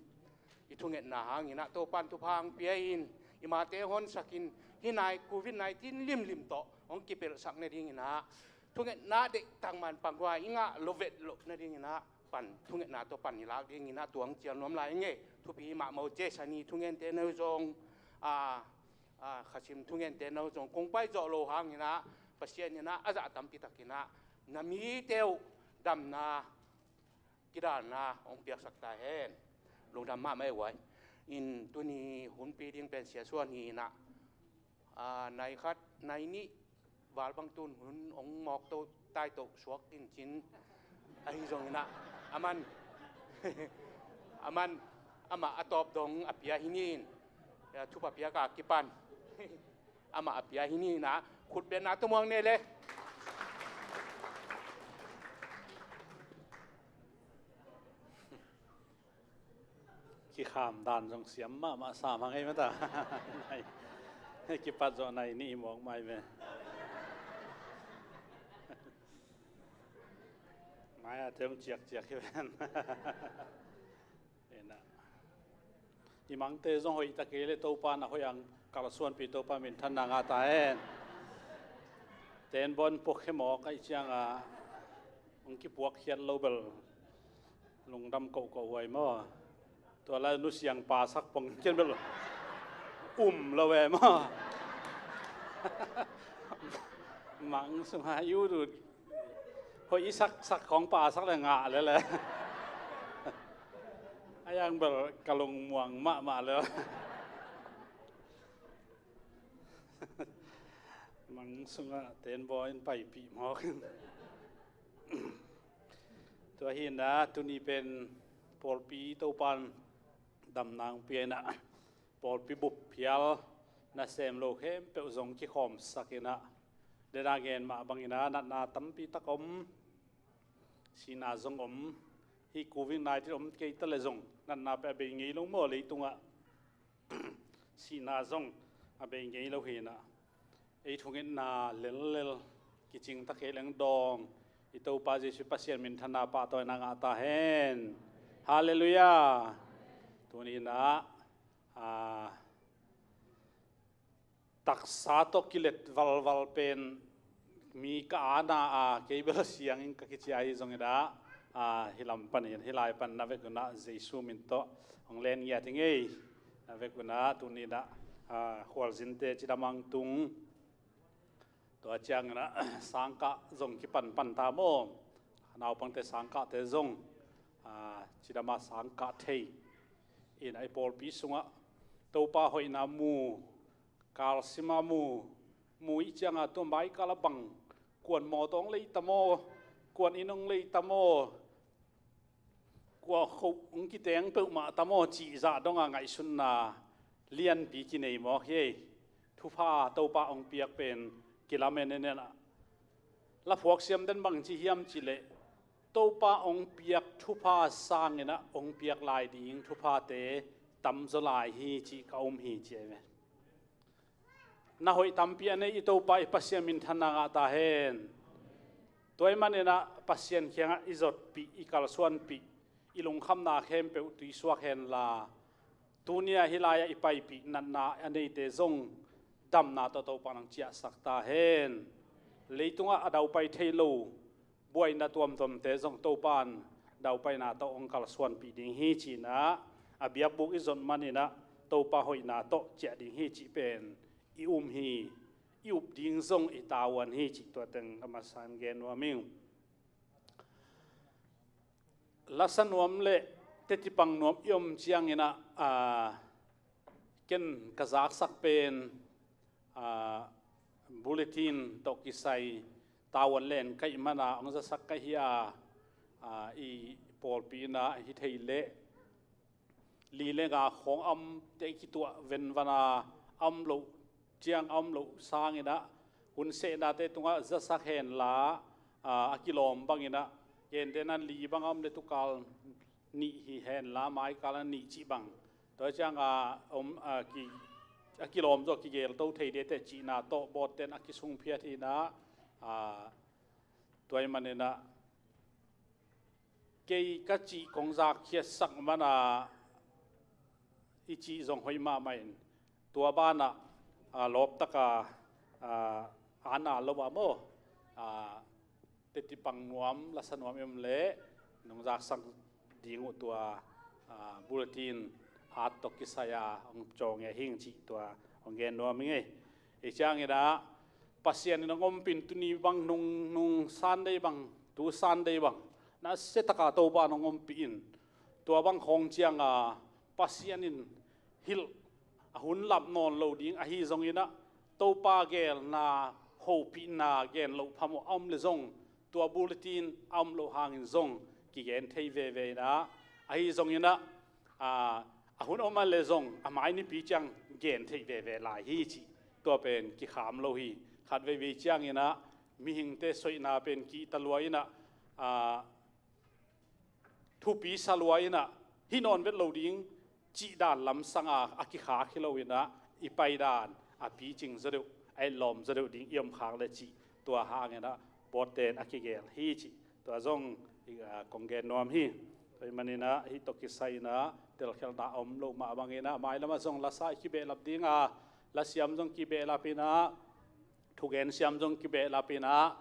i thungetna hang ina Topan thupha hong pia in i mate honsak in hih nai covid nineteen limlim tawh hong kipelhsak nading ina thungetna deihtak man pangua i ngah lo vet loh nading ina pan thungetna tawh pan i lak ding ina tuang cial nuam lai ing ei. Thupi mah mo ce sani thungente no zong, a, a, khasim thungente no zong kong pai zawh lo hang ina Pasian ina a zah tampi tak ina na mite uh damna kidalna hong piaksak ta hen. Lungdam mahmah ei uai. In tuni hunpi ding pen siasuan hi ina, a, nai khat, nai nih val bang tun hun hong mawk to, tai to suak in cin ahi zong ina, aman, aman, amah a tawp dong a pia hi ni in, a, thupha piak a kipan amah a pia hi ni ina khutbetna tumuang ne le. Kikham dan zong siam mahmah sam hang ei mata. Kipat zawh nai nih i mawk mai ve. Mai a te hong ciakciak hi ven. Ina. I mangte zong hoih ta kei le Topa na hoih ang kalsuanpi Topa minthanna ngah ta hen. Ten bon puak khe mawk ahi cianga hong kipuak khiat lo bel lungdam kohkoh huai maw? Tua lai nusiang pa sak pong kian bel um lo ve maw? Mang sunga i ut ut hoih i sak sak khong pa sak le ngah le le. A yang bel ka lungmuang mahmah le. Mang sungah tenbaw in paipih mawk. Tua hi na tuni pen pawlpi Topan damna hong pia inah pawlpi bup phial nasem lo khempeuh zong kikhawmsak inah dena gen mah bang inah natna tampi tak om. Sihna zong om. Hih covid nineteen om kei ta le zong natna peh a bei ngei lo maw leitungah. Sihna zong a bei ngei lo hi inah ei thungetna lellel kicing ta kei leng dawng i Topa Jesuh Pasian minthanna pahtawina ngah ta hen. Halleluiah. Tuni-in ah, ah, taksa tawh kilet valval pen mi ka ana a, kei bel siangin ka kici ahi zongin ah, ah, hih lam panin, hih lai pan na vekun ah Jesu min tawh hong len ngiat hi ing ei. Na vekun ah tuni-in ah, ah, khualzinte cidam ang tung. Tua ciangin ah sangkah zong kipanpan ta maw? Naupangte sangkahte zong, ah, cidam a sangkah thei in ah i pawlpi sungah Topa hoihna mu, kalsim a mu, mu i hih ciangin ah tua baikal ah bang, kuan mawtaw hong lei ta maw, kuan inn hong lei ta maw, kua khoh hong kiteng peuhmah ta maw cih zah dong a ngaihsutna lianpi kinei mawk hi. Thupha Topa hong piak pen kilamen en en ah, laphuak siam den bang ci hiam cih leh, Topa hong piak thupha sangin ah hong piak lai ding thuphate tamzaw lai hi cih ka um hi ci hi ve. Na hoih tampi a nei i Topa i Pasian minthanna ngah ta hen. Tua ahih manin ah Pasian kiangah i zotpih, i kalsuanpih, i lungkhamna khempeuh tuisuak henla, tuni-a hih lai-ah i paipih natna a neite zong damna tawh Topa in hong ciahsak ta hen. Leitungah a daupai thei lo buaina tuamtuamte zong Topa in daupaina tawh hong kalsuanpih ding hi ci-in ah, a biakbuk i zot manin ah Topa hoihna tawh ciah ding hi cih pen i um hi. I up ding zong i tavuan hi cih tua teng a masa in gen nuam ing. Lasa nuam le tetipang nuam i om ciangin ah, aa, ken ka zaksak pen, aa, bulletin tawh kisai tavuan len ka hih manin ah hong zasak ka hi a, aa, i pawlpi in ah hi thei leh li le nga khawng a omte kituah venvan a, a om loh ciang a om loh sangin ah hun sehnate tungah zasak henla, aa, a kilawm bangin ah, gentehna in li bang a om le tukal nih hi henla, maikal ah nih cih bang, tua ciang a om, aa, ki, a kilawm zaw kigelto thei ding teh cihna tawh bawtte in a kisungphiat hi-in ah, aa, tua ahih manin ah kei ka cih kong zakkhiatsak manin ah i cih zong hoih mahmah in, tua banah, aa, lawptak a, aa, ana lo a maw, aa, tetipang nuam, lasa nuam i om leh nong zaksak ding uh tua, aa, bulletin at tawh kisai a hong cawng hi ing cih tua hong gen nuam ing ei. Hi ciangin ah Pasian in hong ompih in, tuni bang nung, nung Sunday bang, tu Sunday bang, nasia taka Topa in hong ompih in, tua bang khawng ciang a Pasian in hilh a hun lap nawn lo ding ahi zongin ah, Topa geelna hopihna gen loh phamawh a om le zong, tua bulletin a om loh hangin zong kigen thei veve in ah, ahi zongin ah, aa, a hun om a le zong a mai nipi ciang gen theih veve lai hi cih tua pen kikham lo hi. Khat veivei ciangin ah mihingte soihna pen kihta lua in ah, aa, thupi sa lua in ah, hih nawn vet lo ding cih dan lamsang a, a kikhak hi lo in ah, i paidan a picing zaw deuh, a etlawm zaw deuh ding i om khak le cih, tua hangin ah bawtte in a kigel hi cih tua zong, aa, kong gen nuam hi. Tua ahih manin ah hih tawh kisai in ah telkhialhna a om loh mah bangin ah, mailam ah zong lasa i kibehlap ding a, lasiam zong kibehlap in ah, thugen siam zong kibehlap in ah,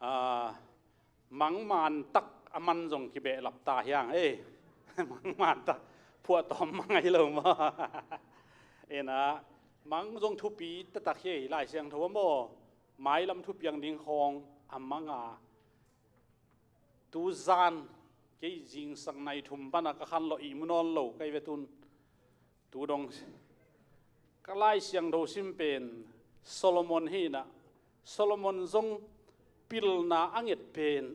aa, mangman tak a man zong kibehlap ta hi hang ei. Mangman tak, phuahtawm mang ahi lo maw? In ah, mang zong thupi taktak hi ei, Lai Siangtho ah maw, mailam thupiang ding khawng a mang a, tu zan kei zingsang nai thum pan a ka khanlawh ihmu nawn lo ka hi ve tun. Tu dong ka Lai Siangtho sim pen Solomon hi in ah, Solomon zong pilna a nget pen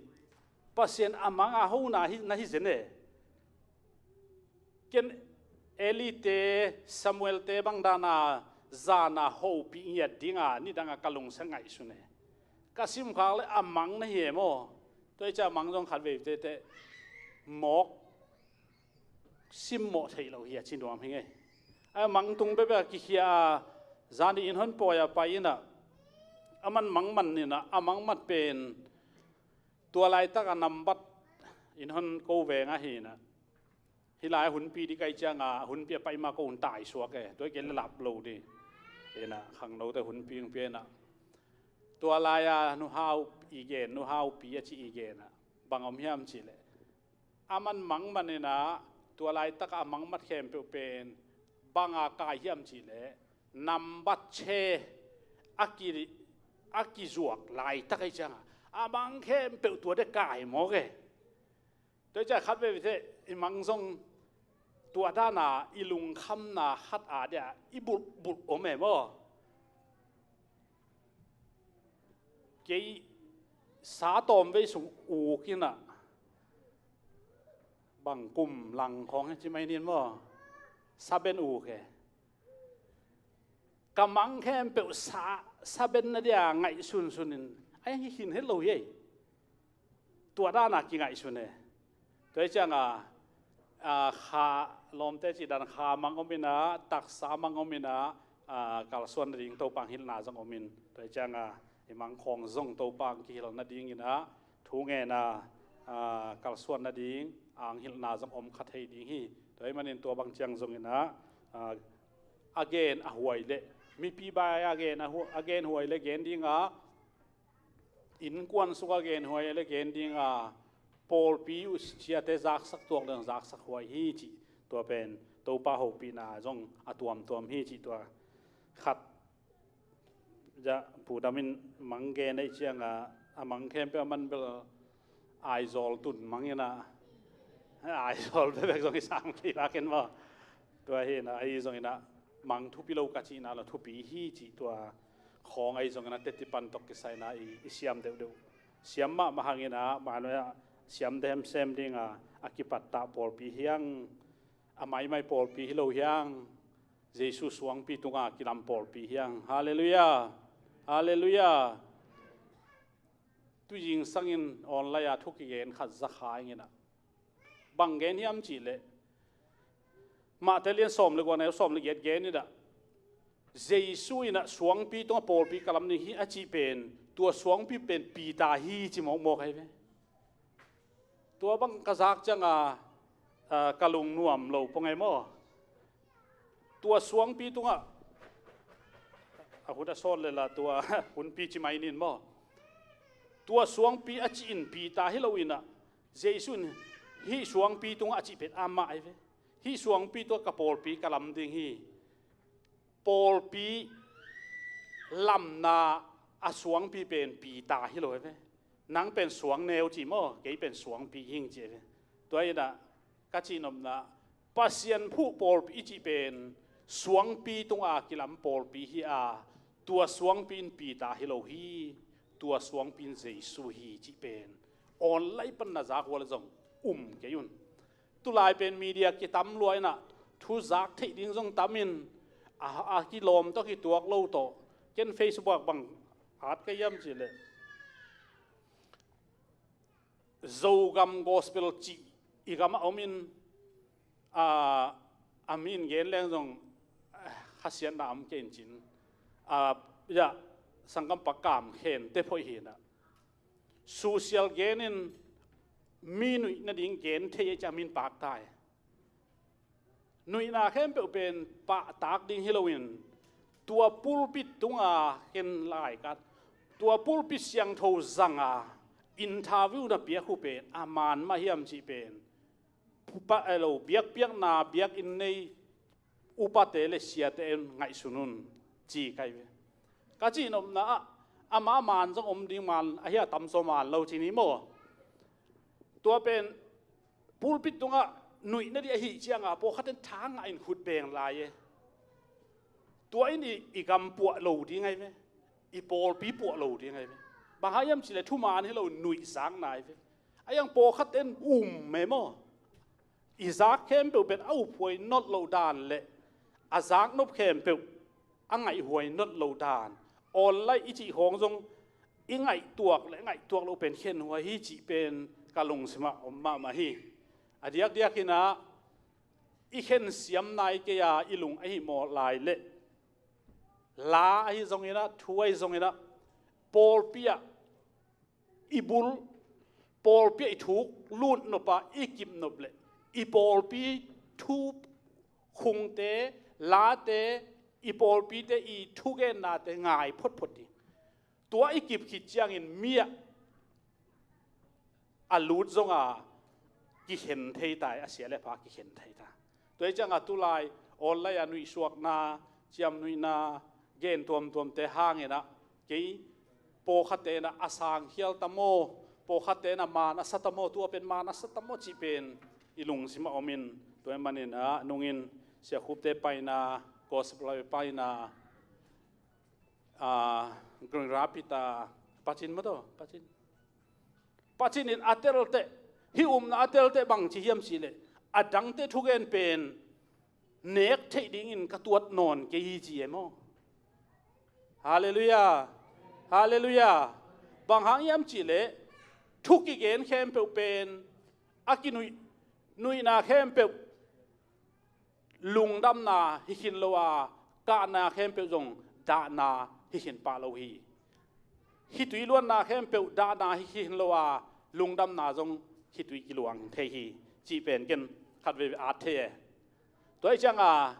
Pasian a mang a hona hi, na hi zen e. Ken Eli-te, Samuel-te bang dan a zan a hopih ngiat ding a nidang a ka lungsim ngaihsun e. Ka simkhak le a mang na hi e maw? Tua hi ciang mang zong khat vei tete mawk simmawh theih loh hi a ci nuam hi ing ei. A mang tung bekbek a kikhia a, zan ih inn hong pawi a pai in ah, a man mang man in ah, a mang mat pen tua laitak a nambat inn hong ko veng ahi in ah, Hih lai-ah hunpi ding ka hih ciangah hunpi a pai mah ko hun taisuak e, tua hi kei leh lap lo ding. Inah khangnote hunpi hong pia inah, tua lai-a nuhau i gen, nuhaupi a ci i gen ah bang om hiam cihleh, a man mang man inah, tua laitakah a mangmat khempeuh pen banga kai hiam cihleh, nambat che a ki, a kizuak laitak ahi ciangah a mang khempeuh tua de kai mawk e. Tua hi ciah khat veve teh i mang zong tua dana i lungkhamna khat a dia i bulhbulh om e maw? Kei sa tawmvei sung uk inah, bang kum lang khawng he ci mai nin maw, sa ben uk e. Ka mang khempeuh sa, sa ben na dia ngaihsunsun in, ai hi hin het lo hi ei. Tua dana kingaihsun e. Tua hi cianga, a, kha, lawmte cih dan kha mang om inah, taksa mang om inah, a, kalsuan nading Topa hong hilhna zong om in. Tua hi cianga i mang khawng zong Topa hong kihilh nading inah, thu ngen a, a, kalsuan nading a hong hilhna zong om kha thei ding hi. Tua hi manin tua bang ciang zong inah, a, a gen a huai leh, mipi bai a gen a hu-, a gen huai leh gen dinga, innkuan suk a gen huai leh gen dinga, pawlpi uh siate zaksak tuak leng zaksak huai hi cih tua pen Topa hopihna zong a tuamtuam hi cih tua khat. Pu Dam in mang gen ahih cianga, a mang khempeuh a man bel Aizawl tun mang inah, Aizawl bekbek zong i sang kei lak in maw? Tua hi inah, ahi zong inah, mang thupi lo ka cihna lo, thupi hi cih tua khawng ahi zong inah, teti pan tawh kisai inah i, i siam deuhdeuh. Siam mahmah hang inah, mah nuai ah siam dehemsem dinga a kipattah pawlpi hi hang, a maimai pawlpi hi lo hi hang, Jesu suangpi tunga kilam pawlpi hi hang. Halleluiah. Halleluiah. Tuizing sangin online a thu kigen khat za kha ing inah, bang gen hiam cihleh, Mate lian sawm le kua, neu sawm le giat gen inah, Jesu inah suangpi tungah pawlpi ka lam ding hi a cih pen, tua suangpi pen Peter hi ci mawkmawk ahi ve. Tua bang ka zak cianga, a, ka lungnuam lo pong e maw? Tua suangpi tungah, a hun a sawt leh la tua hunpi ci mai nin maw? Tua suangpi a cih in Peter hi lo inah, Jesu in hih suangpi tungah a cih pen amah ahi ve. Hih suangpi tungah ka pawlpi ka lam ding hi. Pawlpi lamna a suangpi pen Peter hi lo hi ve. Nang pen suang neu ci maw, kei pen suangpi hing ci hi ve. Tua inah ka cihnopna, Pasian phuh pawlpi i cih pen suangpi tunga kilam pawlpi hi a, tua suangpi in Peter hi lo hi, tua suangpi in Jesu hi cih pen online pan na zak uh leh zong um kei un. Tulai pen media kitam lua inah, thu zak theih ding zong tam in, a, a kilawm tawh kituak lo tawh. Ken Facebook bang at ka hiam cihleh, Zogam gospel cih i gamah om in, a, a min gen leng zong, a, khasiatna om kei in cin. A, ya, sanggam pa Kam Khente phoih hi inah, social gen in mi nuih nading gen thei e ci a min pakta e. Nuihna khempeuh pen pahtak ding hi loin, tua pulpit tunga ken laikat, tua pulpit siangtho zanga interview na piak uh pen a man mah hiam cih pen, pa, eh, lo, biakpiakna biakinn nei upate le siate in ngaihsun un ci ka hi ve. Ka cihnopna ah, amah a man zong om ding, man ahi a tamzaw man lo ci ni maw? Tua pen pulpit tungah nuih nading ahih cianga pawlkhat in thangah in khut beng lai e. Tua in i, i gam puah lo ding ahi ve. I pawlpi puah lo ding ahi ve. Bang hang hiam cihleh thuman hi lo, nuihzakna ahi ve. A hiang pawlkhat in um e maw? I zak khempeuh pen a uphuai nolh loh dan le a zaknop khempeuh a ngaihhuai nolh loh dan, online i cih khawng zong i ngaihtuak le ngaihtuak loh pen khenhuai hi cih pen ka lungsimah om mahmah hi. A diakdiak inah i khensiam nai kei a i lung ahi mawh lai leh, la ahi zong inah, thu ahi zong inah, pawlpi ah i bul, pawlpi ah i thuk lut nop a i kip nop leh, i pawlpi thu khungte, late, i pawlpite i thugennate ngai photphot ding. Tua i kip khit ciangin mi ah a lut zonga kikhen thei ta hi, a sia le pha kikhen thei ta. Tua hi cianga tulai online a nuihsuakna, ciamnuihna, gen tuamtuamte hangin ah kei pawlkhatte in ah a sang khial ta maw, pawlkhatte in ah man a sa ta maw, tua pen man a sa ta maw cih pen i lungsim ah om in, tua ahih manin ah nungin Sia Khupte paina, Gospel paina, ah, Grand Rapids ah, Pacin maw taw, Pacin. Pacin in a telteh, hih upna a telteh bang ci hiam cihleh, a dangte thugen pen nek theih dingin ka tuat nawn kei hi ci e maw. Halleluiah. Halleluiah. Bang hang hiam cihleh, thu kigen khempeuh pen a kinuih, nuihna khempeuh lungdamna hi khin lo a, kahna khempeuh zong dahna hi khin pah lo hi. Khitui luanna khempeuh dahna hi khin lo a, lungdamna zong khitui kiluang thei hi, cih pen ken khatvei at thei e. Tua hi cianga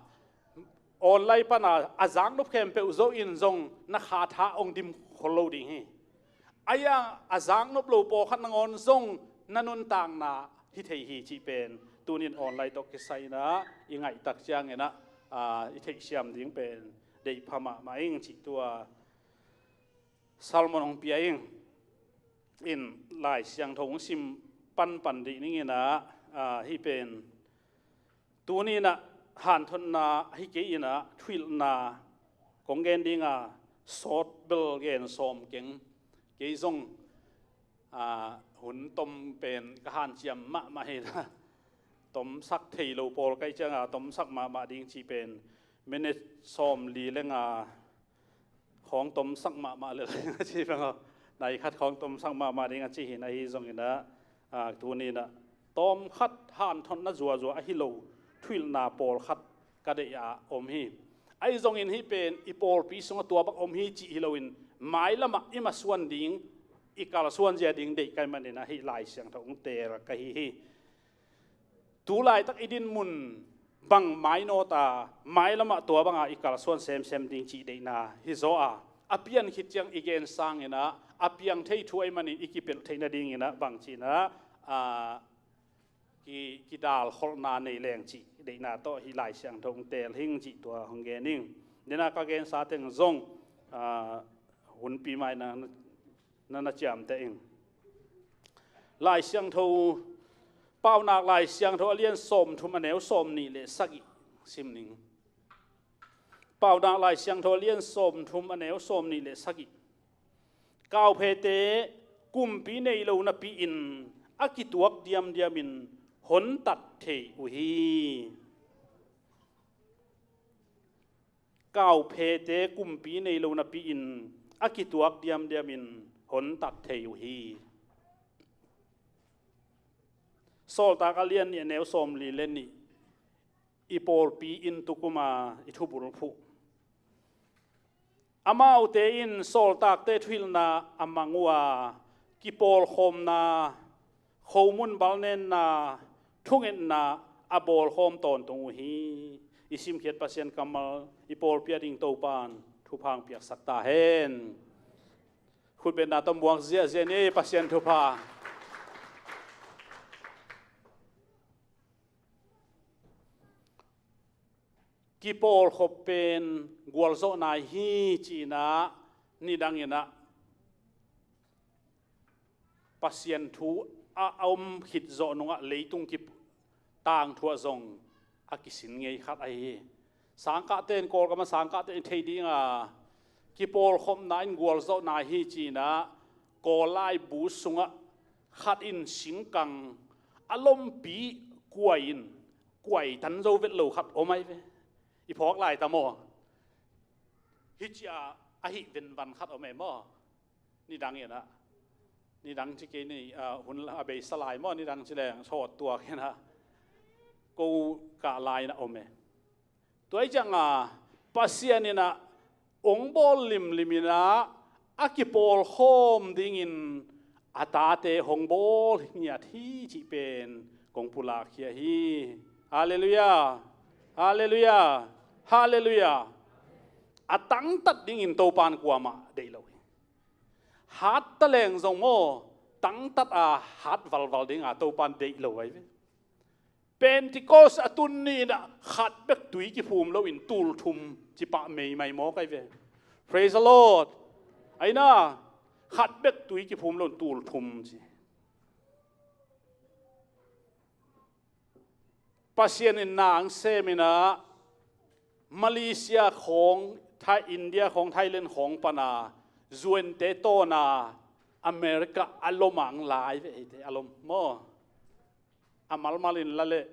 online pana a zaknop khempeuh zo in zong na kha tha hong dim khol lo ding hi. Ahi a, a zaknop lo pawlkhat nangawn zong na nuntakna hi thei hi cih pen tunin online tawh kisai in ah i ngaihtak ciangin ah, aa, i theihsiam ding pen deih pha mahmah ing cih tua sermon hong pia ing. In Lai Siangtho hong sim panpan dih ning in ah, aa, hih pen tuni in ah hanthotna hi kei in ah thuhilhna kong gen ding a, sawt bel gen sawm keng. Kei zong, aa, hun tom pen ka hanciam mahmah hi in ah, tomsak thei lo pawl ka hih cianga tomsak mahmah ding cih pen minute sawmli le nga khawng tomsak mahmah lel a ci bang aw. Nai khat khawng tomsak mahmah ding a ci hi in, ahi zongin ah, aa, tuni in ah tawmkhat hanthotna zuazua ahi lo thuhilhna pawlkhat ka deih a om hi. Ahi zongin hih pen i pawlpi sungah tua bang om hi cih hi loin, mailamah i masuan ding, i kalsuan zia ding deih ka hih manin ah hih Lai Siangtho hong teel ka hi hi. Tulaitak i dinmun bang mainawt a, mailamah tua banga i kalsuan semsem ding cih deihna hi zaw a, a pian khit ciang i gen sangin ah a piang thei thu ahih manin i kipelh theih nadingin ah bangci in ah, aa, ki, kidalkholhna nei leng cih deihna tawh hih Lai Siangtho hong teel hing cih tua hong gen ing. Dena ka gensa teng zong, aa, hunpi mai na, na, na ciamteh ing. Lai Siangtho, Paunak Lai Siangtho a lian sawmthum a neu sawmnih le sagih sim ning. Paunak Lai Siangtho a lian sawmthum a neu sawmnih le sagih. Kauphete kumpi nei lo napi-in a kituak diamdiamin hontat thei uh hi. Kauphete kumpi nei lo napi-in a kituak diamdiamin hontat thei uh hi. Sawltak a lian nih a neu sawmli le nih. I pawlpi inn tuk uma i thubulphuh. Amaute in sawltakte thuhilhna a mang uh a, kipawlkhawmna, khomun balnenna, thungetna a bawlkhawm tawntung uh hi. I simkhiat Pasian kammal i pawlpi a ding Topan thupha hong piaksak ta hen. Khutbetna tawh muak ziahziah ni, Pasian thupha. Kipawlkhop pen gualzawhna hi ci-in ah, nidangin ah Pasian thu a om khit zawh nungah leitung kip tangthu ah zong a kisin ngei khat ahi hi. Sangkahte in, Kawlgam ah sangkahte in thei ding a, kipawlkhopna in gualzawhna hi ci-in ah, Kawl laibu sungah khat in singkang a lompi kuai in, kuai tan zo vet lo khat om ahi ve. I phawk lai ta maw? Hih ci-a a hih venvan khat om e maw? Nidang in ah, nidang ci kei ni, ah, hun a beisa lai maw, nidang ci leng sawt tuak in ah, ko kah lai in ah om e. Tua hi cianga Pasian in ah hong bawl limlim in ah a kipawlkhawm dingin a tate hong bawl ngiat hi cih pen kong pulakkhia hi. Halleluiah. Halleluiah. Halleluiah. A tangtat dingin Topan kuamah deih lo hi. Hat taleng zong maw, tangtat a hat valval dinga Topan deih lo ahi ve. Pentecost a tun ni-in ah khat bek tui kiphum loin tul thum ci pah meimai mawk ahi ve. Praise the Lord. Aina, khat bek tui kiphum loin tul thum ci. Pasian in nang semin ah Malaysia khawng, Thai, India khawng, Thailand khawng pana zuante tawna America a lomang lai ve eite a lom maw. A malmalin la leh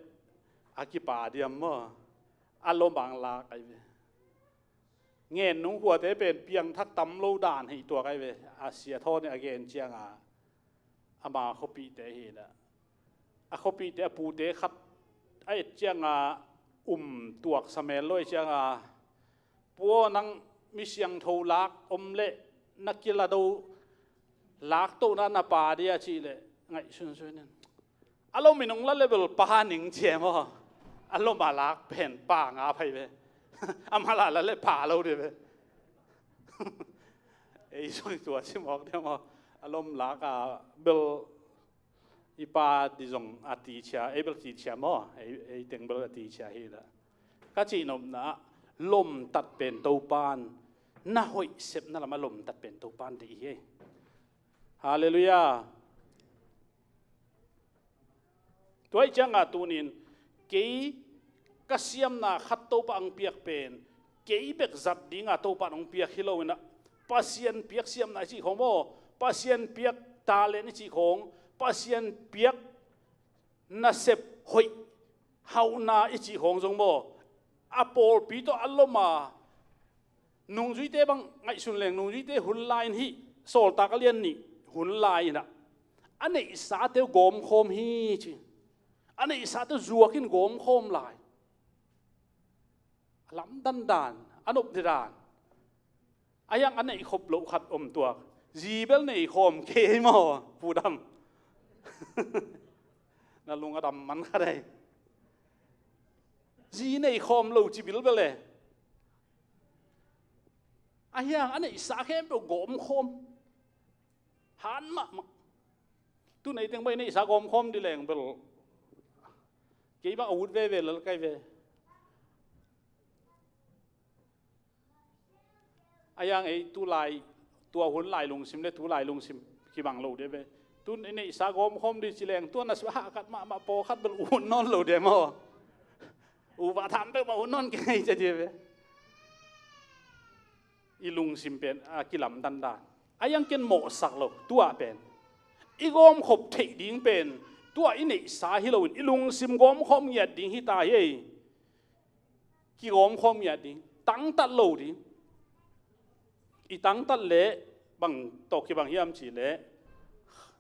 a kipa diam maw. A lomang lak ahi ve. Ngen nung khuate pen piangthak tam lo dan hei tuak ahi ve. A sia thawn a gen cianga ama khuapihte hi la. A khuapihte a pute khat a et cianga um tuak samel lo ahi cianga, pua nang mi siangtho lak om leh na kila do lak tohna na pa dia cih leh ngaihsunsun in. A lom in hong la leh bel pa ning cia maw. A lom a lak pen pa nga phai ve. A mala la leh pa lo dia ve. Ei zong tua ci mawk dia maw. A lom lak a bel i pa di zong a ti cia, ei bel ti cia maw. Ei, ei teng bel a ti cia hi la. Ka cihnopna ah lomtat pen Topan, na hoih sepna lamah lomtat pen Topan deih hi. Halleluiah. Tua ih cianga tunin kei ka siamna khat Topa hong piak pen kei bek zat dinga Topa hong piak hi loin ah, Pasian piak siamna i cih khawng maw, Pasian piak talent i cih khawng, Pasian piak nasep hoih hauhna i cih khawng zong maw, a pawlpi tawh a loma nungzuite bang ngaihsun leng nungzuite hun lai in hih Sawltak a lian nih hun lai inah a neihsate uh gawmkhawm hi ci. A neihsate uh zuakin gawmkhawm lai. A lamdan dan, a nopte dan. A hiang a neih khop loh khat om tuak. Zi bel nei khawm kei maw, Pu Dam? Na lung a dam man khat ei. Zi nei khawm lo ci bilbel e. A hiang a neihsa khempeuh gawm khawm. Han mahmah. Tu nei teng bai neihsa gawm khawm di leng bel kei bang a ut veve lel kai ve. A hiang ei tu lai, tua hun lai lungsim le tu lai lungsim kibang lo dia ve. Tun i neihsa gawm khawm di ci leng tua na sua hahkat mahmah pawlkhat bel ut nawn lo dia maw? U va tham peuh mah ut nawn kei cia dia ve. I lungsim pen a kilamdan dan. A hiang ken mawhsak lo, tua pen i gawmkhop theih ding pen tua i neihsa hi loin i lungsim gawmkhawm ngiat ding hi ta hi ei. Kigawmkhawm ngiat ding, tangtat lo ding. I tangtat leh bang tawh kibang hiam cih leh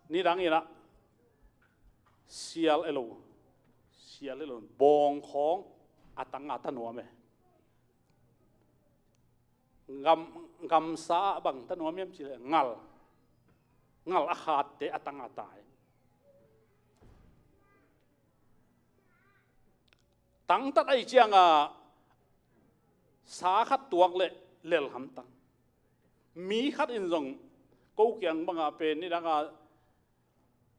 nidang inah sial elo, sial elo, bawng khawng a tang a ta nuam e. Gam, gamsa ah bang ta nuam hiam cih leh ngal, ngal a khatte a tang a ta e. Tangtat ahi cianga sa khat tuak leh lel hamtang. Mi khat in zong ko kiang banga pen nidanga,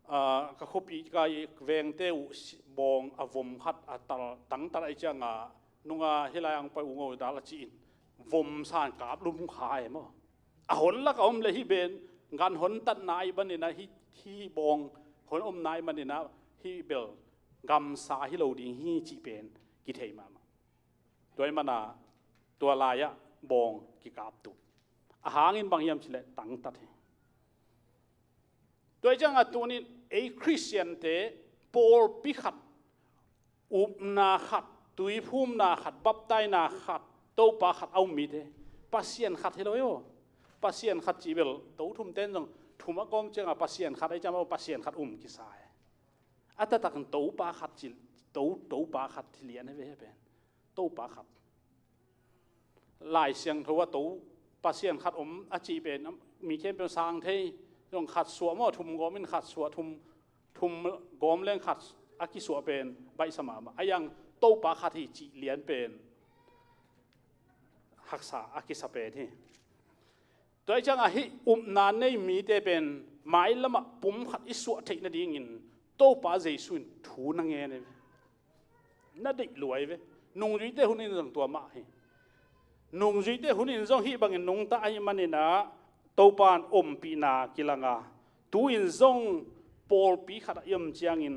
ah, ka khuapi ka i vengte uh si-, bawng a vom khat a tal tangtat ahi cianga nunga hilai ang pai ungo dal a ci-in vom san kap lum kha e maw? A hon lak a om le hih ben gan hon tatna ahi banina hih, hih bawng hon omna ahi banina hih bel gamsa hi lo ding hi cih pen kithei mahmah. Tua ahi mana tua lai-ah bawng kikap tuh. A hangin bang hiam cih leh tangtat hi. Tua ahi cianga tunin ei Khristiante pawlpi khat, upna khat, tuiphumna khat, baptaina khat, Topa khat a um mite Pasian khat hi lo hi aw. Pasian khat cih bel to thumte in zong thum a gawm cianga Pasian khat ahi cianga Pasian khat um kisa e. A taktakin Topa khat cih, to, Topa khat hi lian hi ve he pen. Topa khat. Lai Siangtho ah to Pasian khat om a cih pen mi khempeuh sang thei. Zong khat suah maw, thum gawm in khat suah, thum, thum gawm leng khat, a kisuah pen baihsa mahmah. A iang Topa khat hi cih lian pen haksa a kisa pen hi. Tua hi ciangah hih upna nei mite pen mailamah pum khat i suah theih nadingin Topa Jesu in thu na ngen hi ve. Na deih lua hi ve. Nungzuite hun in zong tua mah hi. Nungzuite hun in zong hih bangin nungta ahih maninah Topa in ompihna kilanga tu-in zong pawlpi khatah i om ciangin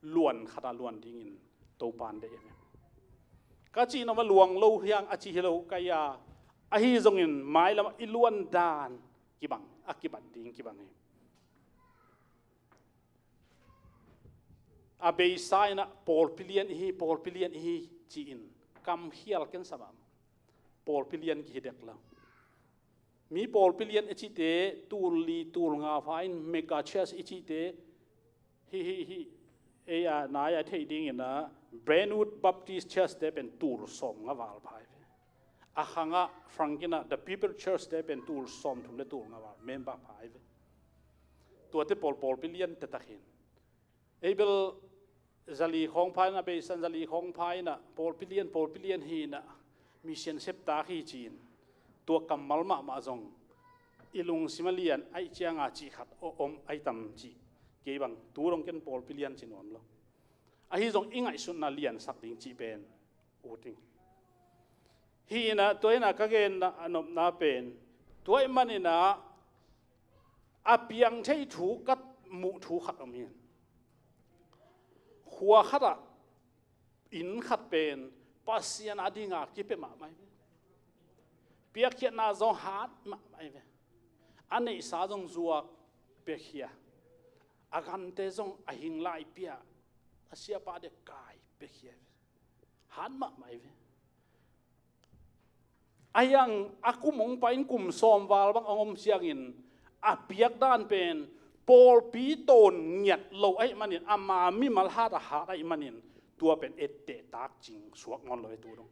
luan khatah luan dingin Topa in deih hi. Ka cih nopna luang lo hiang a cih hi lo ka hi a, ahi zongin mailamah i luan dan kibang a kibat ding kibang hi. A beisa inah pawlpi lian ihi, pawlpi lian ihi ci-in kamkhial ken sa mahmah. Pawlpi lian kihi dek lo. Mi pawlpi lian i cihte tul li tul nga pha in mega church i cihte hi hi hi ei a nai a theih dinginah Brentwood Baptist Church te pen tul sawm nga val pha hi ve. A khangah Frankinah The People Church te pen tul sawm thum le tul nga val member pha hi ve. Tuate pawl pawlpi lian tetak hin. Ei bel zali khawng pha inah, beisan zali khawng pha inah, pawlpi lian, pawlpi lian hi inah, mission septak hi ci-in. Tua kammal mahmah zong i lungsim a lian aih cianga cih khat om aih tam cih kei bang tu dong ken pawlpi lian ci nuam lo. Ahi zong i ngaihsutna liansak ding cih pen ut ding. Hi inah, tua inah ka genna a nopna pen tua ih maninah a piang thei thu ka muh thu khat om hi. Khua khatah inn khat pen Pasian a dinga kipia mahmah hi ve. Piakkhiatna zong hat mahmah hi ve. A neihsa zong zuak piakhia. A gante zong a hing lai pia. A siapa dek kai piakhia hi ve. Hat mahmah hi ve. A hiang a kum hong pai in kum sawm val bang hong om siangin a piak dan pen pawlpi tawn ngiat lo ahih manin ama mimal hat a hat ahih manin tua pen etteh tak cing suak nawn lo hi tu dong.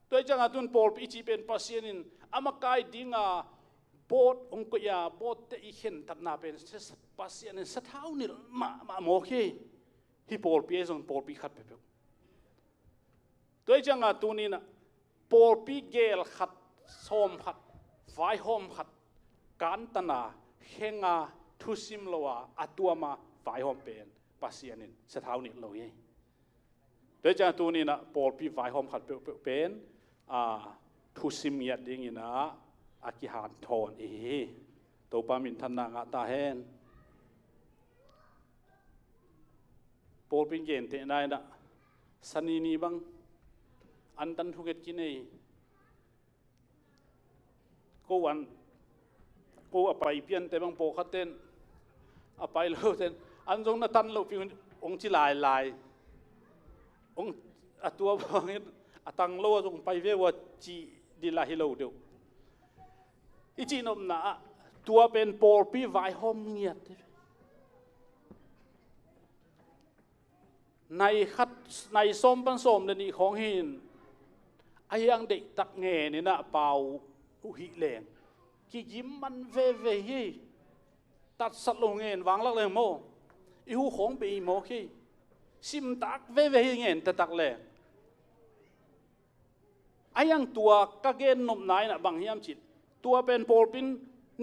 Tua hi ciangah tun pawlpi i cih pen Pasian in a makai dinga bawt hong koih a bawtte i khentatna pen Pasian in sathau nilh mahmah mawk hi. Hih pawlpi ahi zong pawlpi khat peuhpeuh. Tua hi ciangah tuninah pawlpi gel khat, sawm khat, vaihawm khat, kantana, khenga, thusim lo a, a tuama vaihawm pen Pasian in sathau nilh lo hi. Tua hi ciangah tuninah pawlpi vaihawm khat peuhpeuh pen a thusim ngiat dinginah a kihanthawn ihi hi. Topa minthanna ngah ta hen. Pawlpi in gentehna inah sanini bang antan thunget kinei. Ko an ko a pai piante bang pawlkhatten a pai loten an zong na tan lohpi hong ci lailai. Hong a tua bangin a tang lo a zong pai ve uh a cih dila hi lo deuh. I cihnopna ah tua pen pawlpi vaihawm ngiat. Nai khat, nai sawm pan sawm le nih khawng hin a hiang deihtak ngen inah pau uh hih leng kigim man veve hi. Tatsat lo ngen vanglak leng maw i hu khawng bei mawk hi. Simtak veve hi ngen taktak leng. A hiang tua ka gennopna inah bang hiam cih tua pen pawlpi in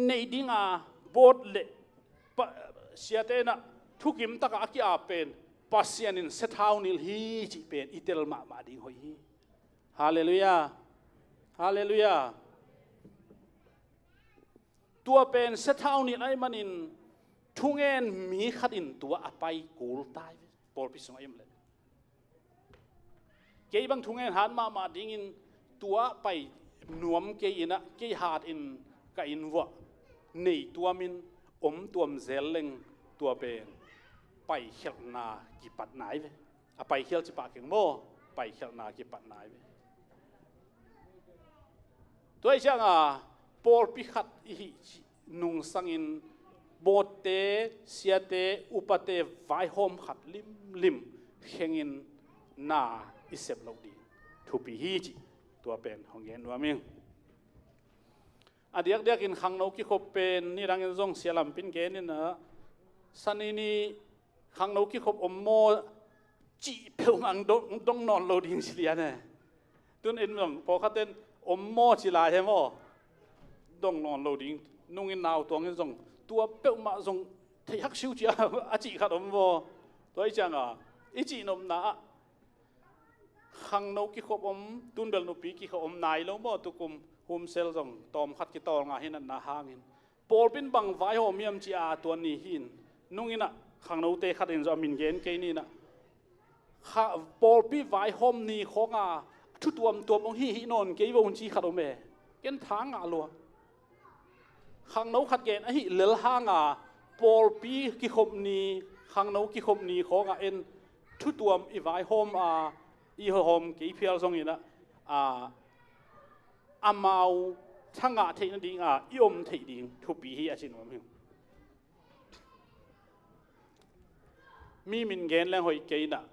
nei dinga bawt le siate inah thukim takah a ki-ap pen Pasian in sathau nilh hi cih pen i tel mahmah ding hoih hi. Halleluiah. Halleluiah. Tua pen sathau nilh ahih manin thungen mi khat in tua a pai kul tai ve. Pawlpi sungah i om leh kei bang thungen hat mahmah dingin tua pai nuam kei inah kei hat in ka inn vuah nei tuamin om tuam zel leng tua pen paikhialhna kipat nai ve. A paikhial cipah keng maw? Paikhialhna kipat nai ve. Tua hi cianga pawlpi khat i hih nungsangin bawtte, siate, upate vaihawm khat limlim khengin na i sep loh ding thupi hi cih tua pen hong gen nuam ing. A diakdiakin khangno kikhop pen nidangin zong sia lampin geninah Sani ni khangno kikhop om maw, cih peuhmah dong, dong nawn lo ding ci lian e. Tun in zong pawlkhat ten om maw ci lai he maw, dong nawn lo ding. Nung in nau tuang in zong tua peuhmah zong thei hak siu cia a cih khat om maw. Tua i cianga i cih nopna ah khangno kikhop om, tun bel nupi kikhop om nai lo maw, tukum humsel zong tawm khat kitawlnga hi natna hangin pawlpi in bang vaihawm hiam ci a tua ni hin nung in ah khangnote khat in zong a min gen kei ni in ah, kha, pawlpi vaihawm ni khawnga thu tuamtuam hong hi hi nawn kei vo ci khat om e. Ken tha ngah lua. Khangno khat gen ahi lel hanga pawlpi kikhop ni, khangno kikhop ni khawnga en thu tuam i vaihawm a i hawm kei phial zongin ah, a, amau thangah theih nadinga i om theih ding thupi hi a ci nuam hi. Mi min gen leng hoih kei in ah,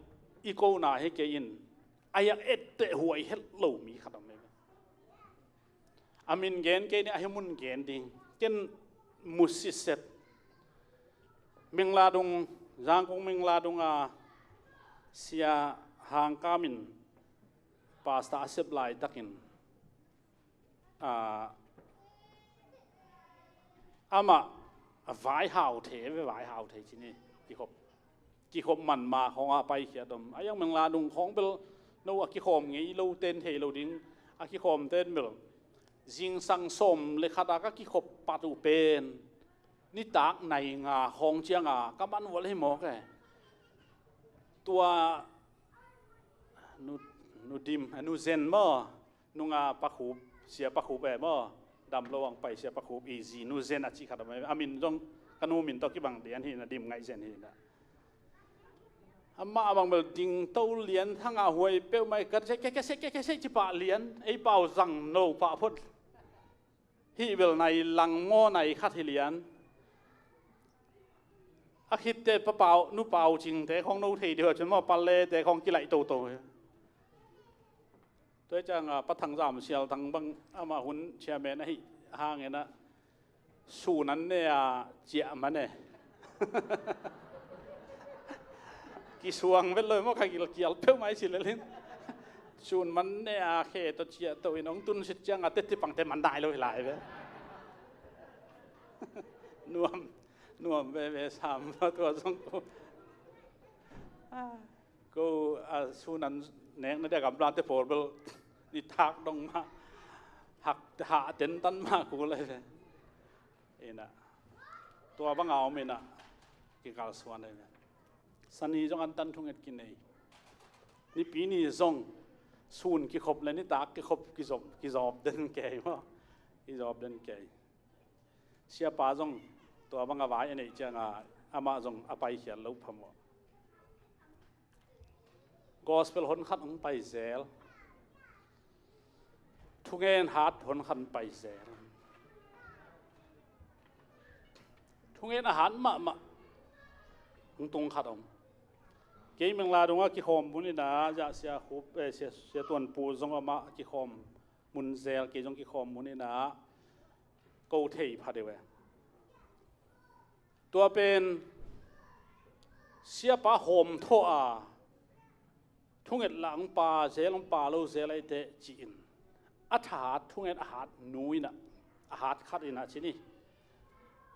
i kona hi kei in, a yak etteh huai het lo mi khat om e. A min gen kei ni, a hi mun gen ding. Ken mu siset. Mingladung, Zangkong Mingladung a Sia Hangkam in pastor a sep laitakin, a, amah a vaihau thei, ve vaihau thei ci ni, kikhop. Kikhop man ma khawng a paikhiat om. A yang Mingladung khawng bel no a kikhawm ngei lo ten thei lo ding. A kikhawm ten bel zingsang sawm le khat a ka kikhop pat uh pen nitak nai nga khawng cianga ka man vual hi mawk e. Tua nu, nu dim, nu zen maw, nunga pakhup, sia pakhup e maw, dam lo ang pai sia pakhup i zi nu zen a cih khat a maw, a min zong ka nu min tawh kibang lian hi na, dim ngaih zen hi na. Amah bang bel ding to lian thanga huai peuhmah ka seh, ka seh, ka seh, ka seh ci pah lian, ei pau zang no pah phot. Hih bel nai lang maw nai khat hi lian. A khitte pa pau, nu pau cingte khawng no thei deuh a cun maw, pallete khawng kilaih toto hi. Tua hi cianga Pa Thang Zam Sial Thang bang amah hun chairman ahi hangin ah sun an ne a ciah man e. Kisuang vet lo maw, ka gil kial peuhmah i si lelin. Sun man ne a khe tawh ciah to in hong tun sit cianga teti pangte man nai lo hi lai ve. Nuam, nuam veve sam tua zong ko. Ko a sun an nek na dia gamlate pawl bel nitak dong mah hak hah tentan mah kul lai ve. Ina tua banga om ina kikalsuan lai ve. Sani zong antan thunget kinei. Nipi ni zong sun kikhop le nitak kikhop kizop, kizop den kei maw. Kizop den kei. Siapa zong tua banga vai a neih cianga amah zong a paikhiat lo phamawh. Gospel hon khat hong pai zel. Thungen hat hon khat pai zel. Thungen a hat mahmah hong tung khat om. Kei Mingladung a kikhawm mun ina, zah sia khup, eh, sia, sia tuanpu zong amah kikhawm mun zel, kei zong kikhawm mun ina ko thei pha deuh e. Tua pen siapa hawm thawh a thunget lah hong pa zel, hong pa lo zel ahi teh ci-in a thahat thunget a hat nu ina, a hat khat ina ci ni.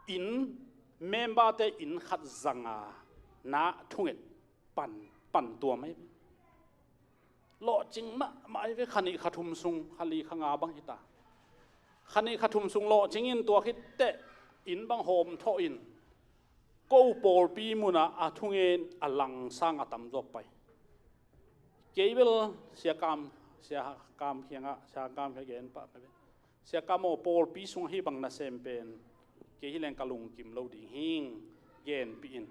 Inn memberte inn khat zanga na thunget pan, pan tuam ahi. Lawhcing mahmah ahi ve, kha nih kha thum sung, kha li kha nga bang hita. Kha nih kha thum sung lawhcing in tua khit teh inn bang hawm thawh in ko pawlpi munah a thungen a langsang a tamzaw pai. Kei bel Sia Kam, Sia Kam kiangah, Sia Kam kiangah gen pah ka ve. Sia Kam aw, pawlpi sung hih bang nasem pen kei hi leng ka lungkim lo ding hing, genpih in.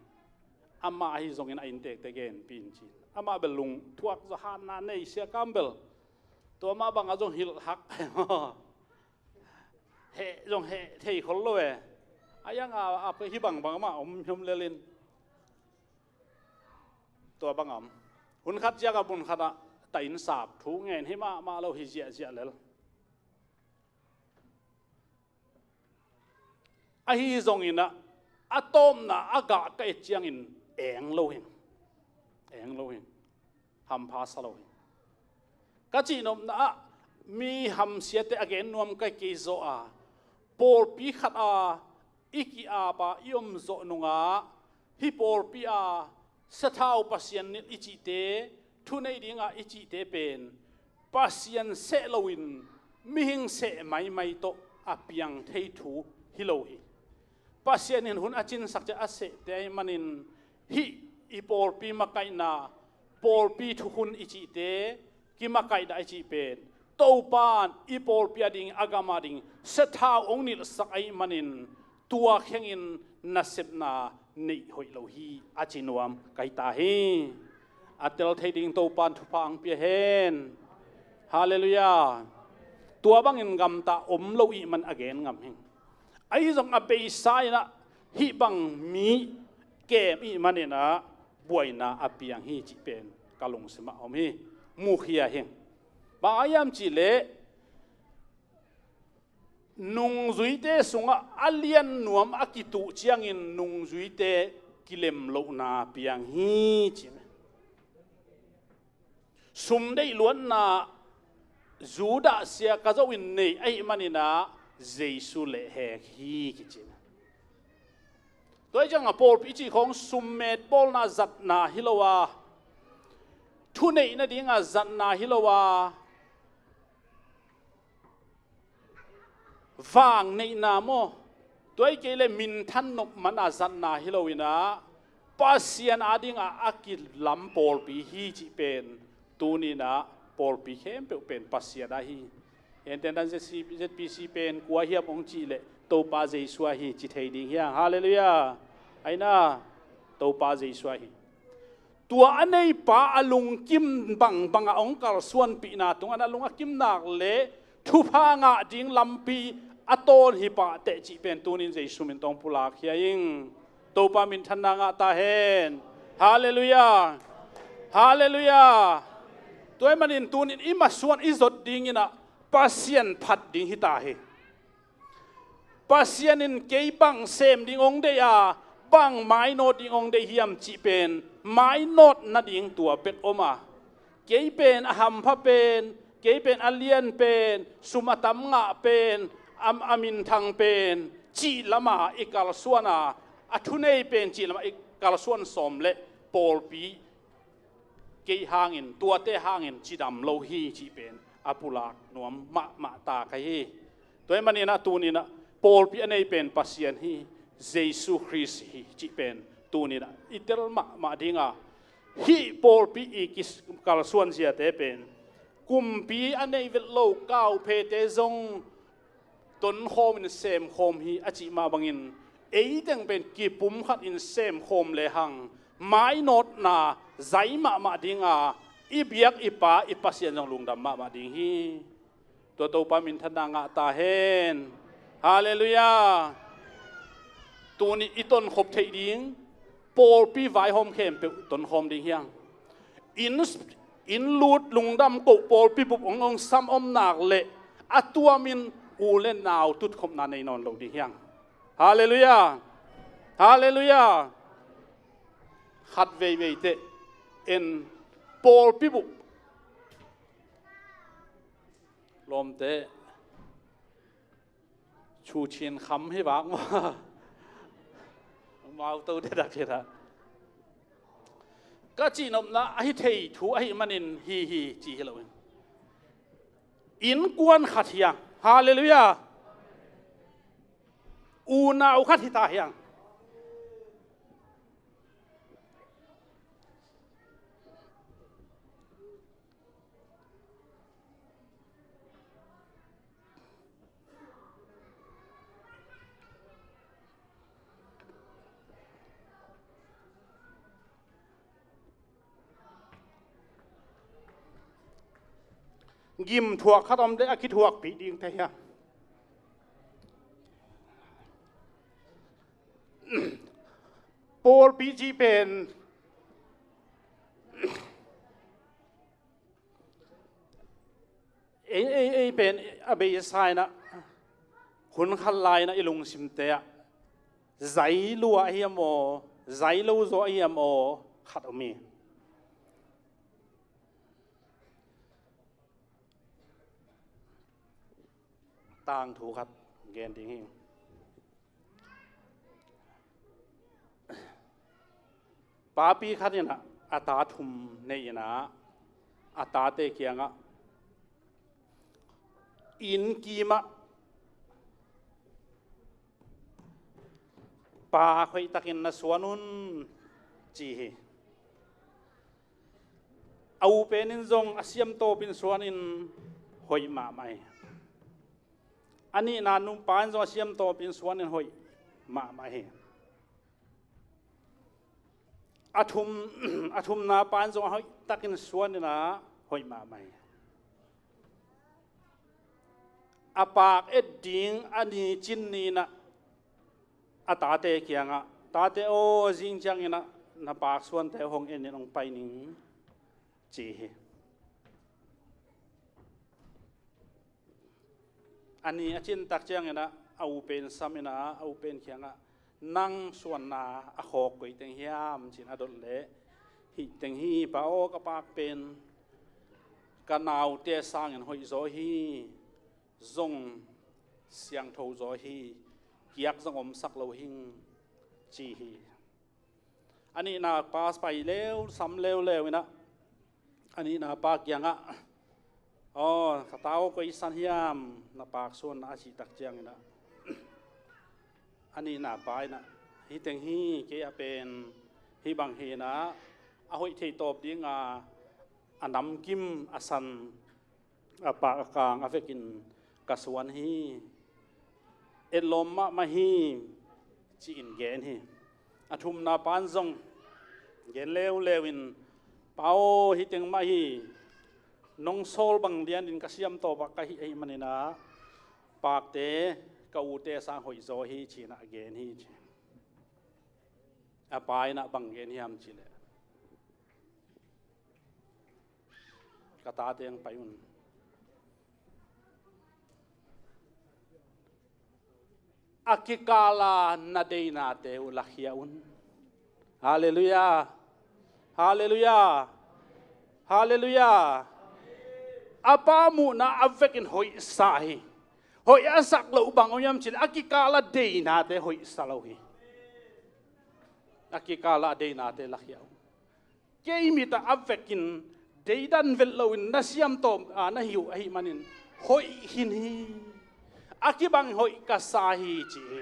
Amah ahi zongin a inntekte genpih in ci-in amah bel lungthuak zaw, hatna nei. Sia Kam bel tua mah bangah zong hilh hak. Heh zong heh thei khol lo e. A iang a, a hih bang bang amah om hiom lelin tua bangah om. Hun khat ciangah mun khatah ta inn sap thu ngen hi mahmah lo, hi ziahziah lel. Ahi zongin ah a tawpna a gah ka et ciangin eng lo hi. Eng lo hi. Hampha sa lo hi. Ka cihnopna ah mi hamsiate a gen nuam ka hi kei zaw a, pawlpi khat a i ki-ap a i om zawh nungah hih pawlpi a sathau Pasian nilh i cihte, thunei dinga i cihte pen Pasian seh loin mihing seh maimai tawh a piang thei thu hi lo hi. Pasian in hun a cinsak ciang a sehte ahih manin hih i pawlpi makaihna, pawlpi thukhun i cihte kimakaihna i cih pen Topa in i pawlpi a ding, a gam a ding sathau hong nilhsak ahih manin tua khengin nasepna neih hoih lo hi, a ci nuam ka hi ta hi. A tel thei ding Topa in thupha hong pia hen. Halleluiah. Tua bangin gamta om lo ahih man a gen ngam hi. Ahi zong a beisa in ah hih bang mi kem ahih manin ah buaina a piang hi cih pen ka lungsim ah om hi. Mukhia hi. Bang a hiam cih leh nungzuite sungah a lian nuam a kituh ciangin nungzuite kilem lohna piang hi ci. Sum deih luatna Judah sia ka zoh in nei ahih manin ah Jesu lehhek hi kici. Tua hi ciangah pawlpi cih khawng summet bawlna zatna hi lo a, thuneih nadinga zatna hi lo a, vang neihna maw, tua hi kei leh minthan nop mana zatna hi lo in ah Pasian adinga a kilam pawlpi hi cih pen tuni in ah pawlpi khempeuh pen Pasian ahi hi. Henten dan Z C, Z P C pen kua hiam hong cih leh Topa Jesu ahi ci thei ding hiang. Halleluiah. Aina, Topa Jesu ahi. Tua a neipa a lungkim bangbang a hong kalsuanpihna tungah na lung a kim nak leh thupha ngah ding lampi a tawn hi pah teh cih pen tunin Jesu min tawh pulak hi a ing. Topa minthanna ngah ta hen. Halleluiah. Halleluiah. Tua ahih manin tunin i masuan i zot dingin ah Pasian phat ding hi ta hi. Pasian in kei bang sem ding hong deih a, bang mainawt ding hong deih hiam cih pen mainawt nading tua bek om a, kei pen a hampha pen, kei pen a lian pen, sum a tam ngah pen, a, a minthang pen cih lama i kalsuan a, a thunei pen cih lama i kalsuan sawm leh pawlpi kei hangin, tuate hangin cidam lo hi cih pen a pulak nuam mahmah ta ka hi. Tua ahih manin ah tunin ah pawlpi a nei pen Pasian hi, Jesu Khrist hi cih pen tunin ah i tel mahmah ding a, hih pawlpi i kikalsuan ziate pen kumpi a nei vet lo kauphete zong tonkhawm in semkhawm hi a cih mah bangin, eiteng pen kipum khat in semkhawm lehang mainawtna zai mahmah ding a, i biak i Pa i Pasian zong lungdam mahmah ding hi. Tua Topa minthanna ngah ta hen. Halleluiah. Tuni i tonkhop theih ding pawlpi vaihawm khempeuh tonkhawm ding hiang. Inn, inn lut lungdam koh pawlpi bup hong, hong sam om nak leh a tuamin u le nau tutkhopna nei nawn lo ding hiang. Halleluiah. Halleluiah. Khat veivei teh en pawlpi bup lawmte. Chu Chin kham hi vak maw? Mau to de dak hi ta. Ka cihnopna ahi thei thu ahih manin hi hi ci hi lo in. Innkuan khat hiang. Halleluiah. Unau khat hi ta hiang. Gim thuak khat om le a kithuakpih ding te hiam? Pawlpi cih pen ei, ei, ei pen a beisa in ah hun khat lai in ah i lungsimte ah zai lua ahi hiam aw, zai lo zaw ahi hiam aw, khat om hi. Tangthu khat gen ding hi. Papi khat in ah a ta thum nei in ah a tate kiangah inn kimah paak hoihtakin na suan un ci hi. A u pen in zong a siamtawpin suanin hoih mahmah hi. A nihna nupa in zong a siamtawpin suanin hoih mahmah hi. A thum, a thumna pa in zong a hoihtakin suanin ah hoih mahmah hi. A paak et ding a ni cin ni in ah a tate kiangah, "Tate aw, zing ciangin ah na paak suante hong en in hong pai ning," ci hi. A ni a cin tak ciangin ah a u pen sam in ah a u pen kiangah, "Nang suanna a khawk koi teng hiam?" ci-in a dot leh, "Hih teng hi pa aw, ka paak pen ka naute sangin hoih zaw hi, zong siangtho zaw hi, kiak zong omsak lo hing," ci hi. A nihna pa pai leu, sam leuleu in ah a nihna pa kiangah, "Aw, ka ta aw, koi san hiam na paak suanna?" a cih tak ciangin ah a nihna pa in ah, "Hih teng hi, kei a pen hih bang hi in ah, a hoih thei tawp ding a, a namkim a san, a paak a kang a vekin ka suan hi. Etlawm mahmah hi," ci-in gen hi. A thumna pa in zong gen leuleu in, "Pa aw, hih teng mah hi. Nong sawl bang lianin ka siamtawp ah ka hih ahih manin ah paakte ka ute sang hoih zaw hi," ci-in ah gen hi ci. A pa in ah bang gen hiam cih leh, "Ka tate hong pai un. A kikala na deinate uh lakhia un." Halleluiah. Halleluiah. Halleluiah. A pa muhna a vekin hoihsa hi. Hoih a sak loh bang om hiam cih leh a kikala deinate hoihsa lo hi. A kikala deinate lakhia un. Kei mit ah a vekin deidan vet loin na siamtawp a na hi uh ahih manin hoih khin hi. A kibang hoih ka sa hi ci hi.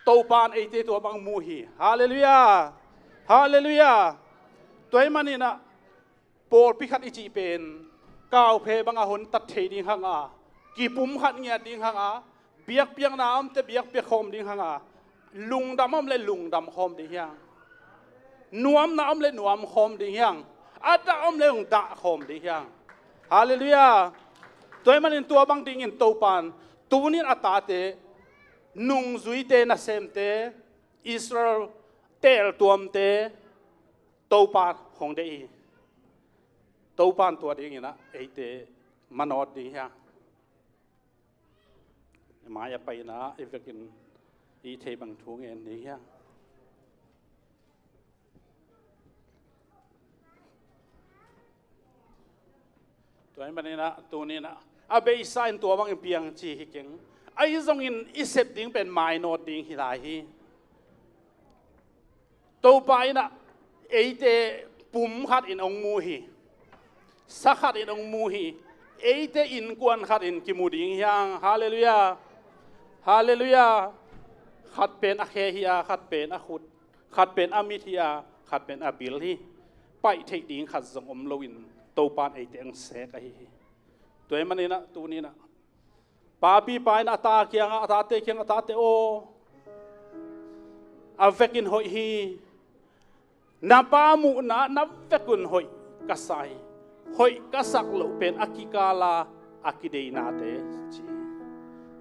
Topa in eite tua bang mu hi. Halleluiah. Halleluiah. Tua ahih manin ah pawlpi khat i cih pen kauphe bangah hontat thei ding hang a, kipum khat ngiat ding hang a, biakpiakna om teh biakpiak khawm ding hang a, lungdam om leh lungdam khawm ding hi hang. Nuamna om leh nuam khawm ding hi hang. A dah om leh hong dah khawm ding hi hang. Halleluiah. Tua ahih manin tua bang dingin Topa in tuni-in a tate, nungzuite, nasemte, Israel teeltuamte Topa hong deih hi. Topa in tua dingin ah eite manawt ding hi hang. Mai-ah pai-in ah i vekin i theih bang thu ngen ding hi hang. Tua ahih manin ah tuni-in ah a beisa in tua bangin piang ci hi keng. Ahi zongin i sep ding pen mainawt ding hi lai hi. Topa in ah eite pum khatin hong mu hi. Sa khatin hong mu hi. Eite innkuan khatin kimu ding hi hang. Halleluiah. Halleluiah. Khat pen a khe hi a, khat pen a khut, khat pen a mit hi a, khat pen a bil hi. Paih theih ding khat zong om loin Topa in eite hong sek ahi hi. Tua ahih manin ah tuni-in ah papipa in a ta kiangah, a tate kiangah, "Tate aw, a vekin hoih hi. Na pa muhna na vekun hoih ka sa hi. Hoih ka sak loh pen a kikala a kideinate," ci.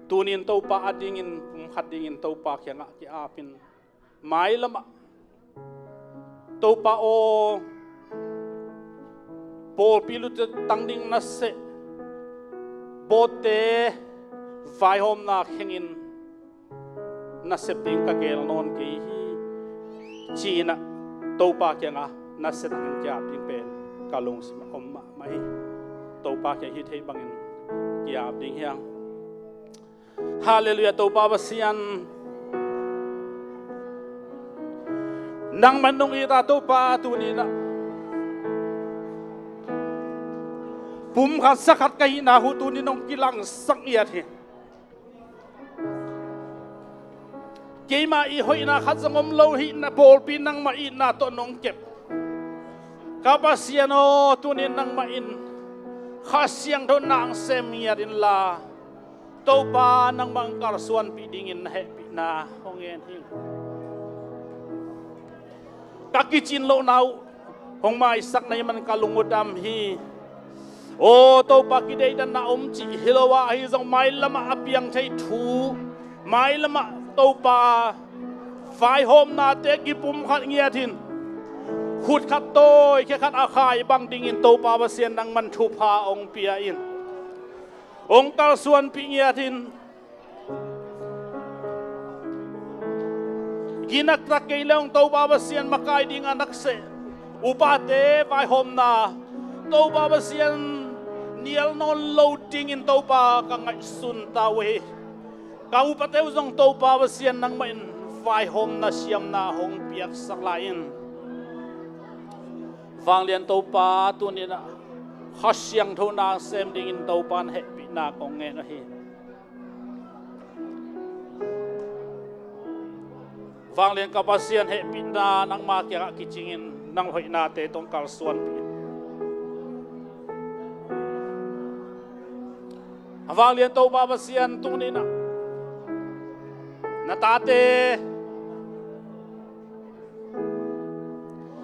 Tuni-in Topa a dingin, pumkhat dingin Topa kiangah ki-apin, mailamah, "Topa aw, pawlpi lutang ding nasep, bawtte vaihawmna khengin, na sep ding ka geel nawn kei hi, ci-in ah Topa kiangah nasia takin ki-ap ding pen ka lungsim ah om mahmah hi. Topa kiang hih theih bangin ki-ap ding hi hang. Halleluiah, Topa Pasian. Nangman nong it a Topa, tuni-in ah pumkhat sakhat ka hihna uh tuni-in hong kilangsak ngiat hi. Keima it hoihna khat zong om lo hi, na pawlpi nangmah itna tawh nong kep. Ka Pasian aw, tuni-in nangmah in Kha Siangtho na hong sem ngiat inla, Topa nangmah hong kalsuanpih dingin na hehpihna hong ngen hi. Ka kicin lohna uh hong maisak na hih man ka lung uh dam hi. Aw Topa, kideihdanna om cih hi lo a, ahi zong mailamah a piang thei thu, mailamah Topa vaihawmnate kipumkhat ngiat in, khut khat tawi khe khat a khai bang dingin Topa Pasian nangman thupha hong pia in, hong kalsuanpih ngiat in. Ginaktak kei le hong Topa Pasian makai ding a nakseh upate vaihawmna Topa Pasian nial nawn lo dingin Topa ka ngaihsun ta uh hi. Ka upate uh zong Topa Pasian nangmah in vaihawmna siamna hong piaksak lai in. Vanglian Topa, tuni-in ah Kha Siangtho na sem dingin Topa na hehpihna kong ngen uh hi. Vanglian ka Pasian, hehpihna nangma kiangah kicingin nang hoihnate tawh kalsuanpih in. A vanglian Topa Pasian, tuni-in ah na tate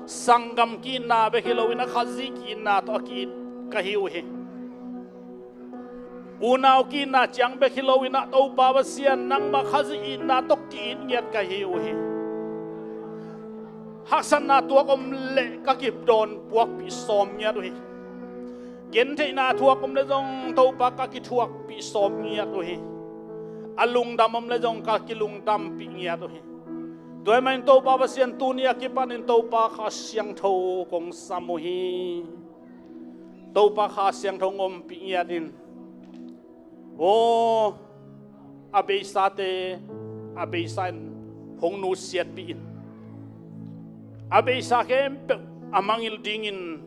sanggam ki-itna bek hi loin a Khazih ki-itna tawh a ki-it ka hi uh hi. Unau ki-itna ciang bek hi loin ah Topa Pasian, nangmah Khazih itna tawh ki-it ngiat ka hi uh hi. Haksatna thuak om leh ka kidawn puakpih sawm ngiat uh hi. Gentheihna thuak om leh zong Topa ka kithuakpih sawm ngiat uh hi. A lungdam om leh zong ka kilungdampih ngiat uh hi. Tua ahih manin Topa Pasian, tuni a kipanin Topa Kha Siangtho kong sam uh hi. Topa Kha Siangtho hong ompih ngiat in. Aw, a beisate a beisa in hong nusiatpih in. A beisa khempeuh a mangngilh dingin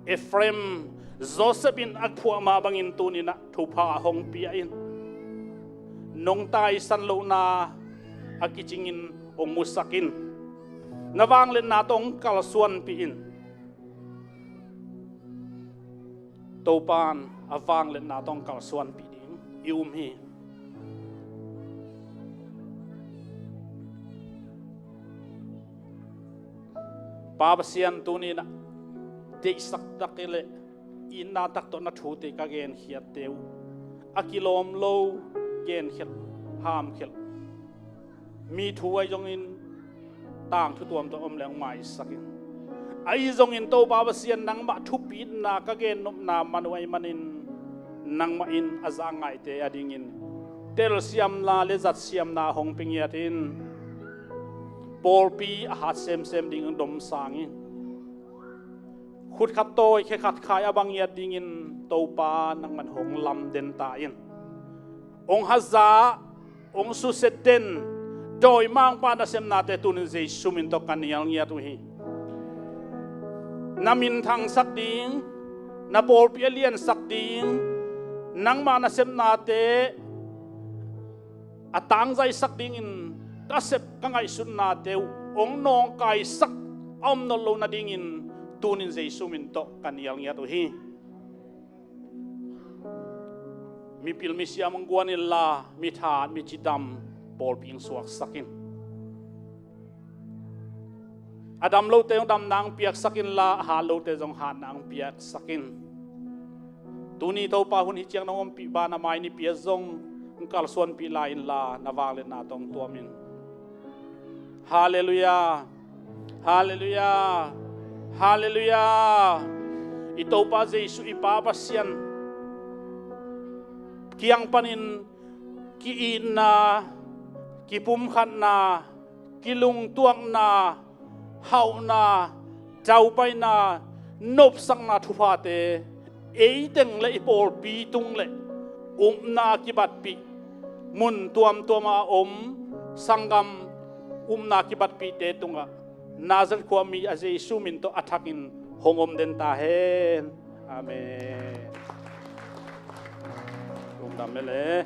Ephraim, Joseph in a phuah mah bangin tuni-in ah thupha hong pia in. Nong taisan lohna a kicingin hong musak in. Na vangliatna tawh hong kalsuanpih in. Topa in a vangliatna tawh hong kalsuanpih ding i um hi. Pa Pasian, tuni-in ah deihsak tak hi leh itna tak tawh na thute ka genkhiatte uh a kilawm lo, genkhelh, hamkhelh, mi thu ahi zongin tangthu tuamtuam om leh hong maisak in. Ahi zongin Topa Pasian, nangmah thupitna ka gennopna man uh ahih manin nangmah in a za ngaihte a dingin telsiamna le zatsiamna hong pia ngiat in. Pawlpi a hat semsem ding hong domsang in. Khut khat tawi khe khat khai a bang ngiat dingin Topa nangman hong lamden ta in. Hong haza, hong susia den, dawimangpa nasepnate tuni-in Jesu min tawh ka nial ngiat uh hi. Na minthangsak ding, na pawlpi a liansak ding, nangma nasepnate a tangzaisak dingin ka sep ka ngaihsutnate uh hong nawngkaisak a om nawn lo nadingin tuni-in Jesu min tawh ka nial ngiat uh hi. Mipil misiam hong guan inla, mithat micidam pawlpi hong suaksak in. A dam lote zong damna hong piaksak inla, a hat lote zong hatna hong piaksak in. Tuni Topa, hun hi ciang nong ompih banah mai nipi ah zong hong kalsuanpih lai inla, na vangliatna tawh hong tuam in. Halleluiah. Halleluiah. Halleluiah. I Topa Jesu, i Pa Pasian kiang panin ki-itna, kipumkhatna, kilungtuakna, hauhna, taupaina, nopsakna thuphate eiteng le i pawlpi tung le upna kibatpih, mun tuamtuama om sanggam upna kibatpihte tungah Nazareth khuami a Jesu min tawh a thakin hong om den ta hen. Amen. Lungdam mele.